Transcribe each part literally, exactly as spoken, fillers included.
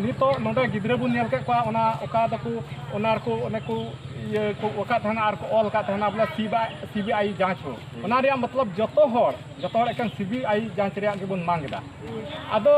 ᱱᱤᱛᱚᱜ ᱱᱚᱰᱮ ᱜᱤᱫᱽᱨᱟᱹ ᱵᱚᱱ ᱧᱮᱞ ᱠᱮᱫ ᱠᱚᱣᱟ, ᱚᱱᱟ ᱚᱠᱟ ᱫᱚᱠᱚ, ᱚᱱᱟ ᱨᱮᱠᱚ, ᱚᱱᱮ ᱠᱚ ᱤᱭᱟᱹ ᱠᱚ ᱟᱠᱟᱫ ᱛᱟᱦᱮᱱᱟ ᱟᱨ ᱠᱚ ᱚᱞ ᱟᱠᱟᱫ ᱛᱟᱦᱮᱱᱟ ᱵᱚᱞᱮ ᱥᱤᱵᱤᱟᱭ, ᱥᱤᱵᱤᱟᱭ ᱡᱟᱸᱪ ᱦᱚᱸ᱾ ᱚᱱᱟ ᱨᱮᱭᱟᱜ ᱢᱚᱛᱞᱚᱵ ᱡᱚᱛᱚ ᱦᱚᱲ, ᱡᱚᱛᱚ ᱦᱚᱲ ᱮᱠᱮᱱ ᱥᱤᱵᱤᱟᱭ ᱡᱟᱸᱪ ᱨᱮᱭᱟᱜ ᱜᱮᱵᱚᱱ ᱢᱟᱝ ᱮᱫᱟ᱾ ᱟᱫᱚ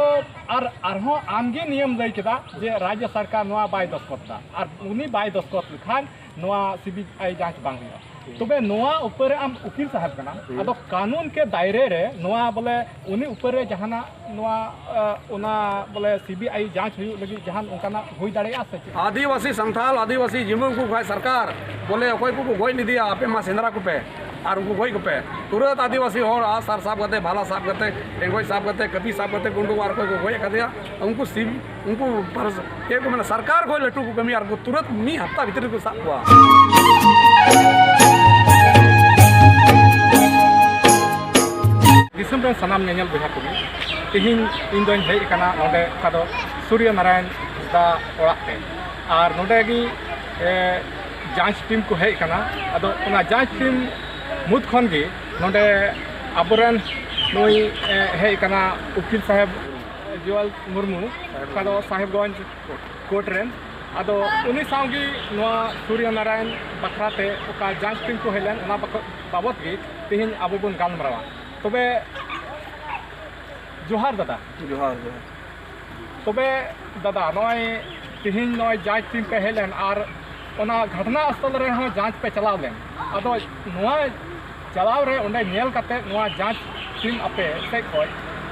ᱟᱨ, ᱟᱨᱦᱚᱸ ᱟᱢᱜᱮ ᱱᱤᱭᱟᱹᱢ ᱞᱟᱹᱭ ᱠᱮᱫᱟ ᱡᱮ ᱨᱟᱡᱽᱭᱚ ᱥᱚᱨᱠᱟᱨ ᱱᱚᱣᱟ ᱵᱟᱭ ᱫᱚᱥᱠᱚᱛ ᱮᱫᱟ, ᱟᱨ ᱩᱱᱤ ᱵᱟᱭ ᱫᱚᱥᱠᱚᱛ ᱞᱮᱠᱷᱟᱱ ᱱᱚᱣᱟ ᱥᱤᱵᱤᱟᱭ ᱡᱟᱸᱪ ᱵᱟᱝ ᱦᱩᱭᱩᱜᱼᱟ᱾ ᱛᱚᱵᱮ ᱱᱚᱣᱟ ᱩᱯᱟᱹᱨ ᱨᱮ ᱟᱢ ᱩᱠᱤᱞ ᱥᱟᱦᱮᱵ ᱠᱟᱱᱟᱢ, ᱟᱫᱚ ᱠᱟᱹᱱᱩᱱ ᱠᱮ ᱫᱟᱭᱨᱮ ᱨᱮ ᱱᱚᱣᱟ ᱵᱚᱞᱮ ᱩᱱᱤ ᱩᱯᱟᱹᱨ ᱨᱮ ᱡᱟᱦᱟᱱᱟᱜ ᱱᱚᱣᱟ, ᱮ, ᱚᱱᱟ ᱵᱚᱞᱮ ᱥᱤᱵᱤᱟᱭ ᱡᱟᱸᱪ ᱦᱩᱭᱩᱜ ᱞᱟᱹᱜᱤᱫ ᱡᱟᱦᱟᱱ ᱚᱱᱠᱟᱱᱟᱜ ᱦᱩᱭ ᱫᱟᱲᱮᱭᱟᱜᱼᱟ ᱥᱮ ᱪᱮᱫ? ᱟᱹᱫᱤᱵᱟᱹᱥᱤ ᱥᱟᱱᱛᱟᱞ, ᱟᱹᱫᱤᱵᱟᱹᱥᱤ ᱡᱤᱢᱟᱹ ᱩᱱᱠᱩ ᱠᱷᱚᱡ ᱥᱚᱨᱠᱟᱨ ᱵᱚᱞᱮ ᱚᱠᱚᱭ ᱠᱚᱠᱚ ᱜᱚᱡ ᱞᱮᱫᱮᱭᱟ, ᱟᱯᱮ ᱢᱟ ᱥᱮᱸᱫᱽᱨᱟ ᱠᱚᱯᱮ ᱟᱨ ᱩᱱᱠᱩ ᱜᱚᱡ ᱠᱚᱯᱮ᱾ ᱛᱩᱨᱟᱹᱛ ᱟᱹᱫᱤᱵᱟᱹᱥᱤ ᱦᱚᱲ ᱟᱜ ᱥᱟᱨ ᱥᱟᱵ ᱠᱟᱛᱮ, ᱵᱷᱟᱞᱟ ᱥᱟᱵ ᱠᱟᱛᱮ, ᱴᱮᱸᱜᱚᱡ ᱥᱟᱵ ᱠᱟᱛᱮ, ᱠᱟᱹᱯᱤ ᱥᱟᱵ ᱠᱟᱛᱮ ᱠᱚ ᱩᱰᱩᱠᱚᱜᱼᱟ ᱟᱨ ᱚᱠᱚᱭ ᱠᱚ ᱜᱚᱡ ᱟᱠᱟᱫᱮᱭᱟ, ᱩᱱᱠᱩ ᱥᱤᱵ-, ᱩᱱᱠᱩ ᱯᱟᱨᱥ-, ᱪᱮᱫ ᱠᱚ ᱢᱮᱱᱟ, ᱥᱚᱨᱠᱟᱨ ᱠᱷᱚᱡ ᱞᱟᱹᱴᱩ ᱠᱚ ᱠᱟᱹᱢᱤᱭᱟ ᱟᱨ ᱠᱚ ᱛᱩᱨᱟᱹᱛ ᱢᱤᱫ ᱦᱟᱯᱛᱟ ᱵᱷᱤᱛᱨᱤ ᱨᱮᱠᱚ ᱥᱟᱵ ᱠᱚᱣᱟ᱾ ᱫᱤᱥᱚᱢ ᱨᱮᱱ ᱥᱟᱱᱟᱢ ᱧᱮᱧᱮᱞ ᱵᱚᱭᱦᱟ ᱠᱚᱜᱮ, ᱛᱮᱦᱮᱧ ᱤᱧ ᱫᱚᱧ ᱦᱮᱡ ᱟᱠᱟᱱᱟ ᱱᱚᱰᱮ, ᱚᱠᱟ ᱫᱚ ᱥᱩᱨᱭᱚ ᱱᱟᱨᱟᱭᱚᱱ ᱫᱟ ᱚᱲᱟᱜ ᱛᱮ᱾ ᱟᱨ ᱱᱚᱰᱮ ᱜᱮ, ᱮ, ᱡᱟᱸᱪ ᱴᱤᱢ ᱠᱚ ᱦᱮᱡ ᱟᱠᱟᱱᱟ᱾ ᱟᱫᱚ ᱚᱱᱟ ᱡᱟᱸᱪ ᱴᱤᱢ ᱢᱩᱫᱽ ᱠᱷᱚᱱ ᱜᱮ ᱱᱚᱰᱮ ᱟᱵᱚᱨᱮᱱ ᱱᱩᱭ, ᱮ, ᱦᱮᱡ ᱟᱠᱟᱱᱟ ᱩᱠᱤᱞ ᱥᱟᱦᱮᱵᱽ ᱡᱩᱣᱟᱞ ᱢᱩᱨᱢᱩ, ᱚᱠᱟ ᱫᱚ ᱥᱟᱦᱮᱵᱽᱜᱚᱸᱡᱽ ᱠᱳᱨᱴ ᱨᱮᱱ᱾ ᱟᱫᱚ ᱩᱱᱤ ᱥᱟᱶ ᱜᱮ ᱱᱚᱣᱟ ᱥᱩᱨᱭᱚ ᱱᱟᱨᱟᱭᱚᱱ ᱵᱟᱠᱷᱨᱟ ᱛᱮ ᱚᱠᱟ ᱡᱟᱸᱪ ᱴᱤᱢ ᱠᱚ ᱦᱮᱡ ᱞᱮᱱ, ᱚᱱᱟ ᱵᱟᱠᱷ-, ᱵᱟᱵᱚᱛ ᱜᱮ ᱛᱮᱦᱮᱧ ᱟᱵᱚ ᱵᱚᱱ ᱜᱟᱞᱢᱟᱨᱟᱣᱟ᱾ ᱛᱚᱵᱮ ᱡᱚᱦᱟᱨ ᱫᱟᱫᱟ᱾ ᱡᱚᱦᱟᱨ, ᱡᱚᱦᱟᱨ᱾ ᱛᱚᱵᱮ ᱫᱟᱫᱟ, ᱱᱚᱜᱼᱚᱭ ᱛᱮᱦᱮᱧ ᱱᱚᱜᱼᱚᱭ ᱡᱟᱸᱪ ᱴᱤᱢ ᱯᱮ ᱦᱮᱡ ᱞᱮᱱ ᱟᱨ ᱚᱱᱟ ᱜᱷᱚᱴᱱᱟ ᱥᱛᱷᱚᱞ ᱨᱮᱦᱚᱸ ᱡᱟᱸᱪ ᱯᱮ ᱪᱟᱞᱟᱣ ᱞᱮᱱ, ᱟᱫᱚ ᱱᱚᱣᱟ ᱪᱟᱞᱟᱣ ᱨᱮ ᱚᱸᱰᱮ ᱧᱮᱞ ᱠᱟᱛᱮ ᱱᱚᱣᱟ ᱡᱟᱸᱪ ᱴᱤᱢ ᱟᱯᱮ ᱥᱮᱫ ᱠᱷᱚᱡ,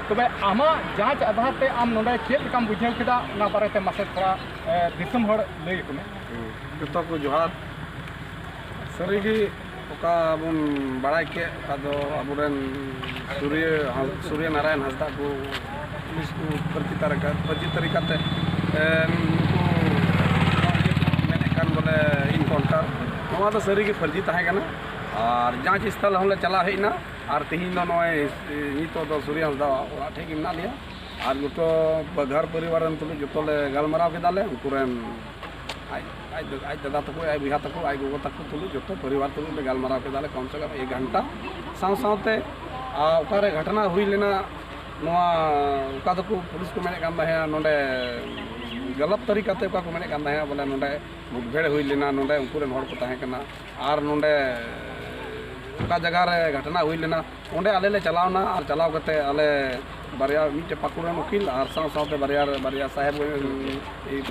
ᱛᱚᱵᱮ ᱟᱢᱟᱜ ᱡᱟᱸᱪ ᱟᱫᱷᱟᱨ ᱛᱮ ᱟᱢ ᱱᱚᱰᱮ ᱪᱮᱫ ᱞᱮᱠᱟᱢ ᱵᱩᱡᱷᱟᱹᱣ ᱠᱮᱫᱟ, ᱚᱱᱟ ᱵᱟᱨᱮᱛᱮ ᱢᱟᱥᱮ ᱛᱷᱚᱲᱟ, ᱮ, ᱫᱤᱥᱚᱢ ᱦᱚᱲ ᱞᱟᱹᱭ ᱟᱠᱚ ᱢᱮ᱾ ᱡᱚᱛᱚ ᱠᱚ ᱡᱚᱦᱟᱨ᱾ ᱥᱟᱹᱨᱤᱜᱮ ᱚᱠᱟ ᱵᱚᱱ ᱵᱟᱲᱟᱭ ᱠᱮᱫ, ᱚᱠᱟ ᱫᱚ ᱟᱵᱚᱨᱮᱱ ᱥᱩᱨᱭᱚ ᱦᱟᱸᱥ-, ᱥᱩᱨᱭᱚ ᱱᱟᱨᱟᱭᱚᱱ ᱦᱟᱸᱥᱫᱟ ᱠᱚ ᱯᱩᱞᱤᱥ ᱠᱚ ᱯᱷᱟᱹᱨᱪᱤ ᱛᱟᱨᱟ-, ᱯᱷᱟᱹᱨᱪᱤ ᱛᱟᱹᱨᱤ ᱠᱟᱛᱮ, ᱮ, ᱱᱩᱠᱩ ᱢᱮᱱᱮᱫ ᱠᱟᱱ ᱵᱚᱞᱮ ᱤᱱᱠᱟᱣᱩᱱᱴᱟᱨ, ᱱᱚᱣᱟ ᱫᱚ ᱥᱟᱹᱨᱤᱜᱮ ᱯᱷᱟᱹᱨᱪᱤ ᱛᱟᱦᱮᱸ ᱠᱟᱱᱟ᱾ ᱟᱨ ᱡᱟᱸᱪ ᱥᱛᱷᱚᱞ ᱦᱚᱸᱞᱮ ᱪᱟᱞᱟᱣ ᱦᱮᱡ ᱮᱱᱟ᱾ ᱟᱨ ᱛᱮᱦᱮᱧ ᱫᱚ ᱱᱚᱜᱼᱚᱭ ᱱᱤᱛᱚᱜ ᱫᱚ ᱥᱩᱨᱭᱚ ᱦᱟᱸᱥᱫᱟ ᱚᱲᱟᱜ ᱴᱷᱮᱡ ᱜᱮ ᱢᱮᱱᱟᱜ ᱞᱮᱭᱟ᱾ ᱟᱨ ᱡᱚᱛᱚ ᱵᱟᱜᱷᱟᱨ ᱯᱚᱨᱤᱵᱟᱨ ᱨᱮᱱ ᱛᱩᱞᱩᱡ ᱡᱚᱛᱚ ᱞᱮ ᱜᱟᱞᱢᱟᱨᱟᱣ ᱠᱮᱫᱟ ᱞᱮ᱾ ᱩᱱᱠᱩ ᱨᱮᱱ ᱟᱡ, ᱟᱡ ᱫᱟ-, ᱟᱡ ᱫᱟᱫᱟ ᱛᱟᱠᱚ, ᱟᱡ ᱵᱚᱭᱦᱟ ᱛᱟᱠᱚ, ᱟᱡ ᱜᱚᱜᱚ ᱛᱟᱠᱚ ᱛᱩᱞᱩᱡ, ᱡᱚᱛᱚ ᱯᱚᱨᱤᱵᱟᱨ ᱛᱩᱞᱩᱡ ᱞᱮ ᱜᱟᱞᱢᱟᱨᱟᱣ ᱠᱮᱫᱟ ᱞᱮ ᱠᱚᱢ ᱥᱮ ᱠᱚᱢ ᱮᱠ ᱜᱷᱚᱱᱴᱟ᱾ ᱥᱟᱶ ᱥᱟᱶᱛᱮ, ᱟᱨ, ᱚᱠᱟᱨᱮ ᱜᱷᱚᱴᱱᱟ ᱦᱩᱭ ᱞᱮᱱᱟ, ᱱᱚᱣᱟ ᱚᱠᱟ ᱫᱚᱠᱚ ᱯᱩᱞᱤᱥ ᱠᱚ ᱢᱮᱱᱮᱫ ᱠᱟᱱ ᱛᱟᱦᱮᱸᱫ ᱱᱚᱰᱮ ᱜᱟᱞᱟᱛ ᱛᱟᱹᱨᱤᱠᱟ ᱛᱮ ᱚᱠᱟ ᱠᱚ ᱢᱮᱱᱮᱫ ᱠᱟᱱ ᱛᱟᱦᱮᱸᱫ, ᱵᱚᱞᱮ ᱱᱚᱰᱮ ᱢᱩᱴᱵᱷᱮᱲ ᱦᱩᱭ ᱞᱮᱱᱟ, ᱱᱚᱰᱮ ᱩᱱᱠᱩ ᱨᱮᱱ ᱦᱚᱲ ᱠᱚ ᱛᱟᱦᱮᱸ ᱠᱟᱱᱟ, ᱟᱨ ᱱᱚᱰᱮ ᱚᱠᱟ ᱡᱟᱭᱜᱟ ᱨᱮ ᱜᱷᱟᱴᱱᱟ ᱦᱩᱭ ᱞᱮᱱᱟ, ᱚᱸᱰᱮ ᱟᱞᱮ ᱞᱮ ᱪᱟᱞᱟᱣᱱᱟ᱾ ᱟᱨ ᱪᱟᱞᱟᱣ ᱠᱟᱛᱮ ᱟᱞᱮ ᱵᱟᱨᱭᱟ, ᱢᱤᱫᱴᱮᱡ ᱯᱟᱹᱠᱩᱲ ᱨᱮᱱ ᱩᱠᱤᱞ ᱟᱨ ᱥᱟᱶ ᱥᱟᱶᱛᱮ ᱵᱟᱨᱭᱟ, ᱵᱟᱨᱭᱟ ᱥᱟᱦᱮᱵᱽ,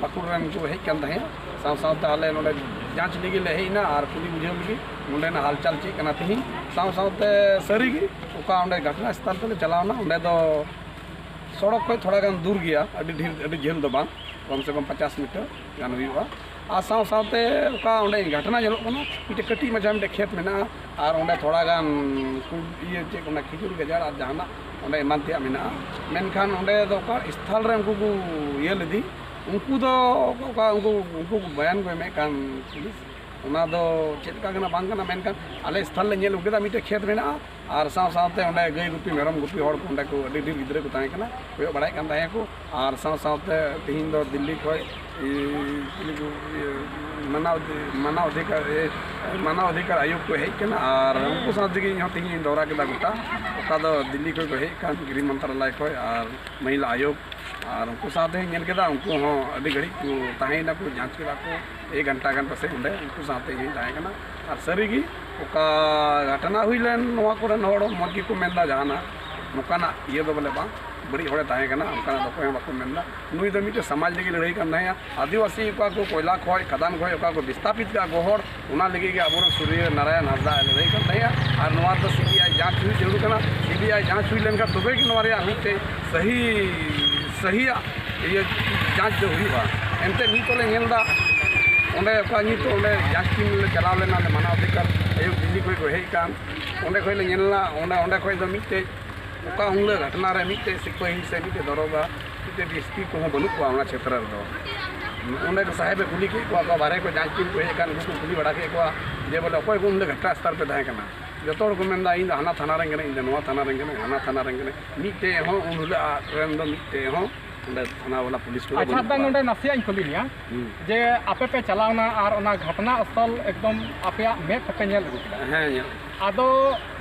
ᱯᱟᱹᱠᱩᱲ ᱨᱮᱱ ᱠᱚ ᱦᱮᱡ ᱠᱟᱱ ᱛᱟᱦᱮᱸᱫ᱾ ᱥᱟᱶ ᱥᱟᱶᱛᱮ ᱟᱞᱮ ᱱᱚᱰᱮ ᱡᱟᱸᱪ ᱞᱟᱹᱜᱤᱫ ᱞᱮ ᱦᱮᱡ ᱮᱱᱟ ᱟᱨ ᱠᱩᱞᱤ ᱵᱩᱡᱷᱟᱹᱣ ᱞᱟᱹᱜᱤᱫ ᱱᱚᱰᱮᱱᱟᱜ ᱦᱟᱞᱪᱟᱞ ᱪᱮᱫ ᱠᱟᱱᱟ ᱛᱮᱦᱮᱧ᱾ ᱥᱟᱶ ᱥᱟᱶᱛᱮ ᱥᱟᱹᱨᱤᱜᱮ ᱚᱠᱟ ᱚᱸᱰᱮ ᱜᱷᱟᱴᱱᱟ ᱥᱛᱷᱚᱞ ᱛᱮᱞᱮ ᱪᱟᱞᱟᱣᱱᱟ, ᱚᱸᱰᱮ ᱫᱚ ᱥᱚᱲᱚᱠ ᱠᱷᱚᱱ ᱛᱷᱚᱲᱟ ᱜᱟᱱ ᱫᱩᱨ ᱜᱮᱭᱟ, ᱟᱹᱰᱤ ᱰᱷᱮᱨ, ᱟᱹᱰᱤ ᱡᱷᱟᱹᱞ ᱫᱚ ᱵᱟᱝ, ᱠᱚᱢ ᱥᱮ ᱠᱚᱢ ᱯᱚᱪᱟᱥ ᱢᱤᱴᱟᱨ ᱜᱟᱱ ᱦᱩᱭᱩᱜᱼᱟ᱾ ᱟᱨ ᱥᱟᱶ ᱥᱟᱶᱛᱮ ᱚᱠᱟ ᱚᱸᱰᱮ ᱜᱷᱟᱴᱱᱟ ᱧᱮᱞᱚᱜ ᱠᱟᱱᱟ, ᱢᱤᱫᱴᱮᱡ ᱠᱟᱹᱴᱤᱡ ᱢᱟᱪᱷᱟ ᱢᱤᱫᱴᱮᱡ ᱠᱷᱮᱛ ᱢᱮᱱᱟᱜᱼᱟ, ᱟᱨ ᱚᱸᱰᱮ ᱛᱷᱚᱲᱟ ᱜᱟᱱ ᱠᱩ-, ᱤᱭᱟᱹ ᱪᱮᱫ ᱠᱚ ᱢᱮᱱᱟ, ᱠᱷᱤᱡᱩᱨ ᱜᱟᱡᱟᱲ ᱟᱨ ᱡᱟᱦᱟᱱᱟᱜ ᱚᱸᱰᱮ ᱮᱢᱟᱱ ᱛᱮᱭᱟᱜ ᱢᱮᱱᱟᱜᱼᱟ᱾ ᱢᱮᱱᱠᱷᱟᱱ ᱚᱸᱰᱮ ᱫᱚ ᱚᱠᱟ ᱥᱛᱷᱚᱞ ᱨᱮ ᱩᱱᱠᱩ ᱠᱚ ᱤᱭᱟᱹ ᱞᱮᱫᱮ, ᱩᱱᱠᱩ ᱫᱚ ᱚᱠᱟ ᱩᱱᱠᱩ, ᱩᱱᱠᱩ ᱵᱚᱭᱟᱱ ᱠᱚ ᱮᱢᱮᱫ ᱠᱟᱱ ᱯᱩᱞᱤᱥ, ᱚᱱᱟ ᱫᱚ ᱪᱮᱫ ᱞᱮᱠᱟ ᱠᱟᱱᱟ ᱵᱟᱝ ᱠᱟᱱᱟ, ᱢᱮᱱᱠᱷᱟᱱ ᱟᱞᱮ ᱥᱛᱷᱚᱞ ᱞᱮ ᱧᱮᱞ ᱟᱹᱜᱩ ᱠᱮᱫᱟ, ᱢᱤᱫᱴᱮᱡ ᱠᱷᱮᱛ ᱢᱮᱱᱟᱜᱼᱟ, ᱟᱨ ᱥᱟᱶ ᱥᱟᱶᱛᱮ ᱚᱸᱰᱮ ᱜᱟᱹᱭ ᱜᱩᱯᱤ, ᱢᱮᱨᱚᱢ ᱜᱩᱯᱤ ᱦᱚᱲ ᱠᱚ ᱚᱸᱰᱮ ᱠᱚ ᱟᱹᱰᱤ ᱰᱷᱮᱨ ᱜᱤᱫᱽᱨᱟᱹ ᱠᱚ ᱛᱟᱦᱮᱸ ᱠᱟᱱᱟ, ᱠᱚᱭᱚᱜ ᱵᱟᱲᱟᱭᱮᱫ ᱠᱟᱱ ᱛᱟᱦᱮᱸ ᱠᱚ᱾ ᱟᱨ ᱥᱟᱶ ᱥᱟᱶᱛᱮ ᱛᱮᱦᱮᱧ ᱫᱚ ᱫᱤᱞᱞᱤ ᱠᱷᱚᱡ, ᱤ-, ᱪᱤᱞᱤ ᱠᱚ, ᱤᱭᱟᱹ, ᱢᱟᱱᱟᱣ ᱚᱫᱷᱤ-, ᱢᱟᱱᱟᱣ ᱚᱫᱷᱤᱠᱟᱨ, ᱮ, ᱢᱟᱱᱟᱣ ᱚᱫᱷᱤᱠᱟᱨ ᱟᱭᱳᱜᱽ ᱠᱚ ᱦᱮᱡ ᱠᱟᱱᱟ, ᱟᱨ ᱩᱱᱠᱩ ᱥᱟᱶ ᱛᱮᱜᱮ ᱤᱧ ᱦᱚᱸ ᱛᱮᱦᱮᱧ ᱤᱧ ᱫᱚᱨᱟ ᱠᱮᱫᱟ ᱜᱚᱴᱟ᱾ ᱚᱠᱟ ᱫᱚ ᱫᱤᱞᱞᱤ ᱠᱷᱚᱡ ᱠᱚ ᱦᱮᱡ ᱠᱟᱱ, ᱜᱨᱤᱦ ᱢᱚᱱᱛᱨᱟᱞᱚᱭ ᱠᱷᱚᱡ ᱟᱨ ᱢᱚᱦᱤᱞᱟ ᱟᱭᱳᱜᱽ, ᱟᱨ ᱩᱱᱠᱩ ᱥᱟᱶᱛᱮᱧ ᱧᱮᱞ ᱠᱮᱫᱟ, ᱩᱱᱠᱩ ᱦᱚᱸ ᱟᱹᱰᱤ ᱜᱷᱟᱹᱲᱤᱡ ᱠᱚ ᱛᱟᱦᱮᱸᱭᱮᱱᱟ ᱠᱚ, ᱡᱟᱸᱪ ᱠᱮᱫᱟ ᱠᱚ, ᱮᱠ ᱜᱷᱚᱱᱴᱟ ᱜᱟᱱ ᱯᱟᱥᱮᱡ ᱚᱸᱰᱮ ᱩᱱᱠᱩ ᱥᱟᱶᱛᱮ ᱤᱧ ᱦᱚᱸᱧ ᱛᱟᱦᱮᱸ ᱠᱟᱱᱟ᱾ ᱟᱨ ᱥᱟᱹᱨᱤᱜᱮ ᱚᱠᱟ ᱜᱷᱚᱴᱚᱱᱟ ᱦᱩᱭ ᱞᱮᱱ, ᱱᱚᱣᱟ ᱠᱚᱨᱮᱱ ᱦᱚᱲ ᱢᱚᱡᱽ ᱜᱮᱠᱚ ᱢᱮᱱᱫᱟ, ᱡᱟᱦᱟᱱᱟᱜ ᱱᱚᱝᱠᱟᱱᱟᱜ ᱤᱭᱟᱹ ᱫᱚ ᱵᱚᱞᱮ ᱵᱟᱝ, ᱵᱟᱹᱲᱤᱡ ᱦᱚᱲᱮ ᱛᱟᱦᱮᱸ ᱠᱟᱱᱟ, ᱚᱱᱠᱟᱱᱟᱜ ᱫᱚ ᱚᱠᱚᱭ ᱦᱚᱸ ᱵᱟᱠᱚ ᱢᱮᱱᱫᱟ᱾ ᱱᱩᱭ ᱫᱚ ᱢᱤᱫᱴᱮᱱ ᱥᱚᱢᱟᱡᱽ ᱞᱟᱹᱜᱤᱫ ᱞᱟᱹᱲᱦᱟᱹᱭ ᱠᱟᱱ ᱛᱟᱦᱮᱸᱫᱼᱟ᱾ ᱟᱹᱫᱤᱵᱟᱹᱥᱤ ᱚᱠᱟ ᱠᱚ ᱠᱚᱭᱞᱟ ᱠᱷᱚᱡ, ᱠᱷᱟᱫᱟᱱ ᱠᱷᱚᱡ ᱚᱠᱟ ᱠᱚ ᱵᱤᱥᱛᱟᱯᱤᱛ ᱠᱟᱜ ᱜᱚᱦᱚᱲ, ᱚᱱᱟ ᱞᱟᱹᱜᱤᱫ ᱜᱮ ᱟᱵᱚᱨᱮᱱ ᱥᱩᱨᱭᱚ ᱱᱟᱨᱟᱭᱚᱱ ᱦᱟᱸᱥᱫᱟ ᱞᱟᱹᱲᱦᱟᱹᱭ ᱠᱟᱱ ᱛᱟᱦᱮᱸᱫᱼᱟ᱾ ᱟᱨ ᱱᱚᱣᱟ ᱫᱚ ᱥᱤ ᱵᱤ ᱟᱭ ᱡᱟᱸᱪ ᱦᱩᱭ ᱡᱟᱹᱨᱩᱲ ᱠᱟᱱᱟ᱾ ᱥᱤ ᱵᱤ ᱟᱭ ᱡᱟᱸᱪ ᱦᱩᱭ ᱞᱮᱱᱠᱷᱟᱱ ᱛᱚᱵᱮ ᱜᱮ ᱱᱚᱣᱟ ᱨᱮᱭᱟᱜ ᱢᱤᱫᱴᱮᱡ ᱥᱟᱹᱦᱤ, ᱥᱟᱹᱦᱤᱭᱟᱜ ᱤᱭᱟᱹ ᱡᱟᱸᱪ ᱫᱚ ᱦᱩᱭᱩᱜᱼᱟ᱾ ᱮᱱᱛᱮ ᱱᱤᱛᱚᱜ ᱞᱮ ᱧᱮᱞ ᱮᱫᱟ, ᱚᱸᱰᱮ ᱚᱠᱟ ᱱᱤᱛᱚᱜ ᱚᱸᱰᱮ ᱡᱟᱸᱪ ᱴᱤᱢ ᱞᱮ ᱪᱟᱞᱟᱣ ᱞᱮᱱᱟ, ᱞᱮ ᱢᱟᱱᱟᱣ ᱚᱫᱷᱤᱠᱟᱨ ᱟᱭᱳᱜᱽ ᱫᱤᱞᱞᱤ ᱠᱷᱚᱡ ᱠᱚ ᱦᱮᱡ ᱠᱟᱱ, ᱚᱸᱰᱮ ᱠᱷᱚᱡ ᱞᱮ ᱧᱮᱞ ᱮᱱᱟ, ᱚᱸᱰᱮ, ᱚᱸᱰᱮ ᱠᱷᱚᱡ ᱫᱚ ᱢᱤᱫᱴᱮᱡ ᱚᱠᱟ ᱦᱤᱞᱳᱜ ᱜᱷᱚᱴᱱᱟ ᱨᱮ ᱢᱤᱫᱴᱮᱡ ᱥᱤᱯᱟᱹᱦᱤ ᱥᱮ ᱢᱤᱫᱴᱮᱡ ᱫᱚᱨᱚᱜᱟ, ᱢᱤᱫᱴᱮᱡ ᱰᱤ ᱮᱥ ᱯᱤ ᱠᱚᱦᱚᱸ ᱵᱟᱹᱱᱩᱜ ᱠᱚᱣᱟ ᱚᱱᱟ ᱪᱷᱮᱛᱨᱚ ᱨᱮᱫᱚ᱾ ᱚᱸᱰᱮ ᱠᱚ ᱥᱟᱦᱮᱵ ᱮ ᱠᱩᱞᱤ ᱠᱮᱫ ᱠᱚᱣᱟ, ᱚᱠᱟ ᱵᱟᱦᱨᱮ ᱠᱷᱚᱡ ᱡᱟᱸᱪ ᱴᱤᱢ ᱠᱚ ᱦᱮᱡ ᱟᱠᱟᱱ, ᱩᱱᱠᱩ ᱠᱚ ᱠᱩᱞᱤ ᱵᱟᱲᱟ ᱠᱮᱫ ᱠᱚᱣᱟ ᱡᱮ ᱵᱚᱞᱮ ᱚᱠᱚᱭ ᱠᱚ ᱩᱱ ᱦᱤᱞᱳᱜ ᱜᱷᱚᱴᱱᱟ ᱥᱛᱷᱚᱞ ᱯᱮ ᱛᱟᱦᱮᱸ ᱠᱟᱱᱟ᱾ ᱡᱚᱛᱚ ᱦᱚᱲ ᱠᱚ ᱢᱮᱱᱫᱟ, "ᱤᱧ ᱫᱚ ᱦᱟᱱᱟ ᱛᱷᱟᱱᱟ ᱨᱮᱱ ᱠᱟᱹᱱᱟᱹᱧ, ᱤᱧ ᱫᱚ ᱱᱚᱣᱟ ᱛᱷᱟᱱᱟ ᱨᱮᱱ ᱠᱟᱹᱱᱟᱹᱧ, ᱦᱟᱱᱟ ᱛᱷᱟᱱᱟ ᱨᱮᱱ ᱠᱟᱹᱱᱟᱹᱧ", ᱢᱤᱫᱴᱮᱡ ᱦᱚᱸ ᱩᱱ ᱦᱤᱞᱳᱜ ᱨᱮᱱ ᱫᱚ ᱢᱤᱫᱴᱮᱡ ᱦᱚᱸ ᱚᱸᱰᱮ ᱛᱷᱟᱱᱟ ᱵᱟᱞᱟ ᱯᱩᱞᱤᱥ ᱠᱚᱫᱚ ᱟᱪᱪᱷᱟ, ᱵᱟᱹᱱᱩᱜ ᱫᱟ ᱠᱚᱣᱟ᱾ ᱱᱚᱰᱮ ᱱᱟᱥᱮᱭᱟᱜ ᱤᱧ ᱠᱩᱞᱤ ᱢᱮᱭᱟ ᱦᱩᱸ᱾ ᱡᱮ ᱟᱯᱮ ᱯᱮ ᱪᱟᱞᱟᱣᱱᱟ ᱟᱨ ᱚᱱᱟ ᱜᱷᱚᱴᱱᱟ ᱥᱛᱷᱚᱞ ᱮᱠᱫᱚᱢ ᱟᱯᱮᱭᱟᱜ ᱢᱮᱫ ᱛᱮᱯᱮ ᱧᱮᱞ ᱟᱹᱜᱩ ᱠᱮᱫᱟ᱾ ᱦᱮᱸ, ᱧᱮᱞ᱾ ᱟᱫᱚ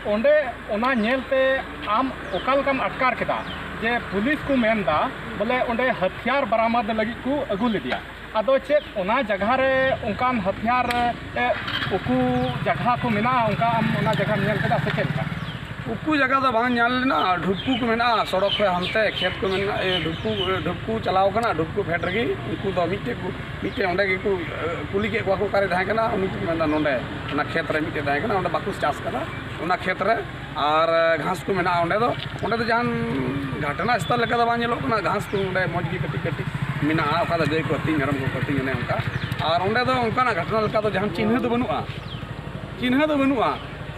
ᱚᱸᱰᱮ ᱚᱱᱟ ᱧᱮᱞ ᱛᱮ ᱟᱢ ᱚᱠᱟ ᱞᱮᱠᱟᱢ ᱟᱴᱠᱟᱨ ᱠᱮᱫᱟ ᱡᱮ ᱯᱩᱞᱤᱥ ᱠᱚ ᱢᱮᱱ ᱮᱫᱟ ᱵᱚᱞᱮ ᱚᱸᱰᱮ ᱦᱟᱛᱤᱭᱟᱨ ᱵᱟᱨᱟᱢᱟᱫ ᱞᱟᱹᱜᱤᱫ ᱠᱚ ᱟᱹᱜᱩ ᱞᱮᱫᱮᱭᱟ᱾ ᱟᱫᱚ ᱪᱮᱫ ᱚᱱᱟ ᱡᱟᱭᱜᱟ ᱨᱮ ᱚᱱᱠᱟᱱ ᱦᱟᱛᱤᱭᱟᱨ, ᱮ, ᱩᱠᱩ ᱡᱟᱭᱜᱟ ᱠᱚ ᱢᱮᱱᱟᱜᱼᱟ? ᱚᱱᱠᱟ ᱟᱢ ᱚᱱᱟ ᱡᱟᱭᱜᱟᱢ ᱧᱮᱞ ᱠᱮᱫᱟ ᱥᱮ ᱪᱮᱫ ᱞᱮᱠᱟ? ᱩᱠᱩ ᱡᱟᱭᱜᱟ ᱫᱚ ᱵᱟᱝ ᱧᱮᱞ ᱞᱮᱱᱟ᱾ ᱰᱷᱩᱯᱠᱩ ᱠᱚ ᱢᱮᱱᱟᱜᱼᱟ, ᱥᱚᱲᱚᱠ ᱠᱷᱚᱱ ᱦᱟᱱᱛᱮ ᱠᱷᱮᱛ ᱠᱚ ᱢᱮᱱᱟᱜᱼᱟ, ᱮ, ᱰᱷᱩᱯᱠᱩ, ᱮ, ᱰᱷᱩᱯᱠᱩ ᱪᱟᱞᱟᱣ ᱠᱟᱱᱟ᱾ ᱰᱷᱩᱯᱠᱩ ᱯᱷᱮᱰ ᱨᱮᱜᱮ ᱩᱱᱠᱩ ᱫᱚ ᱢᱤᱫᱴᱮᱡ ᱠᱚ, ᱢᱤᱫᱴᱮᱡ ᱚᱸᱰᱮ ᱜᱮᱠᱚ, ᱮ, ᱠᱩᱞᱤ ᱠᱮᱫ ᱠᱚᱣᱟ ᱠᱚ, "ᱚᱠᱟᱨᱮ ᱛᱟᱦᱮᱸ ᱠᱟᱱᱟ?" ᱩᱱᱤ ᱠᱚ ᱢᱮᱱᱫᱟ, "ᱱᱚᱸᱰᱮ, ᱚᱱᱟ ᱠᱷᱮᱛ ᱨᱮ ᱢᱤᱫᱴᱮᱡ ᱛᱟᱦᱮᱸ ᱠᱟᱱᱟ, ᱚᱸᱰᱮ ᱵᱟᱠᱚ ᱪᱟᱥ ᱠᱟᱫᱟ, ᱚᱱᱟ ᱠᱷᱮᱛ ᱨᱮ ᱟᱨ, ᱮ, ᱜᱷᱟᱥ ᱠᱚ ᱢᱮᱱᱟᱜᱼᱟ ᱚᱸᱰᱮ ᱫᱚ, ᱚᱸᱰᱮ ᱫᱚ ᱡᱟᱦᱟᱱ ᱜᱷᱟᱴᱱᱟ ᱥᱛᱷᱚᱞ ᱞᱮᱠᱟ ᱫᱚ ᱵᱟᱝ ᱧᱮᱞᱚᱜ ᱠᱟᱱᱟ, ᱜᱷᱟᱥ ᱠᱚ ᱚᱸᱰᱮ ᱢᱚᱡᱽ ᱜᱮ ᱠᱟᱹᱴᱤᱡ ᱠᱟᱹᱴᱤᱡ ᱢᱮᱱᱟᱜᱼᱟ, ᱚᱠᱟ ᱫᱚ ᱜᱟᱹᱭ ᱠᱚ ᱟᱹᱛᱤᱧ, ᱢᱮᱨᱚᱢ ᱠᱚᱠᱚ ᱟᱹᱛᱤᱧ, ᱚᱱᱮ ᱚᱱᱠᱟ᱾ ᱟᱨ ᱚᱸᱰᱮ ᱫᱚ ᱚᱱᱠᱟᱱᱟᱜ ᱜᱷᱟᱴᱱᱟ ᱞᱮᱠᱟ ᱫᱚ ᱡᱟᱦᱟᱱ ᱪᱤᱱᱦᱟᱹ ᱫᱚ ᱵᱟᱹᱱᱩᱜᱼᱟ, ᱪᱤᱱᱦᱟᱹ ᱫᱚ ᱵᱟᱹᱱᱩᱜᱼᱟ,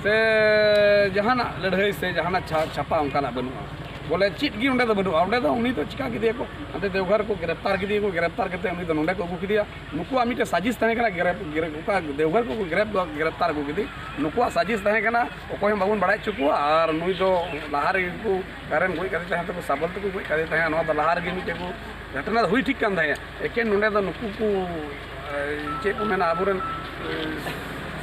ᱥᱮ ᱡᱟᱦᱟᱱᱟᱜ ᱞᱟᱹᱲᱦᱟᱹᱭ ᱥᱮ ᱡᱟᱦᱟᱱᱟᱜ ᱪᱷᱟ-, ᱪᱷᱟᱯᱟ ᱚᱱᱠᱟᱱᱟᱜ ᱵᱟᱹᱱᱩᱜᱼᱟ᱾ ᱵᱚᱞᱮ ᱪᱮᱫ ᱜᱮ ᱚᱸᱰᱮ ᱫᱚ ᱵᱟᱹᱱᱩᱜᱼᱟ᱾ ᱚᱸᱰᱮ ᱫᱚ ᱩᱱᱤ ᱫᱚ ᱪᱤᱠᱟ ᱠᱮᱫᱮᱭᱟ ᱠᱚ, ᱦᱟᱱᱛᱮ ᱫᱮᱣᱜᱷᱚᱨ ᱠᱚ ᱜᱨᱮᱯᱛᱟᱨ ᱠᱮᱫᱮᱭᱟ ᱠᱚ, ᱜᱨᱮᱯᱛᱟᱨ ᱠᱟᱛᱮ ᱩᱱᱤ ᱫᱚ ᱱᱚᱸᱰᱮ ᱠᱚ ᱟᱹᱜᱩ ᱠᱮᱫᱮᱭᱟ᱾ ᱱᱩᱠᱩᱣᱟᱜ ᱢᱤᱫᱴᱮᱱ ᱥᱟᱡᱤᱥ ᱛᱟᱦᱮᱸ ᱠᱟᱱᱟ, ᱜᱨᱮᱯ, ᱜᱨᱮᱯ, ᱚᱠᱟ ᱫᱮᱣᱜᱷᱚᱨ ᱠᱚ ᱜᱨᱮᱯ, ᱜᱨᱮᱯᱛᱟᱨ ᱟᱹᱜᱩ ᱠᱮᱫᱮ, ᱱᱩᱠᱩᱣᱟᱜ ᱥᱟᱡᱤᱥ ᱛᱟᱦᱮᱸ ᱠᱟᱱᱟ᱾ ᱚᱠᱚᱭ ᱦᱚᱸ ᱵᱟᱵᱚᱱ ᱵᱟᱲᱟᱭ ᱦᱚᱪᱚ ᱠᱚᱣᱟ᱾ ᱟᱨ ᱱᱩᱭ ᱫᱚ ᱞᱟᱦᱟ ᱨᱮᱜᱮ ᱠᱚ ᱠᱟᱨᱮᱱ ᱜᱚᱡ ᱠᱟᱫᱮ ᱛᱟᱦᱮᱸ ᱛᱟᱠᱚ, ᱥᱟᱵᱚᱞ ᱛᱮᱠᱚ ᱜᱚᱡ ᱠᱟᱫᱮ ᱛᱟᱦᱮᱸ, ᱱᱚᱣᱟ ᱫᱚ ᱞᱟᱦᱟ ᱨᱮᱜᱮ ᱢᱤᱫᱴᱮᱡ ᱠᱚ ᱜᱷᱚᱴᱚᱱᱟ ᱫᱚ ᱦᱩᱭ ᱴᱷᱤᱠ ᱠᱟᱱ ᱛᱟᱦᱮᱸᱫ᱾ ᱮᱠᱮᱱ ᱱᱚᱸᱰᱮ ᱫᱚ ᱱᱩᱠᱩ ᱠᱚ, ᱮ, ᱪᱮᱫ ᱠᱚ ᱢᱮᱱᱟ, ᱟᱵᱚᱨᱮᱱ, ᱮ,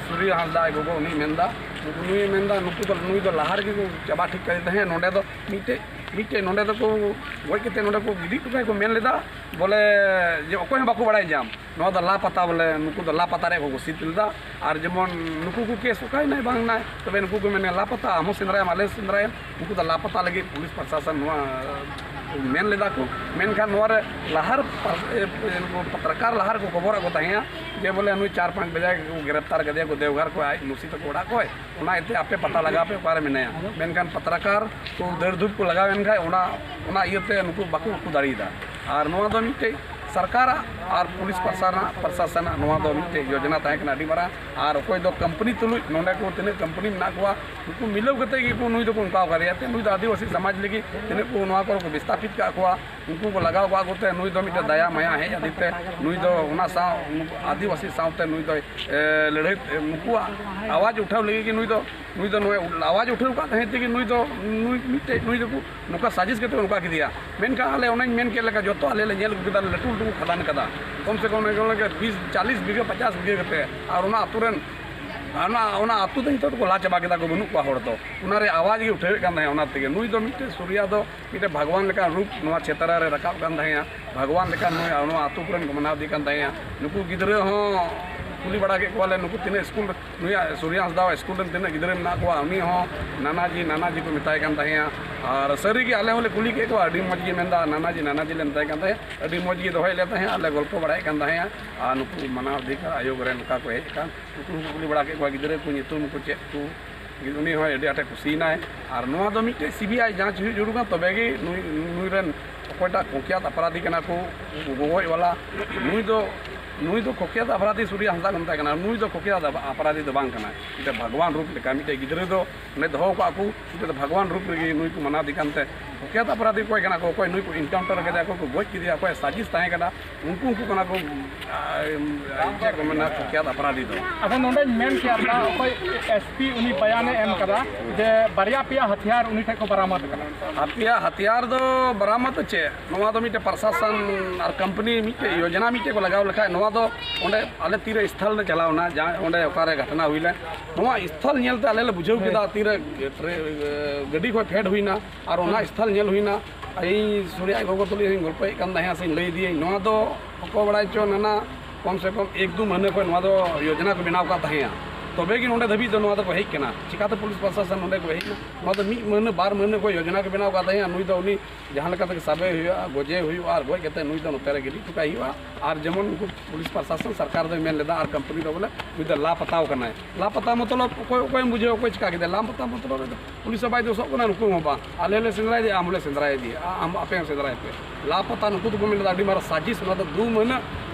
ᱥᱩᱨᱤᱭᱟ ᱦᱟᱸᱥᱫᱟ ᱟᱡ ᱜᱚᱜᱚ ᱩᱱᱤᱭ ᱢᱮᱱᱫᱟ, ᱱᱩᱠᱩ, ᱱᱩᱭᱮ ᱢᱮᱱᱫᱟ, ᱱᱩᱠᱩ ᱫᱚ, ᱱᱩᱭ ᱫᱚ ᱞᱟᱦᱟ ᱨᱮᱜᱮ ᱠᱚ ᱪᱟᱵᱟ ᱴᱷᱤᱠ ᱠᱟᱫᱮ ᱛᱟᱦᱮᱸᱫ᱾ ᱱᱚᱸᱰᱮ ᱫᱚ ᱢᱤᱫᱴᱮᱡ, ᱢᱤᱫᱴᱮᱡ ᱱᱚᱸᱰᱮ ᱫᱚᱠᱚ ᱜᱚᱡ ᱠᱟᱛᱮ ᱱᱚᱸᱰᱮ ᱠᱚ ᱜᱤᱰᱤ ᱦᱚᱴᱚ ᱠᱟᱭ ᱠᱚ ᱢᱮᱱ ᱞᱮᱫᱟ, ᱵᱚᱞᱮ ᱡᱮ ᱚᱠᱚᱭ ᱦᱚᱸ ᱵᱟᱠᱚ ᱵᱟᱲᱟᱭ ᱧᱟᱢ᱾ ᱱᱚᱣᱟ ᱫᱚ ᱞᱟᱯᱟᱛᱟ, ᱵᱚᱞᱮ ᱱᱩᱠᱩ ᱫᱚ ᱞᱟᱯᱟᱛᱟ ᱨᱮᱭᱟᱜ ᱠᱚ ᱜᱷᱳᱥᱤᱛ ᱞᱮᱫᱟ᱾ ᱟᱨ ᱡᱮᱢᱚᱱ ᱱᱩᱠᱩ ᱠᱚ ᱠᱮᱥ ᱚᱠᱟᱭᱮᱱᱟᱭ ᱵᱟᱝ ᱱᱟᱭ, ᱛᱚᱵᱮ ᱱᱩᱠᱩ ᱠᱚ ᱢᱮᱱᱟ ᱞᱟᱯᱟᱛᱟ, ᱟᱢ ᱦᱚᱸ ᱥᱮᱸᱫᱽᱨᱟᱭᱟᱢ, ᱟᱞᱮ ᱦᱚᱸ ᱥᱮᱸᱫᱽᱨᱟᱭᱟᱢ᱾ ᱩᱱᱠᱩ ᱫᱚ ᱞᱟᱯᱟᱛᱟ ᱞᱟᱹᱜᱤᱫ ᱯᱩᱞᱤᱥ ᱯᱨᱚᱥᱟᱥᱚᱱ ᱱᱚᱣᱟ ᱢᱮᱱ ᱞᱮᱫᱟ ᱠᱚ᱾ ᱢᱮᱱᱠᱷᱟᱱ ᱱᱚᱣᱟ ᱨᱮ ᱞᱟᱦᱟ ᱨᱮ ᱯᱟᱥ-, ᱮ, ᱮ, ᱯᱟᱛᱨᱟᱠᱟᱨ ᱞᱟᱦᱟ ᱨᱮᱠᱚ ᱠᱷᱚᱵᱚᱨᱟᱜ ᱠᱚ ᱛᱟᱦᱮᱸᱜᱼᱟ ᱡᱮ ᱵᱚᱞᱮ ᱱᱩᱭ ᱪᱟᱨ ᱯᱟᱸᱪ ᱵᱟᱡᱮ ᱜᱮᱠᱚ ᱜᱨᱮᱯᱛᱟᱨ ᱠᱮᱫᱮᱭᱟ ᱠᱚ ᱫᱮᱣᱜᱷᱚᱨ ᱠᱷᱚᱱ ᱟᱡ ᱢᱩᱥᱤ ᱛᱟᱠᱚ ᱚᱲᱟᱜ ᱠᱷᱚᱱ᱾ ᱚᱱᱟ ᱤᱭᱟᱹᱛᱮ ᱟᱯᱮ ᱯᱟᱛᱟ ᱞᱟᱜᱟᱣ ᱯᱮ ᱚᱠᱟᱨᱮ ᱢᱮᱱᱟᱭᱟ᱾ ᱢᱮᱱᱠᱷᱟᱱ ᱯᱟᱛᱨᱟᱠᱟᱨ ᱠᱚ ᱫᱟᱹᱲ ᱫᱷᱩᱯ ᱠᱚ ᱞᱟᱜᱟᱣ ᱮᱱ ᱠᱷᱟᱱ ᱚᱱᱟ, ᱚᱱᱟ ᱤᱭᱟᱹᱛᱮ ᱱᱩᱠᱩ ᱵᱟᱠᱚ ᱩᱠᱩ ᱫᱟᱲᱮᱭᱟᱫᱟ᱾ ᱟᱨ ᱱᱚᱣᱟ ᱫᱚ ᱢᱤᱫᱴᱮᱡ ᱥᱚᱨᱠᱟᱨᱟᱜ ᱟᱨ ᱯᱩᱞᱤᱥ ᱯᱨᱚᱥᱟᱥᱚᱱᱟᱜ, ᱯᱨᱚᱥᱟᱥᱚᱱᱟᱜ ᱱᱚᱣᱟ ᱫᱚ ᱢᱤᱫᱴᱮᱡ ᱭᱳᱡᱚᱱᱟ ᱛᱟᱦᱮᱸ ᱠᱟᱱᱟ ᱟᱹᱰᱤ ᱢᱟᱨᱟᱝ᱾ ᱟᱨ ᱚᱠᱚᱭ ᱫᱚ ᱠᱳᱢᱯᱟᱱᱤ ᱛᱩᱞᱩᱡ, ᱱᱚᱰᱮ ᱠᱚ ᱛᱤᱱᱟᱹᱜ ᱠᱳᱢᱯᱟᱱᱤ ᱢᱮᱱᱟᱜ ᱠᱚᱣᱟ, ᱩᱱᱠᱩ ᱢᱤᱞᱟᱹᱣ ᱠᱟᱛᱮ ᱜᱮᱠᱚ ᱱᱩᱭ ᱫᱚᱠᱚ ᱚᱱᱠᱟ ᱠᱟᱫᱮᱭᱟ᱾ ᱛᱮ ᱱᱩᱭ ᱫᱚ ᱟᱹᱫᱤᱵᱟᱹᱥᱤ ᱥᱚᱢᱟᱡᱽ ᱞᱟᱹᱜᱤᱫ ᱛᱤᱱᱟᱹᱜ ᱠᱚ ᱱᱚᱣᱟ ᱠᱚᱨᱮ ᱠᱚ ᱵᱤᱥᱛᱟᱯᱤᱛ ᱠᱟᱜ ᱠᱚᱣᱟ, ᱩᱱᱠᱩ ᱠᱚ ᱞᱟᱜᱟᱣ ᱠᱚᱣᱟ ᱠᱚᱛᱮ ᱱᱩᱭ ᱫᱚ ᱢᱤᱫᱴᱮᱱ ᱫᱟᱭᱟ ᱢᱟᱭᱟ ᱦᱮᱡ ᱟᱫᱮ ᱛᱮ ᱱᱩᱭ ᱫᱚ ᱚᱱᱟ ᱥᱟᱶ ᱟᱹᱫᱤᱵᱟᱹᱥᱤ ᱥᱟᱶᱛᱮ ᱱᱩᱭ ᱫᱚᱭ, ᱮ, ᱞᱟᱹᱲᱦᱟᱹᱭ, ᱱᱩᱠᱩᱣᱟᱜ ᱟᱣᱟᱡᱽ ᱩᱴᱷᱟᱹᱣ ᱞᱟᱹᱜᱤᱫ ᱜᱮ ᱱᱩᱭ ᱫᱚ, ᱱᱩᱭ ᱫᱚ ᱱᱚᱣᱟ ᱟᱣᱟᱡᱽ ᱩᱴᱷᱟᱹᱣ ᱠᱟᱜ ᱛᱟᱦᱮᱸ ᱛᱮᱜᱮ ᱱᱩᱭ ᱫᱚ, ᱱᱩᱭ ᱢᱤᱫᱴᱮᱡ ᱱᱩᱭ ᱫᱚᱠᱚ ᱱᱚᱝᱠᱟ ᱥᱟᱡᱤᱥ ᱠᱟᱛᱮ ᱱᱚᱝᱠᱟ ᱠᱮᱫᱮᱭᱟ᱾ ᱢᱮᱱᱠᱷᱟᱱ ᱟᱞᱮ ᱚᱱᱮᱧ ᱢᱮᱱ ᱠᱮᱫ ᱞᱮᱠᱟ ᱡᱚᱛᱚ ᱟᱞᱮ ᱞᱮ ᱧᱮᱞ ᱟᱹᱜᱩ ᱠᱮᱫᱟ, ᱞᱟᱹᱴᱩ ᱞᱟᱹᱴᱩ ᱠᱚ ᱠᱷᱟᱫᱟᱱ ᱠᱟᱫᱟ, ᱠᱚᱢ ᱥᱮ ᱠᱚᱢ ᱚᱱᱮ ᱠᱚ ᱞᱟᱹᱜᱤᱫ ᱵᱤᱥ, ᱪᱟᱞᱤᱥ ᱵᱤᱜᱷᱟᱹ, ᱯᱚᱪᱟᱥ ᱵᱤᱜᱷᱟᱹ ᱠᱟᱛᱮ᱾ ᱟᱨ ᱚᱱᱟ ᱟᱹᱛᱩ ᱨᱮᱱ ᱟᱨ ᱚᱱᱟ ᱚᱱᱟ ᱟᱹᱛᱩ ᱫᱚ ᱱᱤᱛᱚᱜ ᱫᱚᱠᱚ ᱞᱟ ᱪᱟᱵᱟ ᱠᱮᱫᱟ ᱠᱚ, ᱵᱟᱹᱱᱩᱜ ᱠᱚᱣᱟ ᱦᱚᱲ ᱫᱚ᱾ ᱚᱱᱟ ᱨᱮ ᱟᱣᱟᱡᱽ ᱜᱮ ᱩᱴᱷᱟᱹᱣᱮᱫ ᱠᱟᱱ ᱛᱟᱦᱮᱸᱫ᱾ ᱚᱱᱟ ᱛᱮᱜᱮ ᱱᱩᱭ ᱫᱚ ᱢᱤᱫᱴᱮᱱ ᱥᱩᱨᱭᱟ ᱫᱚ ᱢᱤᱫᱴᱮᱱ ᱵᱷᱟᱜᱽᱣᱟᱱ ᱞᱮᱠᱟᱱ ᱨᱩᱯ ᱱᱚᱣᱟ ᱪᱷᱮᱛᱨᱟ ᱨᱮ ᱨᱟᱠᱟᱵ ᱠᱟᱱ ᱛᱟᱦᱮᱸᱫᱼᱟ᱾ ᱵᱷᱟᱜᱽᱣᱟᱱ ᱞᱮᱠᱟᱱ ᱱᱩᱭ ᱱᱚᱣᱟ ᱟᱹᱛᱩ ᱠᱚᱨᱮᱱ ᱠᱚ ᱢᱟᱱᱟᱣ ᱤᱫᱤ ᱠᱟᱱ ᱛᱟᱦᱮᱸᱫᱼᱟ᱾ ᱱᱩᱠᱩ ᱜᱤᱫᱽᱨᱟᱹ ᱦᱚᱸ ᱠᱩᱞᱤ ᱵᱟᱲᱟ ᱠᱮᱫ ᱠᱚᱣᱟᱞᱮ, ᱱᱩᱠᱩ ᱛᱤᱱᱟᱹᱜ ᱥᱠᱩᱞ ᱱᱩᱭᱟᱜ ᱥᱩᱨᱭᱟ ᱦᱟᱸᱥᱫᱟ ᱥᱠᱩᱞ ᱨᱮᱱ ᱛᱤᱱᱟᱹᱜ ᱜᱤᱫᱽᱨᱟᱹ ᱢᱮᱱᱟᱜ ᱠᱚᱣᱟ, ᱩᱱᱤ ᱦᱚᱸ ᱱᱟᱱᱟ ᱡᱤ, ᱱᱟᱱᱟ ᱡᱤ ᱠᱚ ᱢᱮᱛᱟᱭ ᱠᱟᱱ ᱛᱟᱦᱮᱸᱫᱼᱟ᱾ ᱟᱨ ᱥᱟᱹᱨᱤᱜᱮ ᱟᱞᱮ ᱦᱚᱸᱞᱮ ᱠᱩᱞᱤ ᱠᱮᱫ ᱠᱚᱣᱟ, ᱟᱹᱰᱤ ᱢᱚᱡᱽ ᱜᱮ ᱢᱮᱱᱫᱟ, ᱱᱟᱱᱟ ᱡᱤ, ᱱᱟᱱᱟ ᱡᱤ ᱞᱮ ᱢᱮᱛᱟᱭ ᱠᱟᱱ ᱛᱟᱦᱮᱸᱫ, ᱟᱹᱰᱤ ᱢᱚᱡᱽ ᱜᱮ ᱫᱚᱦᱚᱭᱮᱫ ᱞᱮ ᱛᱟᱦᱮᱸᱫ, ᱟᱨ ᱞᱮ ᱜᱚᱞᱯᱚ ᱵᱟᱲᱟᱭᱮᱫ ᱠᱟᱱ ᱛᱟᱦᱮᱸᱫᱼᱟ᱾ ᱟᱨ ᱱᱩᱠᱩ ᱢᱟᱱᱟᱣ ᱚᱫᱷᱤᱠᱟᱨ ᱟᱭᱳᱜᱽ ᱨᱮᱱ ᱚᱠᱟ ᱠᱚ ᱦᱮᱡ ᱟᱠᱟᱱ, ᱩᱱᱠᱩ ᱦᱚᱸᱠᱚ ᱠᱩᱞᱤ ᱵᱟᱲᱟ ᱠᱮᱫ ᱠᱚᱣᱟ, ᱜᱤᱫᱽᱨᱟᱹ ᱠᱚ ᱧᱩᱛᱩᱢ ᱠᱚ ᱪᱮᱫ ᱠᱚ, ᱩᱱᱤ ᱦᱚᱸ ᱟᱹᱰᱤ ᱟᱸᱴᱮ ᱠᱩᱥᱤᱭᱮᱱᱟᱭ᱾ ᱟᱨ ᱱᱚᱣᱟ ᱫᱚ ᱢᱤᱫᱴᱮᱡ ᱥᱤ ᱵᱤ ᱟᱭ ᱡᱟᱸᱪ ᱦᱩᱭᱩᱜ ᱡᱟᱹᱨᱩᱲ ᱠᱟᱱᱟ, ᱛᱚᱵᱮ ᱜᱮ ᱱᱩᱭ, ᱱᱩᱭ ᱨᱮᱱ ᱚᱠᱚᱭᱴᱟᱜ ᱠᱩᱠᱷᱭᱟᱛ ᱚᱯᱚᱨᱟᱫᱷᱤ ᱠᱟᱱᱟ ᱠᱚ, ᱜᱚᱜᱚᱡ ᱣᱟᱞᱟ, ᱱᱩᱭ ᱫᱚ, ᱱᱩᱭ ᱫᱚ ᱠᱩᱠᱷᱭᱟᱛ ᱚᱯᱚᱨᱟᱫᱷᱤ ᱥᱩᱨᱭᱟ ᱦᱟᱸᱥᱫᱟ ᱠᱚ ᱢᱮᱛᱟᱭ ᱠᱟᱱᱟ᱾ ᱱᱩᱭ ᱫᱚ ᱠᱩᱠᱷᱭᱟᱛ ᱚᱯᱚᱨᱟᱫᱷᱤ ᱫᱚ ᱵᱟᱝ ᱠᱟᱱᱟᱭ, ᱢᱤᱫᱴᱮᱡ ᱵᱷᱟᱜᱽᱣᱟᱱ ᱨᱩᱯ ᱞᱮᱠᱟ ᱢᱤᱫᱴᱮᱡ ᱜᱤᱫᱽᱨᱟᱹ ᱫᱚ ᱚᱸᱰᱮ ᱫᱚᱦᱚ ᱠᱟᱜ ᱠᱚ, ᱢᱤᱫᱴᱮᱡ ᱫᱚ ᱵᱷᱟᱜᱽᱣᱟᱱ ᱨᱩᱯ ᱨᱮᱜᱮ ᱱᱩᱭ ᱠᱚ ᱢᱟᱱᱟᱣ ᱤᱫᱤ ᱠᱟᱱᱛᱮ, ᱠᱩᱠᱷᱭᱟᱛ ᱚᱯᱚᱨᱟᱫᱷᱤ ᱚᱠᱚᱭ ᱠᱟᱱᱟ ᱠᱚ, ᱚᱠᱚᱭ ᱱᱩᱭ ᱠᱚ ᱮᱱᱠᱟᱣᱩᱱᱴᱟᱨ ᱠᱮᱫᱮᱭᱟ, ᱚᱠᱚᱭ ᱠᱚ ᱜᱚᱡ ᱠᱮᱫᱮᱭᱟ, ᱚᱠᱚᱭ ᱥᱟᱡᱤᱥ ᱛᱟᱦᱮᱸ ᱠᱟᱱᱟ, ᱩᱱᱠᱩ, ᱩᱱᱠᱩ ᱠᱟᱱᱟ ᱠᱚ, ᱟᱨ, ᱪᱮᱫ ᱠᱚ ᱢᱮᱱᱟ, ᱠᱩᱠᱷᱭᱟᱛ ᱚᱯᱚᱨᱟᱫᱷᱤ ᱫᱚ᱾ ᱟᱪᱪᱷᱟ, ᱱᱚᱰᱮᱧ ᱢᱮᱱ ᱠᱮᱭᱟ, ᱚᱠᱚᱭ ᱮᱥ ᱯᱤ ᱩᱱᱤ ᱵᱟᱭᱟᱱᱮ ᱮᱢ ᱠᱟᱫᱟ ᱡᱮ ᱵᱟᱨᱭᱟ ᱯᱮᱭᱟ ᱦᱟᱛᱤᱭᱟᱨ ᱩᱱᱤ ᱴᱷᱮᱱ ᱠᱚ ᱵᱟᱨᱟᱢᱚᱫ ᱠᱟᱫᱟ᱾ ᱦᱟᱛᱤᱭᱟ-, ᱦᱟᱛᱤᱭᱟᱨ ᱫᱚ ᱵᱟᱨᱟᱢᱚᱫ ᱫᱚ ᱪᱮᱫ? ᱱᱚᱣᱟ ᱫᱚ ᱢᱤᱫᱴᱮᱱ ᱯᱨᱚᱥᱟᱥᱚᱱ ᱟᱨ ᱠᱳᱢᱯᱟᱱᱤ ᱢᱤᱫᱴᱮᱡ ᱭᱳᱡᱚᱱᱟ ᱢᱤᱫᱴᱮᱡ ᱠᱚ ᱞᱟᱜᱟᱣ ᱞᱮᱠᱷᱟᱡ, ᱱᱚᱣᱟ ᱫᱚ ᱚᱸᱰᱮ ᱟᱞᱮ ᱛᱤᱨᱮ ᱥᱛᱷᱚᱞ ᱞᱮ ᱪᱟᱞᱟᱣ ᱮᱱᱟ, ᱡᱟᱦᱟᱸ ᱚᱸᱰᱮ ᱚᱠᱟᱨᱮ ᱜᱷᱚᱴᱚᱱᱟ ᱦᱩᱭ ᱞᱮᱱ, ᱱᱚᱣᱟ ᱥᱛᱷᱚᱞ ᱧᱮᱞᱛᱮ ᱟᱞᱮ ᱞᱮ ᱵᱩᱡᱷᱟᱹᱣ ᱠᱮᱫᱟ ᱛᱤᱨᱮ ᱴᱨᱮ-, ᱜᱟᱹᱰᱤ ᱠᱷᱚᱡ ᱯᱷᱮᱰ ᱦᱩᱭᱱᱟ ᱟᱨ ᱚᱱᱟ ᱥᱛᱷᱚᱞ ᱧᱮᱞ ᱦᱩᱭᱱᱟ᱾ ᱤᱧ ᱥᱩᱨᱭᱟ ᱟᱡ ᱜᱚᱜᱚ ᱛᱩᱞᱩᱡ ᱦᱚᱸᱧ ᱜᱚᱞᱯᱚᱭᱮᱫ ᱠᱟᱱ ᱛᱟᱦᱮᱸᱫ ᱥᱮᱧ ᱞᱟᱹᱭ ᱤᱫᱤᱭᱟᱹᱧ, ᱱᱚᱣᱟ ᱫᱚ ᱚᱠᱚᱭ ᱵᱟᱲᱟᱭ ᱪᱚ ᱱᱟᱱᱟ ᱠᱚᱢ ᱥᱮ ᱠᱚᱢ ᱮᱠ ᱫᱩ ᱢᱟᱹᱦᱱᱟᱹ ᱠᱷᱚᱱ ᱱᱚᱣᱟ ᱫᱚ ᱭᱳᱡᱚᱱᱟ ᱠᱚ ᱵᱮᱱᱟᱣ ᱠᱟᱜ ᱛᱟᱦᱮᱸᱭᱟ, ᱛᱚᱵᱮ ᱜᱮ ᱱᱚᱸᱰᱮ ᱫᱷᱟᱹᱵᱤᱡ ᱫᱚ ᱱᱚᱣᱟ ᱫᱚᱠᱚ ᱦᱮᱡ ᱠᱟᱱᱟ᱾ ᱪᱤᱠᱟᱛᱮ ᱯᱩᱞᱤᱥ ᱯᱨᱚᱥᱟᱥᱚᱱ ᱱᱚᱸᱰᱮ ᱠᱚ ᱦᱮᱡ ᱮᱱᱟ? ᱱᱚᱣᱟ ᱫᱚ ᱢᱤᱫ ᱢᱟᱹᱦᱱᱟᱹ, ᱵᱟᱨ ᱢᱟᱹᱦᱱᱟᱹ ᱠᱷᱚᱱ ᱭᱳᱡᱚᱱᱟ ᱠᱚ ᱵᱮᱱᱟᱣ ᱠᱟᱜ ᱛᱟᱦᱮᱸᱭᱟ, ᱱᱩᱭ ᱫᱚ ᱩᱱᱤ ᱡᱟᱦᱟᱸ ᱞᱮᱠᱟ ᱛᱮᱜᱮ ᱥᱟᱵᱮ ᱦᱩᱭᱩᱜᱼᱟ, ᱜᱚᱡᱮ ᱦᱩᱭᱩᱜᱼᱟ ᱟᱨ ᱜᱚᱡ ᱠᱟᱛᱮ ᱱᱩᱭ ᱫᱚ ᱱᱚᱛᱮ ᱨᱮ ᱜᱤᱰᱤ ᱦᱚᱴᱚ ᱠᱟᱭ ᱦᱩᱭᱩᱜᱼᱟ᱾ ᱟᱨ ᱡᱮᱢᱚᱱ ᱩᱱᱠᱩ ᱯᱩᱞᱤᱥ ᱯᱨᱚᱥᱟᱥᱚᱱ ᱥᱚᱨᱠᱟᱨ ᱫᱚᱭ ᱢᱮᱱ ᱞᱮᱫᱟ ᱟᱨ ᱠᱳᱢᱯᱟᱱᱤ ᱫᱚ ᱵᱚᱞᱮ ᱱᱩᱭ ᱫᱚ ᱞᱟᱯᱟᱛᱟᱣ ᱠᱟᱱᱟᱭ᱾ ᱞᱟᱯᱟᱛᱟ ᱢᱚᱛᱞᱚᱵ ᱚᱠᱚᱭ, ᱚᱠᱚᱭᱮᱢ ᱵᱩᱡᱷᱟᱹᱣ ᱚᱠᱚᱭ ᱪᱤᱠᱟ ᱠᱮᱫᱟ? ᱞᱟᱯᱟᱛᱟ ᱢᱚᱛᱞᱚᱵ ᱨᱮᱫᱚ ᱯᱩᱞᱤᱥ ᱦᱚᱸ ᱵᱟᱭ ᱫᱳᱥᱚᱜ ᱠᱟᱱᱟ, ᱱᱩᱠᱩ ᱦᱚᱸ ᱵᱟᱝ᱾ ᱟᱞᱮ ᱞᱮ ᱥᱮᱸᱫᱽᱨᱟᱭᱮᱫᱮᱭᱟ, ᱟᱢ ᱦᱚᱸᱞᱮ ᱥᱮᱸᱫᱽᱨᱟᱭᱮᱫᱮᱭᱟ, ᱟ-, ᱟᱢ, ᱟᱯᱮ ᱦᱚᱸ ᱥᱮᱸᱫᱽᱨᱟᱭ ᱯᱮ᱾ ᱞᱟᱯᱟᱛᱟ ᱱᱩᱠᱩ ᱫᱚᱠᱚ ᱢᱮᱱ ᱞᱮᱫᱟ ᱟᱹᱰᱤ ᱢᱟᱨᱟᱝ ᱥᱟᱡᱤᱥ, ᱚᱱᱟ ᱫᱚ ᱫᱩ ᱢᱟᱹᱦᱱᱟᱹ,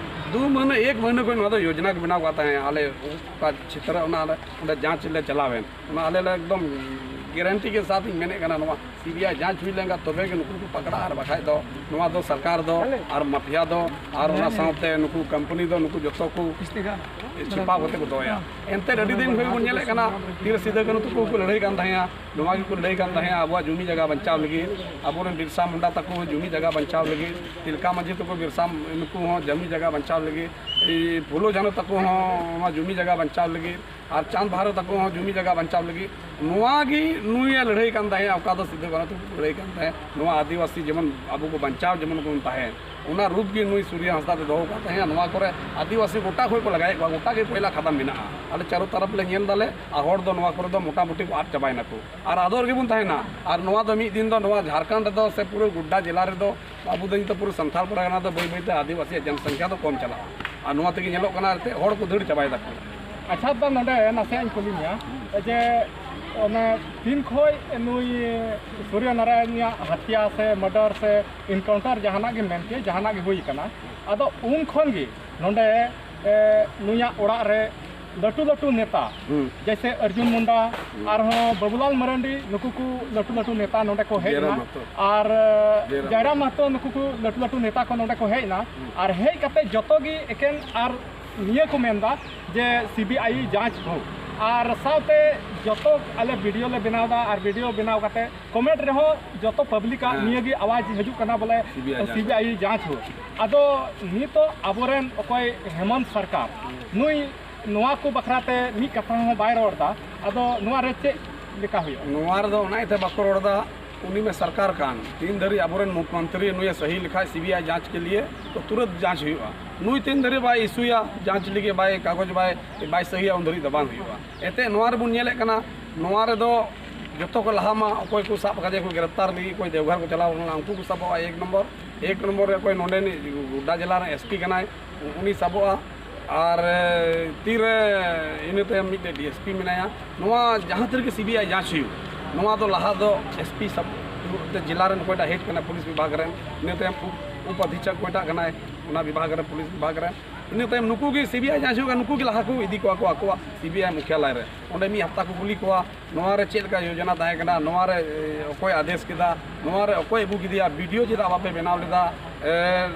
ᱫᱩ ᱢᱟᱹᱦᱱᱟᱹ, ᱮᱠ ᱢᱟᱹᱦᱱᱟᱹ ᱠᱷᱚᱱ ᱱᱚᱣᱟ ᱫᱚ ᱭᱳᱡᱚᱱᱟ ᱠᱚ ᱵᱮᱱᱟᱣ ᱠᱟᱜ ᱛᱟᱦᱮᱸᱫ᱾ ᱟᱞᱮ ᱚᱠᱟ ᱪᱷᱮᱛᱨᱚ ᱚᱱᱟ ᱚᱸᱰᱮ ᱡᱟᱸᱪ ᱞᱮ ᱪᱟᱞᱟᱣᱮᱱ, ᱚᱱᱟ ᱟᱞᱮ ᱞᱮ ᱮᱠᱫᱚᱢ ᱜᱮᱨᱮᱱᱴᱤ ᱠᱮ ᱥᱟᱛᱷ ᱤᱧ ᱢᱮᱱᱮᱫ ᱠᱟᱱᱟ, ᱱᱚᱣᱟ ᱥᱤ ᱵᱤ ᱟᱭ ᱡᱟᱸᱪ ᱦᱩᱭ ᱞᱮᱱᱠᱷᱟᱱ ᱛᱚᱵᱮ ᱜᱮ ᱱᱩᱠᱩ ᱠᱚ ᱯᱟᱠᱲᱟᱜᱼᱟ, ᱟᱨ ᱵᱟᱠᱷᱟᱡ ᱫᱚ ᱱᱚᱣᱟ ᱫᱚ ᱥᱚᱨᱠᱟᱨ ᱫᱚ ᱟᱨ ᱢᱟᱯᱷᱤᱭᱟ ᱫᱚ ᱟᱨ ᱚᱱᱟ ᱥᱟᱶᱛᱮ ᱱᱩᱠᱩ ᱠᱳᱢᱯᱟᱱᱤ ᱫᱚ ᱱᱩᱠᱩ ᱡᱚᱛᱚ ᱠᱚ ᱪᱷᱤᱯᱟᱣ ᱠᱟᱛᱮ ᱠᱚ ᱫᱚᱦᱚᱭᱟ᱾ ᱮᱱᱛᱮᱫ ᱟᱹᱰᱤ ᱫᱤᱱ ᱠᱷᱚᱱ ᱵᱚᱱ ᱧᱮᱞᱮᱫ ᱠᱟᱱᱟ, ᱛᱤᱨᱮ ᱥᱤᱫᱟᱹ ᱠᱟᱹᱱᱦᱩ ᱛᱟᱠᱚ ᱠᱚ ᱞᱟᱹᱲᱦᱟᱹᱭ ᱠᱟᱱ ᱛᱟᱦᱮᱸᱜᱼᱟ, ᱱᱚᱣᱟ ᱜᱮᱠᱚ ᱞᱟᱹᱲᱦᱟᱹᱭ ᱠᱟᱱ ᱛᱟᱦᱮᱸᱜᱼᱟ ᱟᱵᱚᱣᱟᱜ ᱡᱩᱢᱤ ᱡᱟᱭᱜᱟ ᱵᱟᱧᱪᱟᱣ ᱞᱟᱹᱜᱤᱫ, ᱟᱵᱚᱨᱮᱱ ᱵᱤᱨᱥᱟ ᱢᱩᱱᱰᱟ ᱛᱟᱠᱚ ᱦᱚᱸ ᱡᱩᱢᱤ ᱡᱟᱭᱜᱟ ᱵᱟᱧᱪᱟᱣ ᱞᱟᱹᱜᱤᱫ, ᱛᱤᱞᱠᱟ ᱢᱟᱹᱡᱷᱤ ᱛᱟᱠᱚ ᱵᱤᱨᱥᱟ ᱱᱩᱠᱩ ᱦᱚᱸ ᱡᱩᱢᱤ ᱡᱟᱭᱜᱟ ᱵᱟᱧᱪᱟᱣ ᱞᱟᱹᱜᱤᱫ, ᱮᱭ ᱯᱷᱩᱞᱳ ᱡᱷᱟᱱᱳ ᱛᱟᱠᱚ ᱦᱚᱸ ᱱᱚᱣᱟ ᱡᱩᱢᱤ ᱡᱟᱭᱜᱟ ᱵᱟᱧᱪᱟᱣ ᱞᱟᱹᱜᱤᱫ, ᱟᱨ ᱪᱟᱸᱫᱽ ᱵᱷᱟᱭᱨᱳ ᱛᱟᱠᱚ ᱦᱚᱸ ᱡᱩᱢᱤ ᱡᱟᱭᱜᱟ ᱵᱟᱧᱪᱟᱣ ᱞᱟᱹᱜᱤᱫ, ᱱᱚᱣᱟ ᱜᱮ ᱱᱩᱭᱮ ᱞᱟᱹᱲᱦᱟᱹᱭ ᱠᱟᱱ ᱛᱟᱦᱮᱸᱫ, ᱚᱠᱟ ᱫᱚ ᱥᱤᱫᱩ ᱠᱟᱹᱱᱦᱩ ᱛᱟᱠᱚ ᱠᱚ ᱞᱟᱹᱲᱦᱟᱹᱭ ᱠᱟᱱ ᱛᱟᱦᱮᱸᱫ, ᱱᱚᱣᱟ ᱟᱹᱫᱤᱵᱟᱹᱥᱤ ᱡᱮᱢᱚᱱ ᱟᱵᱚ ᱠᱚ ᱵᱟᱧᱪᱟᱣ ᱡᱮᱢᱚᱱ ᱵᱚᱱ ᱛᱟᱦᱮᱸ, ᱚᱱᱟ ᱨᱩᱯ ᱜᱮ ᱱᱩᱭ ᱥᱩᱨᱭᱚ ᱦᱟᱸᱥᱫᱟ ᱫᱚ ᱫᱚᱦᱚ ᱠᱟᱜ ᱛᱟᱦᱮᱸᱫ᱾ ᱱᱚᱣᱟ ᱠᱚᱨᱮ ᱟᱹᱫᱤᱵᱟᱹᱥᱤ ᱜᱚᱴᱟ ᱠᱷᱚᱱ ᱠᱚ ᱞᱟᱜᱟᱭᱮᱫ ᱠᱚᱣᱟ, ᱜᱚᱴᱟ ᱜᱮ ᱠᱚᱭᱞᱟ ᱠᱷᱟᱫᱟᱱ ᱢᱮᱱᱟᱜᱼᱟ, ᱟᱞᱮ ᱪᱟᱨᱚ ᱛᱟᱨᱟᱯ ᱞᱮ ᱧᱮᱞ ᱫᱟᱞᱮ, ᱟᱨ ᱦᱚᱲ ᱫᱚ ᱱᱚᱣᱟ ᱠᱚᱨᱮ ᱫᱚ ᱢᱚᱴᱟᱢᱩᱴᱤ ᱠᱚ ᱟᱫ ᱪᱟᱵᱟᱭᱮᱱᱟ ᱠᱚ, ᱟᱨ ᱟᱫᱚ ᱨᱮᱜᱮ ᱵᱚᱱ ᱛᱟᱦᱮᱱᱟ᱾ ᱟᱨ ᱱᱚᱣᱟ ᱫᱚ ᱢᱤᱫ ᱫᱤᱱ ᱫᱚ ᱱᱚᱣᱟ ᱡᱷᱟᱲᱠᱷᱚᱸᱰ ᱨᱮᱫᱚ ᱥᱮ ᱯᱩᱨᱟᱹ ᱜᱚᱰᱰᱟ ᱡᱮᱞᱟ ᱨᱮᱫᱚ ᱟᱵᱚ ᱫᱚ ᱱᱤᱛᱚᱜ ᱯᱩᱨᱟᱹ ᱥᱟᱱᱛᱟᱲ ᱯᱟᱨᱜᱟᱱᱟ ᱫᱚ ᱵᱟᱹᱭ ᱵᱟᱹᱭᱛᱮ ᱟᱹᱫᱤᱵᱟᱹᱥᱤᱭᱟᱜ ᱡᱚᱱᱥᱚᱝᱠᱷᱟ ᱫᱚ ᱠᱚᱢ ᱪᱟᱞᱟᱜᱼᱟ, ᱟᱨ ᱱᱚᱣᱟ ᱛᱮᱜᱮ ᱧᱮᱞᱚᱜ ᱠᱟᱱᱟ ᱮᱱᱛᱮᱫ ᱦᱚᱲ ᱠᱚ ᱫᱟᱹᱲ ᱪᱟᱵᱟᱭ ᱫᱟᱠᱚ᱾ ᱟᱪᱪᱷᱟ, ᱫᱟ, ᱱᱚᱰᱮ ᱱᱟᱥᱮᱭᱟᱜ ᱤᱧ ᱠᱩᱞᱤ ᱢᱮᱭᱟ ᱡᱮ ᱚᱱᱮ ᱛᱤᱱ ᱠᱷᱚᱡ ᱱᱩᱭ ᱥᱩᱨᱭᱚ ᱱᱟᱨᱟᱭᱚᱱ ᱨᱮᱭᱟᱜ ᱦᱟᱛᱭᱟ ᱥᱮ ᱢᱟᱨᱰᱟᱨ ᱥᱮ ᱮᱱᱠᱟᱣᱩᱱᱴᱟᱨ ᱡᱟᱦᱟᱱᱟᱜ ᱜᱮ ᱢᱮᱱ ᱠᱮ, ᱡᱟᱦᱟᱱᱟᱜ ᱜᱮ ᱦᱩᱭ ᱠᱟᱱᱟ, ᱟᱫᱚ ᱩᱱ ᱠᱷᱚᱱ ᱜᱮ ᱱᱚᱰᱮ, ᱮ, ᱱᱩᱭᱟᱜ ᱚᱲᱟᱜ ᱨᱮ ᱞᱟᱹᱴᱩ ᱞᱟᱹᱴᱩ ᱱᱮᱛᱟ, ᱦᱩᱸ᱾ ᱡᱮᱭᱥᱮ ᱚᱨᱡᱩᱱ ᱢᱩᱱᱰᱟ, ᱦᱩᱸ᱾ ᱟᱨᱦᱚᱸ ᱵᱟᱵᱩᱞᱟᱞ ᱢᱟᱨᱟᱱᱰᱤ, ᱱᱩᱠᱩ ᱠᱚ ᱞᱟᱹᱴᱩ ᱞᱟᱹᱴᱩ ᱱᱮᱛᱟ ᱱᱚᱰᱮ ᱠᱚ ᱦᱮᱡ ᱡᱟᱭᱨᱟᱢ ᱮᱱᱟ᱾ ᱢᱟᱦᱟᱛᱚ᱾ ᱟᱨ, ᱮ, ᱡᱟᱭᱨᱟᱢ ᱡᱟᱭᱨᱟᱢ ᱢᱟᱦᱟᱛᱚ, ᱱᱩᱠᱩ ᱠᱚ ᱞᱟᱹᱴᱩ ᱞᱟᱹᱴᱩ ᱱᱮᱛᱟ ᱠᱚ ᱱᱚᱰᱮ ᱠᱚ ᱦᱮᱡ ᱮᱱᱟ᱾ ᱦᱩᱸ᱾ ᱟᱨ ᱦᱮᱡ ᱠᱟᱛᱮ ᱡᱚᱛᱚ ᱜᱮ ᱮᱠᱮᱱ ᱟᱨ ᱱᱤᱭᱟᱹ ᱠᱚ ᱢᱮᱱᱫᱟ ᱡᱮ ᱥᱤ ᱵᱤ ᱟᱭ ᱡᱟᱸᱪ ᱦᱳᱠ᱾ ᱟᱨ ᱥᱟᱶᱛᱮ ᱡᱚᱛᱚ ᱟᱞᱮ ᱵᱷᱤᱰᱤᱭᱳ ᱞᱮ ᱵᱮᱱᱟᱣ ᱮᱫᱟ, ᱟᱨ ᱵᱷᱤᱰᱤᱭᱳ ᱵᱮᱱᱟᱣ ᱠᱟᱛᱮ ᱠᱚᱢᱮᱱᱴ ᱨᱮᱦᱚᱸ ᱡᱚᱛᱚ ᱯᱟᱵᱽᱞᱤᱠᱟᱜ ᱦᱮᱸ᱾ ᱱᱤᱭᱟᱹ ᱜᱮ ᱟᱣᱟᱡᱽ ᱦᱤᱡᱩᱜ ᱠᱟᱱᱟ ᱵᱚᱞᱮ C B I ᱡᱟᱸᱪ᱾ C B I ᱡᱟᱸᱪ ᱦᱳᱠ᱾ ᱟᱫᱚ ᱱᱤᱛᱚᱜ ᱟᱵᱚᱨᱮᱱ ᱚᱠᱚᱭ ᱦᱮᱢᱚᱱᱛ ᱥᱚᱨᱠᱟᱨ, ᱦᱩᱸ᱾ ᱱᱩᱭ ᱱᱚᱣᱟ ᱠᱚ ᱵᱟᱠᱷᱨᱟ ᱛᱮ ᱢᱤᱫ ᱠᱟᱛᱷᱟ ᱦᱚᱸ ᱵᱟᱭ ᱨᱚᱲ ᱮᱫᱟ᱾ ᱟᱫᱚ ᱱᱚᱣᱟ ᱨᱮ ᱪᱮᱫ ᱞᱮᱠᱟ ᱦᱩᱭᱩᱜᱼᱟ? ᱱᱚᱣᱟ ᱨᱮᱫᱚ ᱚᱱᱟ ᱤᱭᱟᱹᱛᱮ ᱵᱟᱠᱚ ᱨᱚᱲ ᱮᱫᱟ, ᱩᱱᱤ ᱢᱟ ᱥᱚᱨᱠᱟᱨ ᱠᱟᱱ, ᱛᱤᱱ ᱫᱷᱟᱹᱨᱤᱡ ᱟᱵᱚᱨᱮᱱ ᱢᱩᱠᱷᱭᱚᱢᱚᱱᱛᱨᱤ ᱱᱩᱭᱮ ᱥᱟᱹᱦᱤ ᱞᱮᱠᱷᱟᱡ ᱥᱤ ᱵᱤ ᱟᱭ ᱡᱟᱸᱪ ᱠᱮ ᱞᱤᱭᱮ, ᱛᱚ ᱛᱩᱨᱟᱹᱛ ᱡᱟᱸᱪ ᱦᱩᱭᱩᱜᱼᱟ᱾ ᱱᱩᱭ ᱛᱤᱱ ᱫᱷᱟᱹᱨᱤᱡ ᱵᱟᱭ ᱤᱥᱩᱭᱟ, ᱡᱟᱸᱪ ᱞᱟᱹᱜᱤᱫ ᱵᱟᱭ ᱠᱟᱜᱚᱡᱽ ᱵᱟᱭ, ᱵᱟᱭ ᱥᱟᱹᱦᱤᱭᱟ, ᱩᱱ ᱫᱷᱟᱹᱨᱤᱡ ᱫᱚ ᱵᱟᱝ ᱦᱩᱭᱩᱜᱼᱟ᱾ ᱮᱱᱛᱮᱫ ᱱᱚᱣᱟ ᱨᱮᱵᱚᱱ ᱧᱮᱞᱮᱫ ᱠᱟᱱᱟ, ᱱᱚᱣᱟ ᱨᱮᱫᱚ ᱡᱚᱛᱚ ᱠᱚ ᱞᱟᱦᱟ ᱢᱟ ᱚᱠᱚᱭ ᱠᱚ ᱥᱟᱵ ᱟᱠᱟᱫᱮᱭᱟ ᱠᱚ ᱜᱨᱮᱯᱛᱟᱨ ᱞᱟᱹᱜᱤᱫ, ᱚᱠᱚᱭ ᱫᱮᱣᱜᱷᱚᱨ ᱠᱚ ᱪᱟᱞᱟᱣ ᱞᱮᱱᱟ, ᱩᱱᱠᱩ ᱠᱚ ᱥᱟᱵᱚᱜᱼᱟ ᱮᱠ ᱱᱚᱢᱵᱚᱨ᱾ ᱮᱠ ᱱᱚᱢᱵᱚᱨ ᱨᱮ ᱚᱠᱚᱭ ᱱᱚᱰᱮᱱᱤᱡ ᱜᱚᱰᱰᱟ ᱡᱮᱞᱟ ᱨᱮᱱ ᱮᱥ ᱯᱤ ᱠᱟᱱᱟᱭ, ᱩᱱᱤ ᱥᱟᱵᱚᱜᱼᱟ᱾ ᱟᱨ, ᱮ, ᱛᱤᱨᱮ ᱤᱱᱟᱹ ᱛᱟᱭᱚᱢ ᱢᱤᱫᱴᱮᱡ ᱰᱤ ᱮᱥ ᱯᱤ ᱢᱮᱱᱟᱭᱟ᱾ ᱱᱚᱣᱟ ᱡᱟᱦᱟᱸ ᱛᱤ ᱨᱮᱜᱮ ᱥᱤ ᱵᱤ ᱟᱭ ᱡᱟᱸᱪ ᱦᱩᱭᱩᱜ, ᱱᱚᱣᱟ ᱫᱚ ᱞᱟᱦᱟ ᱫᱚ ᱮᱥ ᱯᱤ ᱥᱟᱵ, ᱡᱮᱞᱟ ᱨᱮᱱ ᱚᱠᱚᱭᱴᱟᱜ ᱦᱮᱰ ᱠᱟᱱᱟ ᱯᱩᱞᱤᱥ ᱵᱤᱵᱷᱟᱜᱽ ᱨᱮᱱ, ᱤᱱᱟᱹ ᱛᱟᱭᱚᱢ ᱩᱯ, ᱩᱯ ᱚᱫᱷᱤᱠᱪᱷᱚᱠ ᱚᱠᱚᱭᱴᱟᱜ ᱠᱟᱱᱟᱭ ᱚᱱᱟ ᱵᱤᱵᱷᱟᱜᱽ ᱨᱮ, ᱯᱩᱞᱤᱥ ᱵᱤᱵᱷᱟᱜᱽ ᱨᱮ, ᱤᱱᱟᱹ ᱛᱟᱭᱚᱢ ᱱᱩᱠᱩ ᱜᱮ ᱥᱤᱵᱤᱟᱭ ᱡᱟᱦᱟᱸᱭ ᱦᱩᱭᱩᱜ ᱠᱟᱱᱟ, ᱱᱩᱠᱩ ᱜᱮ ᱞᱟᱦᱟ ᱠᱚ ᱤᱫᱤ ᱠᱚᱣᱟ ᱠᱚ ᱟᱠᱚᱣᱟᱜ ᱥᱤᱵᱤᱟᱭ ᱢᱩᱠᱷᱭᱟᱞᱚᱭ ᱨᱮ᱾ ᱚᱸᱰᱮ ᱢᱤᱫ ᱦᱟᱯᱛᱟ ᱠᱚ ᱠᱩᱞᱤ ᱠᱚᱣᱟ, ᱱᱚᱣᱟ ᱨᱮ ᱪᱮᱫ ᱞᱮᱠᱟ ᱭᱳᱡᱚᱱᱟ ᱛᱟᱦᱮᱸ ᱠᱟᱱᱟ, ᱱᱚᱣᱟ ᱨᱮ, ᱮ, ᱚᱠᱚᱭ ᱟᱫᱮᱥ ᱠᱮᱫᱟ, ᱱᱚᱣᱟ ᱨᱮ ᱚᱠᱚᱭ ᱟᱹᱜᱩ ᱠᱮᱫᱮᱭᱟ, ᱵᱤᱰᱤᱭᱳ ᱪᱮᱫᱟᱜ ᱵᱟᱯᱮ ᱵᱮᱱᱟᱣ ᱞᱮᱫᱟ, ᱮ,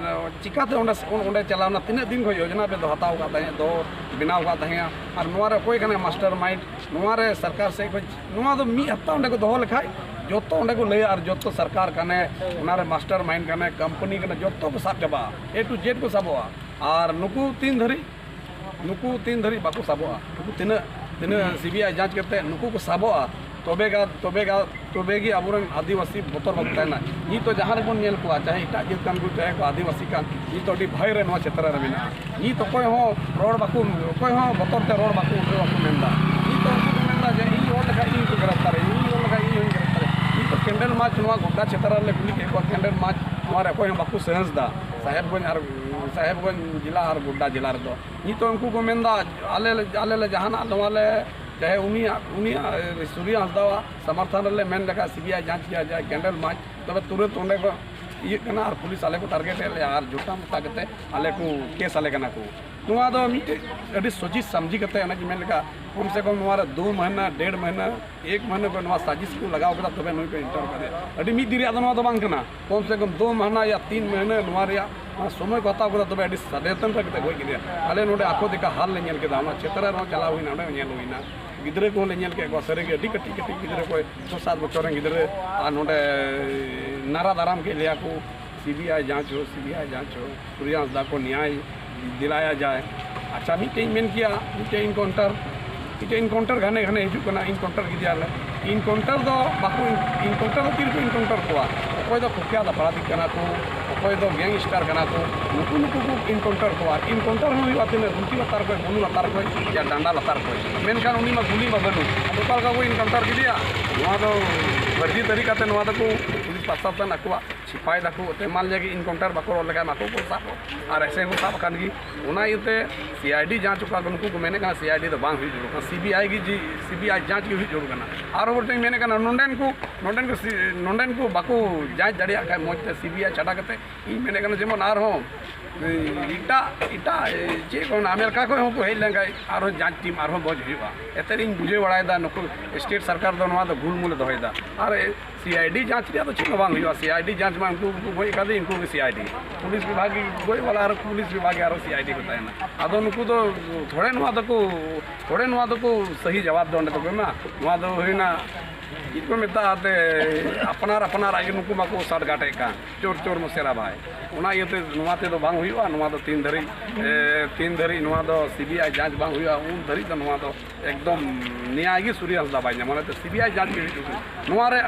ᱪᱤᱠᱟᱹᱛᱮ ᱚᱸᱰᱮ, ᱚᱸᱰᱮ ᱪᱟᱞᱟᱣ ᱮᱱᱟ, ᱛᱤᱱᱟᱹᱜ ᱫᱤᱱ ᱠᱷᱚᱱ ᱭᱳᱡᱚᱱᱟ ᱯᱮ ᱫᱚ ᱦᱟᱛᱟᱣ ᱟᱠᱟᱫ ᱛᱟᱦᱮᱸᱫ, ᱫᱚ ᱵᱮᱱᱟᱣ ᱟᱠᱟᱫ ᱛᱟᱦᱮᱸᱫ, ᱟᱨ ᱱᱚᱣᱟ ᱨᱮ ᱚᱠᱚᱭ ᱠᱟᱱᱟᱭ ᱢᱟᱥᱴᱟᱨ ᱢᱟᱭᱤᱱᱰ, ᱱᱚᱣᱟ ᱨᱮ ᱥᱚᱨᱠᱟᱨ ᱥᱮᱫ ᱠᱷᱚᱱ, ᱱᱚᱣᱟ ᱫᱚ ᱢᱤᱫ ᱦᱟᱯᱛᱟ ᱚᱸᱰᱮ ᱠᱚ ᱫᱚᱦᱚ ᱞᱮᱠᱷᱟᱡ ᱡᱚᱛᱚ ᱚᱸᱰᱮ ᱠᱚ ᱞᱟᱹᱭᱟ, ᱟᱨ ᱡᱚᱛᱚ ᱥᱚᱨᱠᱟᱨ ᱠᱟᱱᱮ, ᱚᱱᱟ ᱨᱮ ᱢᱟᱥᱴᱟᱨ ᱢᱟᱭᱤᱱᱰ ᱠᱟᱱᱮ, ᱠᱳᱢᱯᱟᱱᱤ ᱠᱟᱱᱟ, ᱡᱚᱛᱚ ᱠᱚ ᱥᱟᱵ ᱪᱟᱵᱟᱜᱼᱟ, ᱮ ᱴᱩ ᱡᱮᱰ ᱠᱚ ᱥᱟᱵᱚᱜᱼᱟ᱾ ᱟᱨ ᱱᱩᱠᱩ ᱛᱤᱱ ᱫᱷᱟᱹᱨᱤᱡ, ᱱᱩᱠᱩ ᱛᱤᱱ ᱫᱷᱟᱹᱨᱤᱡ ᱵᱟᱠᱚ ᱥᱟᱵᱚᱜᱼᱟ, ᱱᱩᱠᱩ ᱛᱤᱱᱟᱹᱜ, ᱛᱤᱱᱟᱹᱜ ᱥᱤᱵᱤᱟᱭ ᱡᱟᱸᱪ ᱠᱟᱛᱮ ᱱᱩᱠᱩ ᱠᱚ ᱥᱟᱵᱚᱜᱼᱟ, ᱛᱚᱵᱮ ᱜᱟ-, ᱛᱚᱵᱮ ᱜᱮ ᱟᱵᱚᱨᱮᱱ ᱟᱹᱫᱤᱵᱟᱹᱥᱤ ᱵᱚᱛᱚᱨ ᱵᱟᱠᱚ ᱛᱟᱦᱮᱱᱟ᱾ ᱱᱤᱛᱚᱜ ᱡᱟᱦᱟᱸ ᱨᱮᱵᱚᱱ ᱧᱮᱞ ᱠᱚᱣᱟ, ᱪᱟᱦᱮ ᱮᱴᱟᱜ ᱡᱟᱹᱛ ᱠᱟᱱ ᱠᱚ, ᱪᱟᱦᱮ ᱠᱚ ᱟᱹᱫᱤᱵᱟᱹᱥᱤ ᱠᱟᱱ, ᱱᱤᱛᱚᱜ ᱟᱹᱰᱤ ᱵᱷᱚᱭ ᱨᱮ ᱱᱚᱣᱟ ᱪᱮᱛᱟᱱ ᱨᱮ ᱢᱮᱱᱟᱜᱼᱟ᱾ ᱱᱤᱛ ᱚᱠᱚᱭ ᱦᱚᱸ ᱨᱚᱲ ᱵᱟᱠᱚ, ᱚᱠᱚᱭ ᱦᱚᱸ ᱵᱚᱛᱚᱨ ᱛᱮ ᱨᱚᱲ ᱵᱟᱠᱚ ᱩᱴᱷᱟᱹᱣ ᱵᱟᱠᱚ ᱢᱮᱱᱫᱟ᱾ ᱱᱤᱛ ᱩᱱᱠᱩ ᱠᱚ ᱢᱮᱱᱫᱟ ᱡᱮ, "ᱤᱧ ᱨᱚᱲ ᱞᱮᱠᱷᱟᱱ ᱤᱧ ᱠᱚ ᱜᱨᱮᱯᱛᱟᱨᱤᱧ, ᱤᱧ ᱨᱚᱲ ᱞᱮᱠᱷᱟᱱ ᱤᱧ ᱦᱚᱸᱧ ᱜᱨᱮᱯᱛᱟᱨᱤᱧ᱾" ᱱᱤᱛ ᱠᱮᱱᱰᱮᱞ ᱢᱟᱨᱪ ᱱᱚᱣᱟ ᱜᱚᱰᱰᱟ ᱪᱷᱮᱛᱨᱟ ᱨᱮᱞᱮ ᱠᱩᱞᱤ ᱠᱮᱫ ᱠᱚᱣᱟ, ᱠᱮᱱᱰᱮᱞ ᱢᱟᱨᱪ ᱱᱚᱣᱟ ᱨᱮ ᱚᱠᱚᱭ ᱦᱚᱸ ᱵᱟᱠᱚ ᱥᱟᱦᱚᱥ ᱫᱟ᱾ ᱥᱟᱦᱮᱵᱽᱜᱚᱸᱡᱽ ᱟᱨ, ᱥᱟᱦᱮᱵᱽᱜᱚᱸᱡᱽ ᱡᱮᱞᱟ ᱟᱨ ᱜᱚᱰᱰᱟ ᱡᱮᱞᱟ ᱨᱮᱫᱚ ᱱᱤᱛᱚᱜ ᱩᱱᱠᱩ ᱠᱚ ᱢᱮᱱᱫᱟ, "ᱟᱞᱮ ᱞᱮ, ᱟᱞᱮ ᱞᱮ ᱡᱟᱦᱟᱱᱟᱜ ᱱᱚᱣᱟ ᱞᱮ, ᱪᱟᱦᱮ ᱩᱱᱤᱭᱟᱜ, ᱩᱱᱤᱭᱟᱜ, ᱥᱩᱨᱤᱭᱟ ᱦᱟᱸᱥᱫᱟᱣᱟᱜ ᱥᱚᱢᱚᱨᱛᱷᱚᱱ ᱨᱮᱞᱮ ᱢᱮᱱ ᱞᱮᱠᱷᱟᱱ ᱥᱤᱵᱤᱟᱭ ᱡᱟᱸᱪ ᱜᱮᱭᱟ, ᱡᱟᱦᱟᱸᱭ ᱠᱮᱱᱰᱮᱞ ᱢᱟᱨᱪ, ᱛᱚᱵᱮ ᱛᱩᱨᱟᱹᱛ ᱚᱸᱰᱮ ᱠᱚ ᱤᱭᱟᱹᱜ ᱠᱟᱱᱟ ᱟᱨ ᱯᱩᱞᱤᱥ ᱟᱞᱮ ᱠᱚ ᱴᱟᱨᱜᱮᱴ ᱮᱫ ᱞᱮᱭᱟ ᱟᱨ ᱡᱷᱩᱴᱟ ᱢᱚᱴᱟ ᱠᱟᱛᱮ ᱟᱞᱮ ᱠᱚ ᱠᱮᱥ ᱟᱞᱮ ᱠᱟᱱᱟ ᱠᱚ᱾" ᱱᱚᱣᱟ ᱫᱚ ᱢᱤᱫᱴᱮᱡ ᱟᱹᱰᱤ ᱥᱚᱡᱷᱮ ᱥᱟᱢᱡᱷᱤ ᱠᱟᱛᱮ, ᱚᱱᱮ ᱡᱮ ᱢᱮᱱ ᱞᱮᱠᱟ, ᱠᱚᱢ ᱥᱮ ᱠᱚᱢ ᱱᱚᱣᱟ ᱨᱮ ᱫᱩ ᱢᱟᱹᱦᱱᱟᱹ, ᱰᱮᱲ ᱢᱟᱹᱦᱱᱟᱹ, ᱮᱠ ᱢᱟᱹᱦᱱᱟᱹ ᱠᱚ ᱱᱚᱣᱟ ᱥᱟᱡᱤᱥ ᱠᱚ ᱞᱟᱜᱟᱣ ᱠᱮᱫᱟ, ᱛᱚᱵᱮ ᱱᱩᱭ ᱠᱚ ᱮᱱᱴᱟᱨ ᱠᱟᱫᱮᱭᱟ᱾ ᱟᱹᱰᱤ ᱢᱤᱫ ᱫᱤᱱ ᱨᱮᱭᱟᱜ ᱫᱚ ᱱᱚᱣᱟ ᱫᱚ ᱵᱟᱝ ᱠᱟᱱᱟ, ᱠᱚᱢ ᱥᱮ ᱠᱚᱢ ᱫᱩ ᱢᱟᱹᱦᱱᱟᱹ ᱭᱟ ᱛᱤᱱ ᱢᱟᱹᱦᱱᱟᱹ ᱱᱚᱣᱟ ᱨᱮᱭᱟᱜ, ᱱᱚᱣᱟ ᱥᱚᱢᱚᱭ ᱠᱚ ᱦᱟᱛᱟᱣ ᱠᱮᱫᱟ, ᱛᱚᱵᱮ ᱟᱹᱰᱤ ᱥᱟᱰᱮᱛᱚᱱ ᱨᱮ ᱠᱟᱛᱮ ᱜᱚᱡ ᱠᱮᱫᱮᱭᱟ᱾ ᱟᱞᱮ ᱱᱚᱰᱮ ᱟᱠᱚ ᱫᱮᱠᱟ ᱦᱟᱞ ᱞᱮ ᱧᱮᱞ ᱠᱮᱫᱟ, ᱚᱱᱟ ᱪᱷᱮᱛᱨᱟ ᱨᱮᱦᱚᱸ ᱪᱟᱞᱟᱣ ᱦᱩᱭᱱᱟ, ᱚᱸᱰᱮ ᱦᱚᱸ ᱧᱮᱞ ᱦᱩᱭᱱᱟ᱾ ᱜᱤᱫᱽᱨᱟᱹ ᱠᱚᱦᱚᱸ ᱞᱮ ᱧᱮᱞ ᱠᱮᱫ ᱠᱚᱣᱟ, ᱥᱟᱹᱨᱤᱜᱮ ᱟᱹᱰᱤ ᱠᱟᱹᱴᱤᱡ ᱠᱟᱹᱴᱤᱡ ᱜᱤᱫᱽᱨᱟᱹ ᱠᱚ, ᱪᱷᱚ ᱥᱟᱛ ᱵᱚᱪᱷᱚᱨ ᱨᱮᱱ ᱜᱤᱫᱽᱨᱟᱹ, ᱟᱨ ᱱᱚᱰᱮ ᱱᱟᱨᱟ ᱫᱟᱨᱟᱢ ᱠᱮᱫ ᱞᱮᱭᱟ ᱠᱚ, "ᱥᱤᱵᱤᱟᱭ ᱡᱟᱸᱪ ᱦᱳ, ᱥᱤᱵᱤᱟᱭ ᱡᱟᱸᱪ ᱦᱳ, ᱥᱩᱨᱤᱭᱟ ᱦᱟᱸᱥᱫᱟ ᱠᱚ ᱱᱮᱭᱟᱭ ᱫᱤᱞᱟᱭᱟ ᱡᱟᱭ᱾" ᱟᱪᱪᱷᱟ, ᱢᱤᱫᱴᱮᱡ ᱤᱧ ᱢᱮᱱ ᱠᱮᱭᱟ, ᱢᱤᱫᱴᱮᱡ ᱤᱱᱠᱟᱣᱩᱱᱴᱟᱨ, ᱢᱤᱫᱴᱮᱡ ᱤᱱᱠᱟᱣᱩᱱᱴᱟᱨ ᱜᱷᱟᱱᱮ ᱜᱷᱟᱱᱮ ᱦᱤᱡᱩᱜ ᱠᱟᱱᱟ, ᱤᱱᱠᱟᱣᱩᱱᱴᱟᱨ ᱠᱮᱫᱮᱭᱟᱞᱮ᱾ ᱤᱱᱠᱟᱣᱩᱱᱴᱟᱨ ᱫᱚ ᱵᱟᱠᱚ ᱤᱱ-, ᱤᱱᱠᱟᱣᱩᱱᱴᱟᱨ ᱫᱚ ᱛᱤ ᱨᱮᱠᱚ ᱤᱱᱠᱟᱣᱩᱱᱴᱟᱨ ᱠᱚᱣᱟ? ᱚᱠᱚᱭ ᱫᱚ ᱠᱩᱠᱷᱭᱟᱛ ᱟᱯᱨᱟᱫᱤ ᱠᱟᱱᱟ ᱠᱚ, ᱚᱠᱚᱭ ᱫᱚ ᱜᱮᱝᱥᱴᱟᱨ ᱠᱟᱱᱟ ᱠᱚ, ᱱᱩᱠᱩ ᱱᱩᱠᱩ ᱠᱚ ᱤᱱᱠᱟᱣᱩᱱᱴᱟᱨ ᱠᱚᱣᱟ᱾ ᱤᱱᱠᱟᱣᱩᱱᱴᱟᱨ ᱦᱚᱸ ᱦᱩᱭᱩᱜᱼᱟ ᱛᱤᱱᱟᱹᱜ ᱜᱩᱱᱴᱷᱤ ᱞᱟᱛᱟᱨ ᱠᱷᱚᱡ, ᱵᱩᱞᱩ ᱞᱟᱛᱟᱨ ᱠᱷᱚᱡ, ᱭᱟ ᱰᱟᱸᱰᱟ ᱞᱟᱛᱟᱨ ᱠᱷᱚᱡ, ᱢᱮᱱᱠᱷᱟᱱ ᱩᱱᱤ ᱢᱟ ᱜᱩᱞᱤ ᱢᱟ ᱵᱟᱹᱱᱩᱜ᱾ ᱟᱫᱚ ᱚᱠᱟ ᱞᱮᱠᱟ ᱠᱚ ᱤᱱᱠᱟᱣᱩᱱᱴᱟᱨ ᱠᱮᱫᱮᱭᱟ? ᱱᱚᱣᱟ ᱫᱚ ᱯᱷᱟᱹᱨᱡᱤ ᱛᱟᱹᱨᱤᱠᱟᱛᱮ ᱱᱚᱣᱟ ᱫᱚᱠᱚ ᱯᱩᱞᱤᱥ ᱯᱨᱚᱥᱟᱥᱚᱱ ᱟᱠᱚᱣᱟᱜ ᱪᱷᱤᱯᱟᱭ ᱫᱟᱠᱚ, ᱛᱮ ᱢᱟᱱ ᱞᱤᱭᱟ ᱠᱤ ᱤᱱᱠᱟᱣᱩᱱᱴᱟᱨ ᱵᱟᱠᱚ ᱨᱚᱲ ᱞᱮᱠᱷᱟᱱ ᱢᱟᱠᱚ ᱠᱚ ᱥᱟᱵ ᱠᱚ, ᱟᱨ ᱮᱥᱮ ᱠᱚ ᱥᱟᱵ ᱟᱠᱟᱱ ᱜᱮ᱾ ᱚᱱᱟ ᱤᱭᱟᱹᱛᱮ ᱥᱤ ᱟᱭ ᱰᱤ ᱡᱟᱸᱪ ᱚᱠᱟ ᱠᱚ ᱱᱩᱠᱩ ᱠᱚ ᱢᱮᱱᱮᱫ ᱠᱟᱱᱟ, ᱥᱤ ᱟᱭ ᱰᱤ ᱫᱚ ᱵᱟᱝ ᱦᱩᱭᱩᱜ ᱡᱟᱹᱨᱩᱲ ᱠᱟᱱᱟ, ᱥᱤ ᱵᱤ ᱟᱭ ᱜᱮ ᱡᱤ-, ᱥᱤ ᱵᱤ ᱟᱭ ᱡᱟᱸᱪ ᱜᱮ ᱦᱩᱭᱩᱜ ᱡᱟᱹᱨᱩᱲ ᱠᱟᱱᱟ᱾ ᱟᱨᱦᱚᱸ ᱵᱚᱨᱪᱚᱧ ᱢᱮᱱᱮᱫ ᱠᱟᱱᱟ, ᱱᱚᱸᱰᱮᱱ ᱠᱚ, ᱱᱚᱸᱰᱮᱱ ᱠᱚ ᱥᱤ-, ᱱᱚᱸᱰᱮᱱ ᱠᱚ ᱵᱟᱠᱚ ᱡᱟᱸᱪ ᱫᱟᱲᱮᱭᱟᱜ ᱠᱷᱟᱱ ᱢᱚᱡᱽ ᱛᱮ ᱥᱤ ᱵᱤ ᱟᱭ ᱪᱷᱟᱰᱟ ᱠᱟᱛᱮ, ᱤᱧ ᱢᱮᱱᱮᱫ ᱠᱟᱱᱟ ᱡᱮᱢᱚᱱ ᱟᱨᱦᱚᱸ ᱮᱴᱟᱜ ᱮᱴᱟᱜ ᱪᱮᱫ ᱠᱚ ᱟᱢᱮᱨᱤᱠᱟ ᱠᱷᱚᱱ ᱦᱚᱸᱠᱚ ᱦᱮᱡ ᱞᱮᱱᱠᱷᱟᱱ ᱟᱨᱦᱚᱸ ᱡᱟᱸᱪ ᱴᱤᱢ ᱟᱨᱦᱚᱸ ᱢᱚᱡᱽ ᱦᱩᱭᱩᱜᱼᱟ᱾ ᱮᱱᱛᱮᱫ ᱤᱧ ᱵᱩᱡᱷᱟᱹᱣ ᱵᱟᱲᱟᱭᱮᱫᱟ ᱱᱩᱠᱩ ᱥᱴᱮᱴ ᱥᱚᱨᱠᱟᱨ ᱫᱚ ᱱᱚᱣᱟ ᱫᱚ ᱜᱩᱞᱢᱩᱞᱮ ᱫᱚᱦᱚᱭᱮᱫᱟ᱾ ᱟᱨ ᱥᱤ ᱟᱭ ᱰᱤ ᱡᱟᱸᱪ ᱨᱮᱭᱟᱜ ᱫᱚ ᱪᱮᱫ ᱦᱚᱸ ᱵᱟᱝ ᱦᱩᱭᱩᱜᱼᱟ᱾ ᱥᱤ ᱟᱭ ᱰᱤ ᱡᱟᱸᱪ ᱢᱟ ᱩᱱᱠᱩ ᱩᱱᱠᱩ ᱜᱚᱡ ᱟᱠᱟᱫᱮ ᱩᱱᱠᱩ ᱜᱮ ᱥᱤ ᱟᱭ ᱰᱤ, ᱯᱩᱞᱤᱥ ᱵᱤᱵᱷᱟᱜᱽ ᱜᱮ ᱜᱚᱡ ᱵᱟᱞᱟ ᱟᱨ ᱯᱩᱞᱤᱥ ᱵᱤᱵᱷᱟᱜᱽ ᱜᱮ ᱟᱨᱦᱚᱸ ᱥᱤ ᱟᱭ ᱰᱤ ᱠᱚ ᱛᱟᱦᱮᱱᱟ᱾ ᱟᱫᱚ ᱱᱩᱠᱩ ᱫᱚ ᱛᱷᱚᱲᱮ ᱱᱚᱣᱟ ᱫᱚᱠᱚ ᱛᱷᱚᱲᱮ ᱱᱚᱣᱟ ᱫᱚᱠᱚ ᱥᱟᱹᱦᱤ ᱡᱟᱵᱟᱵ ᱫᱚ ᱚᱸᱰᱮ ᱫᱚᱠᱚ ᱮᱢᱟ᱾ ᱱᱚᱣᱟ ᱫᱚ ᱦᱩᱭᱱᱟ ᱪᱮᱫ ᱠᱚ ᱢᱮᱛᱟᱜᱼᱟ ᱛᱮ ᱟᱯᱱᱟᱨ ᱟᱯᱱᱟᱨᱟᱜ ᱜᱮ ᱱᱩᱠᱩ ᱢᱟᱠᱚ ᱥᱟᱴ ᱜᱟᱴᱮᱫ ᱠᱟᱱ ᱪᱳᱨ ᱪᱳᱨ ᱢᱚᱥᱮᱨᱟ ᱵᱷᱟᱭ᱾ ᱚᱱᱟ ᱤᱭᱟᱹᱛᱮ ᱱᱚᱣᱟ ᱛᱮᱫᱚ ᱵᱟᱝ ᱦᱩᱭᱩᱜᱼᱟ᱾ ᱱᱚᱣᱟ ᱫᱚ ᱛᱤᱱ ᱫᱷᱟᱹᱨᱤᱡ ᱮ, ᱛᱤᱱ ᱫᱷᱟᱹᱨᱤᱡ ᱱᱚᱣᱟ ᱫᱚ ᱥᱤ ᱵᱤ ᱟᱭ ᱡᱟᱸᱪ ᱵᱟᱝ ᱦᱩᱭᱩᱜᱼᱟ ᱩᱱ ᱫᱷᱟᱹᱨᱤᱡ ᱫᱚ ᱱᱚᱣᱟ ᱫᱚ ᱮᱠᱫᱚᱢ ᱱᱮᱭᱟᱭ ᱜᱮ ᱥᱩᱨᱭᱚ ᱦᱟᱸᱥᱫᱟ ᱵᱟᱭ ᱧᱟᱢᱟ᱾ ᱚᱱᱟᱛᱮ ᱥᱤ ᱵᱤ ᱟᱭ ᱡᱟᱸᱪ ᱜᱮ ᱦᱩᱭᱩᱜ ᱠᱟᱱᱟ᱾ ᱱᱚᱣᱟ ᱨᱮ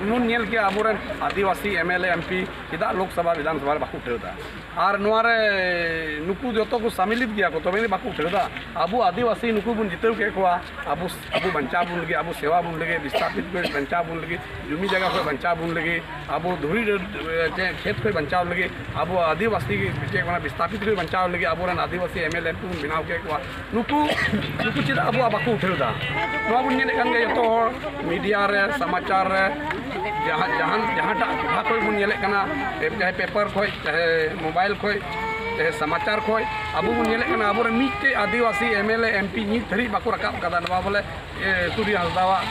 ᱵᱚᱱ ᱧᱮᱞ ᱠᱮᱭᱟ ᱟᱵᱚᱨᱮᱱ ᱟᱹᱫᱤᱵᱟᱹᱥᱤ M L A M P ᱪᱮᱫᱟᱜ ᱞᱳᱠᱥᱚᱵᱷᱟ ᱵᱤᱫᱷᱟᱱᱥᱚᱵᱷᱟ ᱨᱮ ᱵᱟᱠᱚ ᱩᱴᱷᱟᱹᱣ ᱮᱫᱟ? ᱟᱨ ᱱᱚᱣᱟ ᱨᱮ ᱱᱩᱠᱩ ᱡᱚᱛᱚ ᱠᱚ ᱥᱟᱢᱤᱞᱤᱛ ᱜᱮᱭᱟ ᱠᱚ, ᱛᱚᱵᱮ ᱟᱹᱱᱤᱡ ᱵᱟᱠᱚ ᱩᱴᱷᱟᱹᱣ ᱮᱫᱟ᱾ ᱟᱵᱚ ᱟᱹᱫᱤᱵᱟᱹᱥᱤ ᱱᱩᱠᱩ ᱵᱚᱱ ᱡᱤᱛᱟᱹᱣ ᱠᱮᱫ ᱠᱚᱣᱟ, ᱟᱵᱚ ᱟᱵᱚ ᱵᱟᱧᱪᱟᱣ ᱵᱚᱱ ᱞᱟᱹᱜᱤᱫ, ᱟᱵᱚ ᱥᱮᱵᱟ ᱵᱚᱱ ᱞᱟᱹᱜᱤᱫ, ᱵᱤᱥᱛᱷᱟᱯᱤᱛ ᱠᱚ ᱵᱟᱧᱪᱟᱣ ᱵᱚᱱ ᱞᱟᱹᱜᱤᱫ, ᱡᱩᱢᱤ ᱡᱟᱭᱜᱟ ᱠᱷᱚᱱ ᱵᱟᱧᱪᱟᱣ ᱵᱚᱱ ᱞᱟᱹᱜᱤᱫ, ᱟᱵᱚ ᱫᱷᱩᱲᱤ ᱨᱮ, ᱪᱮ ᱠᱷᱮᱛ ᱠᱷᱚᱱ ᱵᱟᱧᱪᱟᱣ ᱞᱟᱹᱜᱤᱫ, ᱟᱵᱚ ᱟᱹᱫᱤᱵᱟᱹᱥᱤ ᱪᱮᱫ ᱠᱚ ᱢᱮᱱᱟ, ᱵᱤᱥᱛᱷᱟᱯᱤᱛ ᱠᱚ ᱵᱟᱧᱪᱟᱣ ᱞᱟᱹᱜᱤᱫ ᱟᱵᱚᱨᱮᱱ ᱟᱹᱫᱤᱵᱟᱹᱥᱤ ᱮᱢ ᱮᱞ ᱮ ᱠᱚ ᱵᱚᱱ ᱵᱮᱱᱟᱣ ᱠᱮᱫ ᱠᱚᱣᱟ᱾ ᱱᱩᱠᱩ ᱱᱩᱠᱩ ᱪᱮᱫᱟᱜ ᱟᱵᱚᱣᱟᱜ ᱵᱟᱠᱚ ᱩᱴᱷᱟᱹᱣ ᱮᱫᱟ? ᱱᱚᱣᱟ ᱵᱚᱱ ᱧᱮᱞᱮᱫ ᱠᱟᱱ ᱜᱮᱭᱟ ᱡᱚᱛᱚ ᱦᱚᱲ ᱢᱤᱰᱤᱭᱟ ᱨᱮ, ᱥᱚᱢᱟᱪᱟᱨ ᱨᱮ, ᱡᱟᱦᱟᱸ ᱡᱟᱦᱟᱸ ᱡᱟᱦᱟᱸᱴᱟᱜ ᱴᱚᱴᱷᱟ ᱠᱷᱚᱱ ᱵᱚᱱ ᱧᱮᱞᱮᱫ ᱠᱟᱱᱟ, ᱪᱟᱦᱮ ᱯᱮᱯᱟᱨ ᱠᱷᱚᱱ, ᱪᱟᱦᱮ ᱢᱳᱵᱟᱭᱤᱞ ᱠᱷᱚᱱ, ᱪᱟᱦᱮ ᱥᱚᱢᱟᱪᱟᱨ ᱠᱷᱚᱱ, ᱟᱵᱚ ᱵᱚᱱ ᱧᱮᱞᱮᱫ ᱠᱟᱱᱟ ᱟᱵᱚᱨᱮᱱ ᱢᱤᱫᱴᱮᱡ ᱟᱹᱫᱤᱵᱟᱹᱥᱤ M L A M P ᱱᱤᱛ ᱫᱷᱟᱹᱨᱤᱡ ᱵᱟᱠᱚ ᱨᱟᱠᱟᱵ ᱠᱟᱫᱟ ᱱᱚᱣᱟ ᱵᱚᱞᱮ ᱮ, ᱥᱩᱨᱭᱚ ᱦᱟᱸᱥᱫᱟᱣᱟᱜ,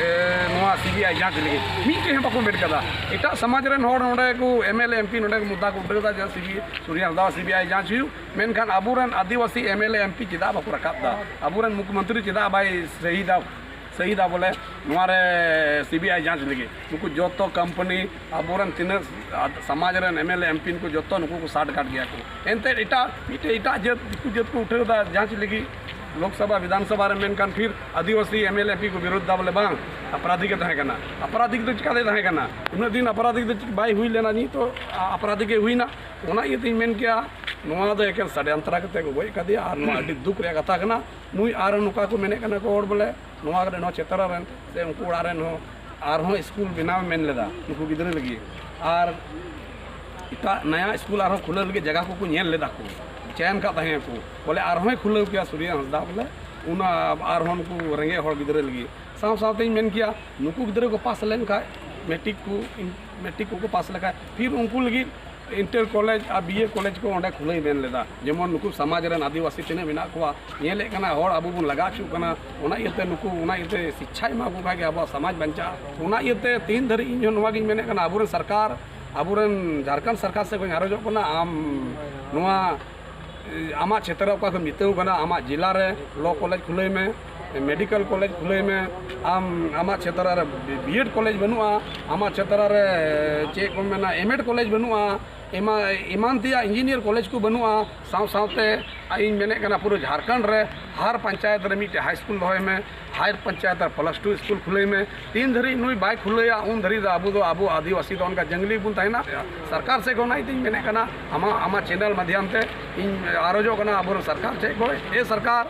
ᱮ, ᱱᱚᱣᱟ ᱥᱤ ᱵᱤ ᱟᱭ ᱡᱟᱸᱪ ᱞᱟᱹᱜᱤᱫ ᱢᱤᱫᱴᱮᱡ ᱦᱚᱸ ᱵᱟᱠᱚ ᱢᱮᱱ ᱠᱟᱫᱟ᱾ ᱮᱴᱟᱜ ᱥᱚᱢᱟᱡᱽ ᱨᱮᱱ ᱦᱚᱲ ᱱᱚᱰᱮ ᱠᱚ M L A M P ᱱᱚᱰᱮ ᱠᱚ ᱢᱩᱫᱽᱫᱟ ᱠᱚ ᱩᱴᱷᱟᱹᱣ ᱮᱫᱟ ᱡᱮ C B, ᱥᱩᱨᱭᱚ ᱦᱟᱸᱥᱫᱟᱣᱟᱜ C B I ᱡᱟᱸᱪ ᱦᱩᱭᱩᱜ, ᱢᱮᱱᱠᱷᱟᱱ ᱟᱵᱚᱨᱮᱱ ᱟᱹᱫᱤᱵᱟᱹᱥᱤ M L A M P ᱪᱮᱫᱟᱜ ᱵᱟᱠᱚ ᱨᱟᱠᱟᱵ ᱮᱫᱟ? ᱟᱵᱚᱨᱮᱱ ᱢᱩᱠᱷᱭᱚᱢᱚᱱᱛᱨᱤ ᱪᱮᱫᱟᱜ ᱵᱟᱭ ᱥᱟᱹᱦᱤ ᱮᱫᱟ, ᱥᱟᱹᱦᱤ ᱮᱫᱟ ᱵᱚᱞᱮ ᱱᱚᱣᱟ ᱨᱮ ᱥᱤ ᱵᱤ ᱟᱭ ᱡᱟᱸᱪ ᱞᱟᱹᱜᱤᱫ? ᱱᱩᱠᱩ ᱡᱚᱛᱚ ᱠᱳᱢᱯᱟᱱᱤ, ᱟᱵᱚᱨᱮᱱ ᱛᱤᱱᱟᱹᱜ ᱥᱚᱢᱟᱡᱽ ᱨᱮᱱ M L A M P ᱱᱩᱠᱩ ᱡᱚᱛᱚ ᱱᱩᱠᱩ ᱠᱚ ᱥᱟᱴ ᱜᱟᱴ ᱜᱮᱭᱟ ᱠᱚ᱾ ᱮᱱᱛᱮᱫ ᱮᱴᱟᱜ ᱢᱤᱫᱴᱮᱡ ᱮᱴᱟᱜ ᱡᱟᱹᱛ, ᱫᱤᱠᱩ ᱡᱟᱹᱛ ᱠᱚ ᱩᱴᱷᱟᱹᱣ ᱮᱫᱟ ᱡᱟᱸᱪ ᱞᱟᱹᱜᱤᱫ ᱞᱳᱠᱥᱚᱵᱷᱟ ᱵᱤᱫᱷᱟᱱᱥᱚᱵᱷᱟ ᱨᱮ, ᱢᱮᱱᱠᱷᱟᱱ ᱯᱷᱤᱨ ᱟᱹᱫᱤᱵᱟᱹᱥᱤ M L A M P ᱠᱚ ᱵᱤᱨᱳᱫᱷ ᱮᱫᱟ ᱵᱚᱞᱮ ᱵᱟᱝ, ᱟᱯᱨᱟᱫᱷᱤᱠ ᱮ ᱛᱟᱦᱮᱸ ᱠᱟᱱᱟ᱾ ᱟᱯᱨᱟᱫᱷᱤᱠ ᱫᱚ ᱪᱤᱠᱟᱛᱮ ᱛᱟᱦᱮᱸ ᱠᱟᱱᱟ? ᱩᱱᱟᱹᱜ ᱫᱤᱱ ᱟᱯᱨᱟᱫᱷᱤᱠ ᱫᱚ ᱪᱮᱫ ᱵᱟᱭ ᱦᱩᱭ ᱞᱮᱱᱟ, ᱱᱤᱛ ᱛᱚ ᱟᱯᱨᱟᱫᱷᱤᱠ ᱮ ᱦᱩᱭᱱᱟ᱾ ᱚᱱᱟ ᱤᱭᱟᱹᱛᱮᱧ ᱢᱮᱱ ᱠᱮᱭᱟ ᱱᱚᱣᱟ ᱫᱚ ᱮᱠᱮᱱ ᱥᱟᱰᱮᱭᱟᱱᱛᱨᱟ ᱠᱟᱛᱮ ᱠᱚ ᱜᱚᱡ ᱟᱠᱟᱫᱮᱭᱟ ᱟᱨ ᱱᱚᱣᱟ ᱟᱹᱰᱤ ᱫᱩᱠ ᱨᱮᱭᱟᱜ ᱠᱟᱛᱷᱟ ᱠᱟᱱᱟ᱾ ᱱᱩᱭ ᱟᱨ ᱱᱚᱝᱠᱟ ᱠᱚ ᱢᱮᱱᱮᱫ ᱠᱟᱱᱟ ᱠᱚ ᱦᱚᱲ ᱵᱚᱞᱮ ᱱᱚᱣᱟ ᱨᱮ, ᱱᱚᱣᱟ ᱪᱮᱛᱟᱱ ᱨᱮᱱ ᱥᱮ ᱩᱱᱠᱩ ᱚᱲᱟᱜ ᱨᱮᱱ ᱦᱚᱸ ᱟᱨᱦᱚᱸ ᱥᱠᱩᱞ ᱵᱮᱱᱟᱣ ᱢᱮᱱ ᱞᱮᱫᱟ ᱱᱩᱠᱩ ᱜᱤᱫᱽᱨᱟᱹ ᱞᱟᱹᱜᱤᱫ, ᱟᱨ ᱮᱴᱟᱜ ᱱᱟᱭᱟ ᱥᱠᱩᱞ ᱟᱨᱦᱚᱸ ᱠᱷᱩᱞᱟᱹᱣ ᱞᱟᱹᱜᱤᱫ ᱡᱟᱭᱜᱟ ᱠᱚᱠᱚ ᱧᱮᱞ ᱞᱮᱫᱟ ᱠᱚ, ᱪᱮᱱ ᱠᱟᱜ ᱛᱟᱦᱮᱸ ᱠᱚ ᱵᱚᱞᱮ ᱟᱨᱦᱚᱸᱭ ᱠᱷᱩᱞᱟᱹᱣ ᱠᱮᱭᱟ ᱥᱩᱨᱭᱚ ᱦᱟᱸᱥᱫᱟ ᱵᱚᱞᱮ ᱚᱱᱟ ᱟᱨᱦᱚᱸ ᱱᱩᱠᱩ ᱨᱮᱸᱜᱮᱡ ᱦᱚᱲ ᱜᱤᱫᱽᱨᱟᱹ ᱞᱟᱹᱜᱤᱫ᱾ ᱥᱟᱶ ᱥᱟᱶᱛᱮᱧ ᱢᱮᱱ ᱠᱮᱭᱟ ᱱᱩᱠᱩ ᱜᱤᱫᱽᱨᱟᱹ ᱠᱚ ᱯᱟᱥ ᱞᱮᱱᱠᱷᱟᱱ, ᱢᱮᱴᱨᱤᱠ ᱠᱚ, ᱢᱮᱴᱨᱤᱠ ᱠᱚᱠᱚ ᱯᱟᱥ ᱞᱮᱠᱷᱟᱱ ᱯᱷᱤᱨ ᱩᱱᱠᱩ ᱞᱟᱹᱜᱤᱫ ᱤᱱᱴᱟᱨ ᱠᱚᱞᱮᱡᱽ ᱟᱨ ᱵᱤ ᱮ ᱠᱚᱞᱮᱡᱽ ᱠᱚ ᱚᱸᱰᱮ ᱠᱷᱩᱞᱟᱹᱭ ᱢᱮᱱ ᱞᱮᱫᱟ᱾ ᱡᱮᱢᱚᱱ ᱱᱩᱠᱩ ᱥᱚᱢᱟᱡᱽ ᱨᱮᱱ ᱟᱹᱫᱤᱵᱟᱹᱥᱤ ᱛᱤᱱᱟᱹᱜ ᱢᱮᱱᱟᱜ ᱠᱚᱣᱟ, ᱧᱮᱞᱮᱫ ᱠᱟᱱᱟ ᱦᱚᱲ ᱟᱵᱚ ᱵᱚᱱ ᱞᱟᱜᱟ ᱦᱚᱪᱚᱜ ᱠᱟᱱᱟ, ᱚᱱᱟ ᱤᱭᱟᱹᱛᱮ ᱱᱩᱠᱩ, ᱚᱱᱟ ᱤᱭᱟᱹᱛᱮ ᱥᱤᱪᱪᱷᱟᱭ ᱮᱢᱟ ᱠᱚ ᱠᱷᱟᱡ ᱜᱮ ᱟᱵᱚᱣᱟᱜ ᱥᱚᱢᱟᱡᱽ ᱵᱟᱧᱪᱟᱜᱼᱟ᱾ ᱚᱱᱟ ᱤᱭᱟᱹᱛᱮ ᱛᱤᱱ ᱫᱷᱟᱹᱨᱤᱡ ᱤᱧ ᱦᱚᱸ ᱱᱚᱣᱟ ᱜᱤᱧ ᱢᱮᱱᱮᱫ ᱠᱟᱱᱟ, ᱟᱵᱚᱨᱮᱱ ᱥᱚᱨᱠᱟᱨ, ᱟᱵᱚᱨᱮᱱ ᱡᱷᱟᱲᱠᱷᱚᱸᱰ ᱥᱚᱨᱠᱟᱨ ᱥᱮᱫ ᱠᱷᱚᱱ ᱟᱨᱚᱡᱚᱜ ᱠᱟᱱᱟ, ᱟᱢ ᱱᱚᱣᱟ ᱟᱢᱟᱜ ᱪᱷᱮᱛᱨᱚ ᱚᱠᱟ ᱠᱚ ᱢᱮᱛᱟᱹᱣ ᱠᱟᱱᱟ, ᱟᱢᱟᱜ ᱡᱮᱞᱟ ᱨᱮ ᱞᱚ ᱠᱚᱞᱮᱡᱽ ᱠᱷᱩᱞᱟᱹᱭ ᱢᱮ, ᱢᱮᱰᱤᱠᱮᱞ ᱠᱚᱞᱮᱡᱽ ᱠᱷᱩᱞᱟᱹᱭ ᱢᱮ᱾ ᱟᱢ, ᱟᱢᱟᱜ ᱪᱷᱮᱛᱨᱚ ᱨᱮ ᱵᱤ ᱮᱰ ᱠᱚᱞᱮᱡᱽ ᱵᱟᱹᱱᱩᱜᱼᱟ, ᱟᱢᱟᱜ ᱪᱷᱮᱛᱨᱚ ᱨᱮ ᱪᱮᱫ ᱠᱚ ᱢᱮᱱᱟ, ᱮᱢ ᱮᱰ ᱠᱚᱞᱮᱡᱽ ᱵᱟᱹᱱᱩᱜᱼᱟ, ᱮᱢᱟ-, ᱮᱢᱟᱱ ᱛᱮᱭᱟᱜ ᱤᱧᱡᱤᱱᱤᱭᱟᱨ ᱠᱚᱞᱮᱡᱽ ᱠᱚ ᱵᱟᱹᱱᱩᱜᱼᱟ᱾ ᱥᱟᱶ ᱥᱟᱶᱛᱮ ᱤᱧ ᱢᱮᱱᱮᱫ ᱠᱟᱱᱟ, ᱯᱩᱨᱟᱹ ᱡᱷᱟᱲᱠᱷᱚᱸᱰ ᱨᱮ ᱦᱟᱨ ᱯᱚᱧᱪᱟᱭᱮᱛ ᱨᱮ ᱢᱤᱫᱴᱮᱡ ᱦᱟᱭ ᱥᱠᱩᱞ ᱫᱚᱦᱚᱭ ᱢᱮ, ᱦᱟᱭ ᱯᱚᱧᱪᱟᱭᱮᱛ ᱨᱮ ᱯᱞᱟᱥ ᱴᱩ ᱥᱠᱩᱞ ᱠᱷᱩᱞᱟᱹᱭ ᱢᱮ᱾ ᱛᱤᱱ ᱫᱷᱟᱹᱨᱤᱡ ᱱᱩᱭ ᱵᱟᱭ ᱠᱷᱩᱞᱟᱹᱭᱟ, ᱩᱱ ᱫᱷᱟᱹᱨᱤᱡ ᱫᱚ ᱟᱵᱚ ᱫᱚ, ᱟᱵᱚ ᱟᱹᱫᱤᱵᱟᱹᱥᱤ ᱫᱚ ᱚᱱᱠᱟ ᱡᱟᱝᱞᱤ ᱵᱚᱱ ᱛᱟᱦᱮᱱᱟ᱾ ᱥᱚᱨᱠᱟᱨ ᱥᱮᱫ ᱠᱷᱚᱱ ᱚᱱᱟ ᱤᱭᱟᱹᱛᱮᱧ ᱢᱮᱱᱮᱫ ᱠᱟᱱᱟ, ᱟᱢᱟᱜ, ᱟᱢᱟᱜ ᱪᱮᱱᱮᱞ ᱢᱟᱫᱽᱫᱷᱚᱢ ᱛᱮ ᱤᱧ ᱟᱨᱚᱡᱚᱜ ᱠᱟᱱᱟ ᱟᱵᱚᱨᱮᱱ ᱥᱚᱨᱠᱟᱨ ᱴᱷᱮᱡ ᱠᱷᱚᱱ, ᱮ ᱥᱚᱨᱠᱟᱨ,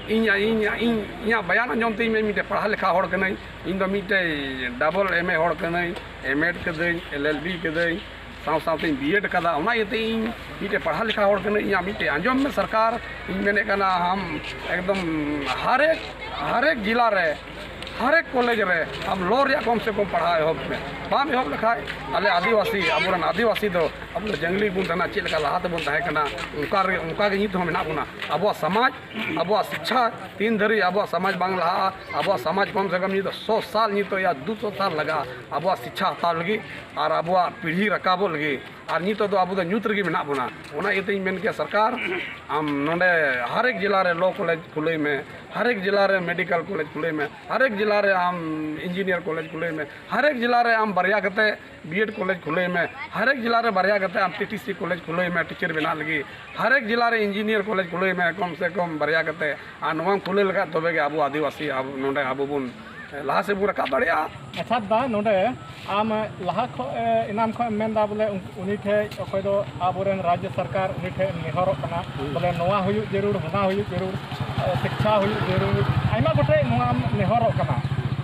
ᱤᱧ, ᱤᱧ, ᱤᱧ, ᱤᱧᱟᱹᱜ ᱵᱟᱭᱟᱱ ᱟᱸᱡᱚᱢ ᱛᱮ ᱤᱧ ᱢᱤᱫᱴᱮᱡ ᱯᱟᱲᱦᱟᱣ ᱞᱮᱠᱷᱟ ᱦᱚᱲ ᱠᱟᱹᱱᱟᱹᱧ, ᱤᱧ ᱫᱚ ᱢᱤᱫᱴᱮᱡ ᱰᱟᱵᱚᱞ ᱮᱢ ᱮ ᱦᱚᱲ ᱠᱟᱹᱱᱟᱹᱧ, ᱮᱢ ᱮᱰ ᱠᱟᱹᱫᱟᱹᱧ, ᱮᱞ ᱮᱞ ᱵᱤ ᱠᱟᱹᱫᱟᱹᱧ, ᱥᱟᱶ ᱥᱟᱶᱛᱮᱧ ᱵᱤ ᱮᱰ ᱠᱟᱫᱟ᱾ ᱚᱱᱟ ᱤᱭᱟᱹᱛᱮ ᱤᱧ ᱢᱤᱫᱴᱮᱡ ᱯᱟᱲᱦᱟᱣ ᱞᱮᱠᱷᱟ ᱦᱚᱲ ᱠᱟᱹᱱᱟᱹᱧ᱾ ᱤᱧᱟᱹᱜ ᱢᱤᱫᱴᱮᱡ ᱟᱸᱡᱚᱢ ᱢᱮ ᱥᱚᱨᱠᱟᱨ, ᱤᱧ ᱢᱮᱱᱮᱫ ᱠᱟᱱᱟ, ᱟᱢ ᱮᱠᱫᱚᱢ ᱦᱟᱨᱮᱠ, ᱦᱟᱨᱮᱠ ᱡᱮᱞᱟ ᱨᱮ, ᱦᱟᱨᱮᱠ ᱠᱚᱞᱮᱡᱽ ᱨᱮ ᱟᱢ ᱞᱚ ᱨᱮᱭᱟᱜ ᱠᱚᱢ ᱥᱮ ᱠᱚᱢ ᱯᱟᱲᱦᱟᱣ ᱮᱦᱚᱵ ᱢᱮ᱾ ᱵᱟᱢ ᱮᱦᱚᱵ ᱞᱮᱠᱷᱟᱡ ᱟᱞᱮ ᱟᱹᱫᱤᱵᱟᱹᱥᱤ, ᱟᱵᱚᱨᱮᱱ ᱟᱹᱫᱤᱵᱟᱹᱥᱤ ᱫᱚ ᱟᱵᱚ ᱫᱚ ᱡᱟᱝᱞᱤ ᱵᱚᱱ ᱛᱟᱦᱮᱱᱟ, ᱪᱮᱫ ᱞᱮᱠᱟ ᱞᱟᱦᱟ ᱛᱮᱵᱚᱱ ᱛᱟᱦᱮᱸ ᱠᱟᱱᱟ, ᱚᱱᱠᱟ ᱨᱮ, ᱚᱱᱠᱟ ᱜᱮ ᱱᱤᱛ ᱦᱚᱸ ᱢᱮᱱᱟᱜ ᱵᱚᱱᱟ᱾ ᱟᱵᱚᱣᱟᱜ ᱥᱚᱢᱟᱡᱽ, ᱟᱵᱚᱣᱟᱜ ᱥᱤᱪᱪᱷᱟ ᱛᱤᱱ ᱫᱷᱟᱹᱨᱤᱡ ᱟᱵᱚᱣᱟᱜ ᱥᱚᱢᱟᱡᱽ ᱵᱟᱝ ᱞᱟᱦᱟᱜᱼᱟ, ᱟᱵᱚᱣᱟᱜ ᱥᱚᱢᱟᱡᱽ ᱠᱚᱢ ᱥᱮ ᱠᱚᱢ ᱱᱤᱛ ᱫᱚ ᱥᱚ ᱥᱟᱞ, ᱱᱤᱛᱚᱜ ᱭᱟ ᱫᱩ ᱥᱚ ᱥᱟᱞ ᱞᱟᱜᱟᱜᱼᱟ ᱟᱵᱚᱣᱟᱜ ᱥᱤᱪᱪᱷᱟ ᱦᱟᱛᱟᱣ ᱞᱟᱹᱜᱤᱫ ᱟᱨ ᱟᱵᱚᱣᱟᱜ ᱯᱤᱲᱦᱤ ᱨᱟᱠᱟᱵᱚᱜ ᱞᱟᱹᱜᱤᱫ᱾ ᱟᱨ ᱱᱤᱛᱚᱜ ᱫᱚ ᱟᱵᱚ ᱫᱚ ᱧᱩᱛ ᱨᱮᱜᱮ ᱢᱮᱱᱟᱜ ᱵᱚᱱᱟ᱾ ᱚᱱᱟ ᱤᱭᱟᱹᱛᱮᱧ ᱢᱮᱱ ᱠᱮᱭᱟ, ᱥᱚᱨᱠᱟᱨ, ᱟᱢ ᱱᱚᱰᱮ ᱦᱟᱨᱮᱠ ᱡᱮᱞᱟ ᱨᱮ ᱞᱚ ᱠᱚᱞᱮᱡᱽ ᱠᱷᱩᱞᱟᱹᱭ ᱢᱮ, ᱦᱟᱨᱮᱠ ᱡᱮᱞᱟ ᱨᱮ ᱢᱮᱰᱤᱠᱮᱞ ᱠᱚᱞᱮᱡᱽ ᱠᱷᱩᱞᱟᱹᱭ ᱢᱮ, ᱦᱟᱨᱮᱠ ᱡᱮᱞᱟ ᱨᱮ ᱟᱢ ᱤᱧᱡᱤᱱᱤᱭᱟᱨ ᱠᱚᱞᱮᱡᱽ ᱠᱷᱩᱞᱟᱹᱭ ᱢᱮ, ᱦᱟᱨᱮᱠ ᱡᱮᱞᱟ ᱨᱮ ᱟᱢ ᱵᱟᱨᱭᱟ ᱠᱟᱛᱮ ᱵᱤ ᱮᱰ ᱠᱚᱞᱮᱡᱽ ᱠᱷᱩᱞᱟᱹᱭ ᱢᱮ, ᱦᱟᱨᱮᱠ ᱡᱮᱞᱟ ᱨᱮ ᱵᱟᱨᱭᱟ ᱠᱟᱛᱮ ᱟᱢ ᱴᱤ ᱴᱤ ᱥᱤ ᱠᱚᱞᱮᱡᱽ ᱠᱷᱩᱞᱟᱹᱭ ᱢᱮ ᱴᱤᱪᱟᱨ ᱵᱮᱱᱟᱜ ᱞᱟᱹᱜᱤᱫ, ᱦᱟᱨᱮᱠ ᱡᱮᱞᱟ ᱨᱮ ᱤᱧᱡᱤᱱᱤᱭᱟᱨ ᱠᱚᱞᱮᱡᱽ ᱠᱷᱩᱞᱟᱹᱭ ᱢᱮ ᱠᱚᱢ ᱥᱮ ᱠᱚᱢ ᱵᱟᱨᱭᱟ ᱠᱟᱛᱮ᱾ ᱟᱨ ᱱᱚᱣᱟᱢ ᱠᱷᱩᱞᱟᱹᱣ ᱞᱮᱠᱷᱟᱡ ᱛᱚᱵᱮ ᱜᱮ ᱟᱵᱚ ᱟᱹᱫᱤᱵᱟᱹᱥᱤ, ᱟᱵᱚ ᱱᱚᱰᱮ ᱟᱵᱚ ᱵᱚᱱ ᱞᱟᱦᱟ ᱥᱮᱫ ᱵᱚᱱ ᱨᱟᱠᱟᱵ ᱫᱟᱲᱮᱭᱟᱜᱼᱟ᱾ ᱟᱪᱪᱷᱟ ᱫᱟ, ᱱᱚᱰᱮ ᱟᱢ ᱞᱟᱦᱟ ᱠᱷᱚᱱ, ᱮ, ᱮᱱᱟᱱ ᱠᱷᱚᱱ ᱮᱢ ᱢᱮᱱᱫᱟ ᱵᱚᱞᱮ ᱩᱱ-, ᱩᱱᱤ ᱴᱷᱮᱡ, ᱚᱠᱚᱭ ᱫᱚ ᱟᱵᱚᱨᱮᱱ ᱨᱟᱡᱽᱡᱚ ᱥᱚᱨᱠᱟᱨ, ᱩᱱᱤ ᱴᱷᱮᱡ ᱮᱢ ᱱᱮᱦᱚᱨᱚᱜ ᱠᱟᱱᱟ ᱵᱚᱞᱮ ᱱᱚᱣᱟ ᱦᱩᱭᱩᱜ ᱡᱟᱹᱨᱩᱲ, ᱦᱟᱱᱟ ᱦᱩᱭᱩᱜ ᱡᱟᱹᱨᱩᱲ, ᱮ, ᱥᱤᱠᱪᱷᱟ ᱦᱩᱭᱩᱜ ᱡᱟᱹᱨᱩᱲ, ᱟᱭᱢᱟ ᱜᱚᱴᱮᱡ ᱱᱚᱣᱟᱢ ᱱᱮᱦᱚᱨᱚᱜ ᱠᱟᱱᱟ᱾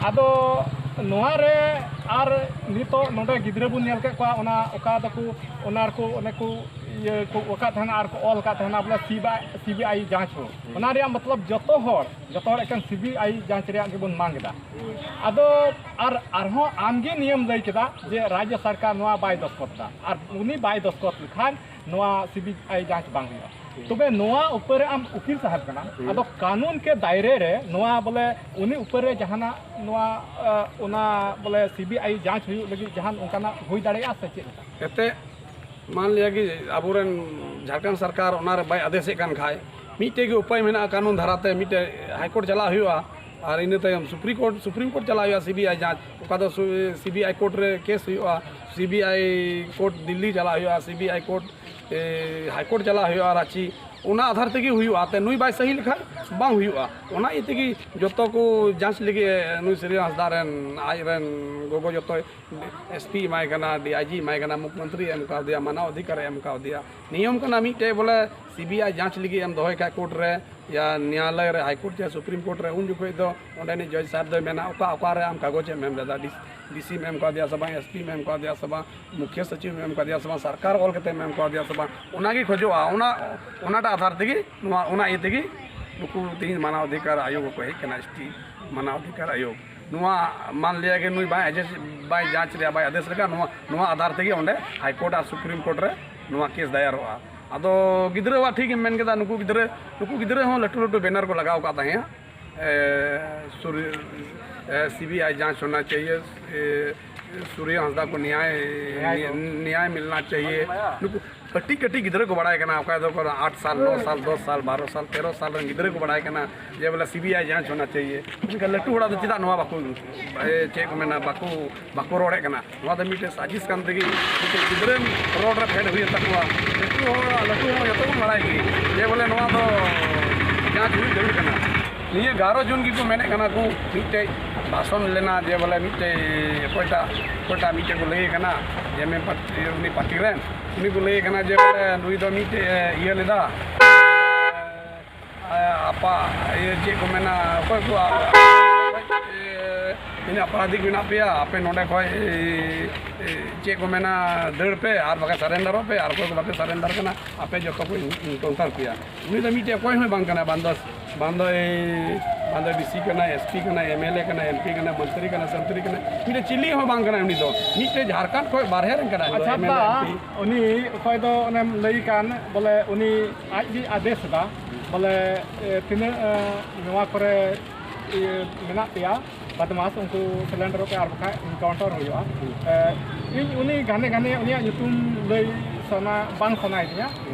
ᱟᱫᱚ ᱱᱚᱣᱟ ᱨᱮ ᱟᱨ ᱱᱤᱛᱚᱜ ᱱᱚᱰᱮ ᱜᱤᱫᱽᱨᱟᱹ ᱵᱚᱱ ᱧᱮᱞ ᱠᱮᱫ ᱠᱚᱣᱟ, ᱚᱱᱟ ᱚᱠᱟ ᱫᱚᱠᱚ, ᱚᱱᱟ ᱨᱮᱠᱚ, ᱚᱱᱮ ᱠᱚ ᱤᱭᱟᱹ ᱠᱚ ᱟᱠᱟᱫ ᱛᱟᱦᱮᱱᱟ ᱟᱨ ᱠᱚ ᱚᱞ ᱟᱠᱟᱫ ᱛᱟᱦᱮᱱᱟ ᱵᱚᱞᱮ ᱥᱤᱵᱤᱟᱭ, ᱥᱤᱵᱤᱟᱭ ᱡᱟᱸᱪ ᱦᱚᱸ᱾ ᱚᱱᱟ ᱨᱮᱭᱟᱜ ᱢᱚᱛᱞᱚᱵ ᱡᱚᱛᱚ ᱦᱚᱲ, ᱡᱚᱛᱚ ᱦᱚᱲ ᱮᱠᱮᱱ ᱥᱤᱵᱤᱟᱭ ᱡᱟᱸᱪ ᱨᱮᱭᱟᱜ ᱜᱮᱵᱚᱱ ᱢᱟᱝ ᱮᱫᱟ᱾ ᱟᱫᱚ ᱟᱨ ᱟᱨᱦᱚᱸ ᱟᱢᱜᱮ ᱱᱤᱭᱟᱹᱢ ᱞᱟᱹᱭ ᱠᱮᱫᱟ ᱡᱮ ᱨᱟᱡᱽᱭᱚ ᱥᱚᱨᱠᱟᱨ ᱱᱚᱣᱟ ᱵᱟᱭ ᱫᱚᱥᱠᱚᱛ ᱮᱫᱟ, ᱟᱨ ᱩᱱᱤ ᱵᱟᱭ ᱫᱚᱥᱠᱚᱛ ᱞᱮᱠᱷᱟᱱ ᱱᱚᱣᱟ ᱥᱤᱵᱤᱟᱭ ᱡᱟᱸᱪ ᱵᱟᱝ ᱦᱩᱭᱩᱜᱼᱟ᱾ ᱛᱚᱵᱮ ᱱᱚᱣᱟ ᱩᱯᱟᱹᱨ ᱨᱮ ᱟᱢ ᱩᱠᱤᱞ ᱥᱟᱦᱮᱵ ᱠᱟᱱᱟᱢ, ᱟᱫᱚ ᱠᱟᱹᱱᱩᱱ ᱠᱮ ᱫᱟᱭᱨᱮ ᱨᱮ ᱱᱚᱣᱟ ᱵᱚᱞᱮ ᱩᱱᱤ ᱩᱯᱟᱹᱨ ᱨᱮ ᱡᱟᱦᱟᱱᱟᱜ ᱱᱚᱣᱟ, ᱟ, ᱚᱱᱟ ᱵᱚᱞᱮ ᱥᱤᱵᱤᱟᱭ ᱡᱟᱸᱪ ᱦᱩᱭᱩᱜ ᱞᱟᱹᱜᱤᱫ ᱡᱟᱦᱟᱱ ᱚᱱᱠᱟᱱᱟᱜ ᱦᱩᱭ ᱫᱟᱲᱮᱭᱟᱜᱼᱟ ᱥᱮ ᱪᱮᱫ ᱞᱮᱠᱟ? ᱮᱱᱛᱮᱫ ᱢᱟᱱ ᱞᱤᱭᱟ ᱠᱤ ᱟᱵᱚᱨᱮᱱ ᱡᱷᱟᱲᱠᱷᱚᱸᱰ ᱥᱚᱨᱠᱟᱨ ᱚᱱᱟᱨᱮ ᱵᱟᱭ ᱟᱫᱮᱥᱮᱫ ᱠᱟᱱ ᱠᱷᱟᱡ, ᱢᱤᱫᱴᱮᱡ ᱜᱮ ᱩᱯᱟᱹᱭ ᱢᱮᱱᱟᱜᱼᱟ, ᱠᱟᱹᱱᱩᱱ ᱫᱷᱟᱨᱟᱛᱮ ᱢᱤᱫᱴᱮᱡ ᱦᱟᱭᱠᱳᱨᱴ ᱪᱟᱞᱟᱜ ᱦᱩᱭᱩᱜᱼᱟ, ᱟᱨ ᱤᱱᱟᱹ ᱛᱟᱭᱚᱢ ᱥᱩᱯᱨᱤᱢ ᱠᱳᱨᱴ, ᱥᱩᱯᱨᱤᱢ ᱠᱳᱨᱴ ᱪᱟᱞᱟᱜ ᱦᱩᱭᱩᱜᱼᱟ ᱥᱤᱵᱤᱟᱭ ᱡᱟᱸᱪ᱾ ᱚᱠᱟ ᱫᱚ ᱥᱩ-, ᱥᱤᱵᱤᱟᱭ ᱠᱳᱨᱴ ᱨᱮ ᱠᱮᱥ ᱦᱩᱭᱩᱜᱼᱟ, ᱥᱤᱵᱤᱟᱭ ᱠᱳᱨᱴ ᱫᱤᱞᱞᱤ ᱪᱟᱞᱟᱜ ᱦᱩᱭᱩᱜᱼᱟ, ᱥᱤᱵᱤᱟᱭ ᱠᱳᱨᱴ, ᱮ, ᱦᱟᱭᱠᱳᱨᱴ ᱪᱟᱞᱟᱜ ᱦᱩᱭᱩᱜᱼᱟ ᱨᱟᱸᱪᱤ, ᱚᱱᱟ ᱟᱫᱷᱟᱨ ᱛᱮᱜᱮ ᱦᱩᱭᱩᱜᱼᱟ᱾ ᱛᱮ ᱱᱩᱭ ᱵᱟᱭ ᱥᱟᱹᱦᱤ ᱞᱮᱠᱷᱟᱡ ᱵᱟᱝ ᱦᱩᱭᱩᱜᱼᱟ᱾ ᱚᱱᱟ ᱤᱭᱟᱹ ᱛᱮᱜᱮ ᱡᱚᱛᱚ ᱠᱚ ᱡᱟᱸᱪ ᱞᱟᱹᱜᱤᱫ ᱱᱩᱭ ᱥᱤᱨᱤᱭᱟ ᱦᱟᱸᱥᱫᱟ ᱨᱮᱱ ᱟᱡ ᱨᱮᱱ ᱜᱚᱜᱚ ᱡᱚᱛᱚᱭ ᱮᱥ ᱯᱤ ᱮᱢᱟᱭ ᱠᱟᱱᱟ, ᱰᱤ ᱟᱭ ᱡᱤ ᱮᱢᱟᱭ ᱠᱟᱱᱟ, ᱢᱩᱠᱷᱭᱚᱢᱚᱱᱛᱨᱤ ᱮᱢ ᱠᱟᱣᱫᱮᱭᱟ, ᱢᱟᱱᱟᱣ ᱚᱫᱷᱤᱠᱟᱨ ᱮ ᱮᱢ ᱠᱟᱣᱫᱮᱭᱟ᱾ ᱱᱤᱭᱚᱢ ᱠᱟᱱᱟ ᱢᱤᱫᱴᱮᱡ ᱵᱚᱞᱮ ᱥᱤᱵᱤᱟᱭ ᱡᱟᱸᱪ ᱞᱟᱹᱜᱤᱫ ᱮᱢ ᱫᱚᱦᱚᱭ ᱠᱷᱟᱡ ᱠᱳᱨᱴ ᱨᱮ, ᱭᱟ ᱱᱮᱭᱟᱞᱚᱭ ᱨᱮ, ᱦᱟᱭ ᱠᱳᱨᱴ ᱪᱮ ᱥᱩᱯᱨᱤᱢ ᱠᱳᱨᱴ ᱨᱮ, ᱩᱱ ᱡᱚᱠᱷᱚᱡ ᱫᱚ ᱚᱸᱰᱮᱱᱤᱡ ᱡᱚᱡᱽ ᱥᱟᱦᱮᱵ ᱫᱚᱭ ᱢᱮᱱᱟ, "ᱚᱠᱟ, ᱚᱠᱟᱨᱮ ᱟᱢ ᱠᱟᱜᱚᱡᱽ ᱮᱢ ᱮᱢ ᱞᱮᱫᱟ? ᱰᱤ-, ᱰᱤ ᱥᱤᱢ ᱮᱢ ᱠᱟᱣᱫᱮᱭᱟ ᱥᱮ ᱵᱟᱝ, ᱮᱥ ᱯᱤᱢ ᱮᱢ ᱠᱟᱣᱫᱮᱭᱟ ᱥᱮ ᱵᱟᱝ, ᱢᱩᱠᱷᱭᱟᱹ ᱥᱚᱪᱤᱵᱽ ᱮᱢ ᱠᱟᱣᱫᱮᱭᱟ ᱥᱮ ᱵᱟᱝ, ᱥᱚᱨᱠᱟᱨ ᱚᱞ ᱠᱟᱛᱮᱢ ᱮᱢ ᱠᱟᱣᱫᱮᱭᱟ ᱥᱮ ᱵᱟᱝ?" ᱚᱱᱟᱜᱮ ᱠᱷᱚᱡᱚᱜᱼᱟ᱾ ᱚᱱᱟ, ᱚᱱᱟᱴᱟᱜ ᱟᱫᱷᱟᱨ ᱛᱮᱜᱮ ᱱᱚᱣᱟ, ᱚᱱᱟ ᱤᱭᱟᱹ ᱛᱮᱜᱮ ᱱᱩᱠᱩ ᱛᱮᱦᱮᱧ ᱢᱟᱱᱟᱣ ᱚᱫᱷᱤᱠᱟᱨ ᱟᱭᱳᱜᱽ ᱠᱚ ᱦᱮᱡ ᱠᱟᱱᱟ, ᱮᱥ ᱴᱤ ᱢᱟᱱᱟᱣ ᱚᱫᱷᱤᱠᱟᱨ ᱟᱭᱳᱜᱽ᱾ ᱱᱚᱣᱟ ᱢᱟᱱ ᱞᱤᱭᱟ ᱠᱤ ᱱᱩᱭ ᱵᱟᱭ ᱟᱡᱮᱥ-, ᱵᱟᱭ ᱡᱟᱸᱪ ᱨᱮᱭᱟᱜ, ᱵᱟᱭ ᱟᱫᱮᱥ ᱞᱮᱠᱟ, ᱱᱚᱣᱟ, ᱱᱚᱣᱟ ᱟᱫᱷᱟᱨ ᱛᱮᱜᱮ ᱚᱸᱰᱮ ᱦᱟᱭ ᱠᱳᱨᱴ ᱟᱨ ᱥᱩᱯᱨᱤᱢ ᱠᱳᱨᱴ ᱨᱮ ᱱᱚᱣᱟ ᱠᱮᱥ ᱫᱟᱭᱟᱨᱚᱜᱼᱟ᱾ ᱟᱫᱚ ᱜᱤᱫᱽᱨᱟᱹᱣᱟᱜ ᱴᱷᱤᱠ ᱮᱢ ᱢᱮᱱ ᱠᱮᱫᱟ, ᱱᱩᱠᱩ ᱜᱤᱫᱽᱨᱟᱹ, ᱱᱩᱠᱩ ᱜᱤᱫᱽᱨᱟᱹ ᱦᱚᱸ ᱞᱟᱹᱴᱩ ᱞᱟᱹᱴᱩ ᱵᱮᱱᱟᱨ ᱠᱚ ᱞᱟᱜᱟᱣ ᱟᱠᱟᱫ ᱛᱟᱦᱮᱸᱜᱼᱟ, ᱮ, ᱥᱩᱨᱤ-, ᱮ, ᱥᱤ ᱵᱤ ᱟᱭ ᱡᱟᱸᱪ ᱦᱳᱱᱟ ᱪᱟᱦᱤᱭᱮ, ᱮ, ᱥᱩᱨᱤᱭᱚ ᱦᱟᱸᱥᱫᱟ ᱠᱚ ᱱᱮᱭᱟᱭ, ᱱᱮᱭᱟᱭ ᱫᱚ᱾ ᱱᱮᱭᱟᱭ ᱢᱤᱞᱱᱟ ᱪᱟᱦᱤᱭᱮ᱾ ᱱᱩᱠᱩ ᱠᱟᱹᱴᱤᱡ ᱠᱟᱹᱴᱤᱡ ᱜᱤᱫᱽᱨᱟᱹ ᱠᱚ ᱵᱟᱲᱟᱭ ᱠᱟᱱᱟ, ᱚᱠᱚᱭ ᱫᱚ ᱟᱴ ᱥᱟᱞ, ᱱᱚ ᱥᱟᱞ, ᱫᱚᱥ ᱥᱟᱞ, ᱵᱟᱨᱚ ᱥᱟᱞ, ᱛᱮᱨᱚ ᱥᱟᱞ ᱨᱮᱱ ᱜᱤᱫᱽᱨᱟᱹ ᱠᱚ ᱵᱟᱲᱟᱭ ᱠᱟᱱᱟ ᱡᱮ ᱵᱚᱞᱮ ᱥᱤ ᱵᱤ ᱟᱭ ᱡᱟᱸᱪ ᱦᱳᱱᱟ ᱪᱟᱦᱤᱭᱮ᱾ ᱢᱮᱱᱠᱷᱟᱱ ᱞᱟᱹᱴᱩ ᱦᱚᱲᱟᱜ ᱫᱚ ᱪᱮᱫᱟᱜ ᱱᱚᱣᱟ ᱵᱟᱠᱚ, ᱮ, ᱪᱮᱫ ᱠᱚ ᱢᱮᱱᱟ, ᱵᱟᱠᱚ, ᱵᱟᱠᱚ ᱨᱚᱲᱮᱫ ᱠᱟᱱᱟ? ᱱᱚᱣᱟ ᱫᱚ ᱢᱤᱫᱴᱮᱱ ᱥᱟᱡᱤᱥ ᱠᱟᱱ ᱛᱮᱜᱮ ᱢᱤᱫᱴᱮᱱ ᱜᱤᱫᱽᱨᱟᱹ ᱨᱚᱲ ᱨᱮ ᱯᱷᱮᱰ ᱦᱩᱭᱮᱱ ᱛᱟᱠᱚᱣᱟ, ᱞᱟᱹᱴᱩ ᱦᱚᱲ, ᱞᱟᱹᱴᱩ ᱦᱚᱲ ᱡᱚᱛᱚ ᱵᱚᱱ ᱵᱟᱲᱟᱭ ᱜᱮ ᱡᱮ ᱵᱚᱞᱮ ᱱᱚᱣᱟ ᱫᱚ ᱡᱟᱸᱪ ᱦᱩᱭ ᱡᱟᱹᱨᱩᱲ ᱠᱟᱱᱟ᱾ ᱱᱤᱭᱟᱹ ᱜᱟᱨᱚ ᱡᱩᱱ ᱜᱮᱠᱚ ᱢᱮᱱᱮᱫ ᱠᱟᱱᱟ ᱠᱚ, ᱢᱤᱫᱴᱮᱡ ᱵᱷᱟᱥᱚᱱ ᱞᱮᱱᱟ ᱡᱮ ᱵᱚᱞᱮ ᱢᱤᱫᱴᱮᱡ ᱚᱠᱚᱭᱴᱟᱜ, ᱚᱠᱚᱭᱴᱟᱜ ᱢᱤᱫᱴᱮᱡ ᱠᱚ ᱞᱟᱹᱭ ᱠᱟᱱᱟ ᱡᱮ ᱢᱮ ᱯᱟᱨᱴᱤ, ᱩᱱᱤ ᱯᱟᱨᱴᱤ ᱨᱮᱱ ᱩᱱᱤ ᱠᱚ ᱞᱟᱹᱭ ᱠᱟᱱᱟ ᱡᱮ ᱵᱚᱞᱮ ᱱᱩᱭ ᱫᱚ ᱢᱤᱫᱴᱮᱡ ᱤᱭᱟᱹ ᱞᱮᱫᱟ, ᱟᱯᱟ, ᱤᱭᱟᱹ ᱪᱮᱫ ᱠᱚ ᱢᱮᱱᱟ, ᱚᱠᱚᱭ ᱠᱚ ᱛᱤᱱᱟᱹᱜ ᱟᱯᱨᱟᱫᱷᱤᱠ ᱢᱮᱱᱟᱜ ᱯᱮᱭᱟ ᱟᱯᱮ ᱱᱚᱰᱮ ᱠᱷᱚᱱ, ᱮ, ᱮ, ᱪᱮᱫ ᱠᱚ ᱢᱮᱱᱟ, ᱫᱟᱹᱲ ᱯᱮ ᱟᱨ ᱵᱟᱠᱷᱟᱱ surrender ᱚᱜ ᱯᱮ, ᱟᱨ ᱚᱠᱚᱭ ᱠᱚ ᱵᱟᱯᱮ surrender ᱠᱟᱱᱟ ᱟᱯᱮ ᱡᱚᱛᱚ ᱠᱚ encounter ᱯᱮᱭᱟ᱾ ᱩᱱᱤ ᱫᱚ ᱢᱤᱫᱴᱮᱡ ᱚᱠᱚᱭ ᱦᱚᱸ ᱵᱟᱝ ᱠᱟᱱᱟ, ᱵᱟᱝ ᱫᱚ, ᱵᱟᱝ ᱫᱚ, ᱮ, ᱵᱟᱝ ᱫᱚ DC ᱠᱟᱱᱟᱭ, SP ᱠᱟᱱᱟᱭ, MLA ᱠᱟᱱᱟᱭ, MP ᱠᱟᱱᱟᱭ, ᱢᱚᱱᱛᱨᱤ ᱠᱟᱱᱟᱭ, ᱥᱚᱱᱛᱨᱤ ᱠᱟᱱᱟᱭ, ᱢᱤᱫᱴᱮᱡ ᱪᱤᱞᱤ ᱦᱚᱸ ᱵᱟᱝ ᱠᱟᱱᱟᱭ ᱩᱱᱤ ᱫᱚ᱾ ᱢᱤᱫᱴᱮᱡ ᱡᱷᱟᱲᱠᱷᱚᱸᱰ ᱠᱷᱚᱱ ᱵᱟᱨᱦᱮ ᱨᱮᱱ ᱠᱟᱱᱟᱭ᱾ ᱟᱪᱪᱷᱟ, ᱫᱟ, ᱩᱱᱤ ᱚᱠᱚᱭ ᱫᱚ ᱚᱱᱮᱢ ᱞᱟᱹᱭ ᱠᱟᱱ, ᱵᱚᱞᱮ ᱩᱱᱤ ᱟᱡ ᱜᱮ ᱟᱫᱮᱥ ᱮᱫᱟ, ᱵᱚᱞᱮ, ᱮ, ᱛᱤᱱᱟᱹᱜ, ᱮ, ᱱᱚᱣᱟ ᱠᱚᱨᱮ, ᱤᱭᱟᱹ, ᱢᱮᱱᱟᱜ ᱯᱮᱭᱟ ᱵᱟᱫᱢᱟᱥ, ᱩᱱᱠᱩ surrender ᱚᱜ ᱯᱮ ᱟᱨ ᱵᱟᱠᱷᱟᱡ encounter ᱦᱩᱭᱩᱜᱼᱟ᱾ ᱮ, ᱤᱧ ᱩᱱᱤ ᱜᱷᱟᱱᱮ ᱜᱷᱟᱱᱮ ᱩᱱᱤᱭᱟᱜ ᱧᱩᱛᱩᱢ ᱞᱟᱹᱭ ᱥᱟᱱᱟ, ᱵᱟᱝ ᱥᱟᱱᱟᱭᱮᱫᱤᱧᱟ᱾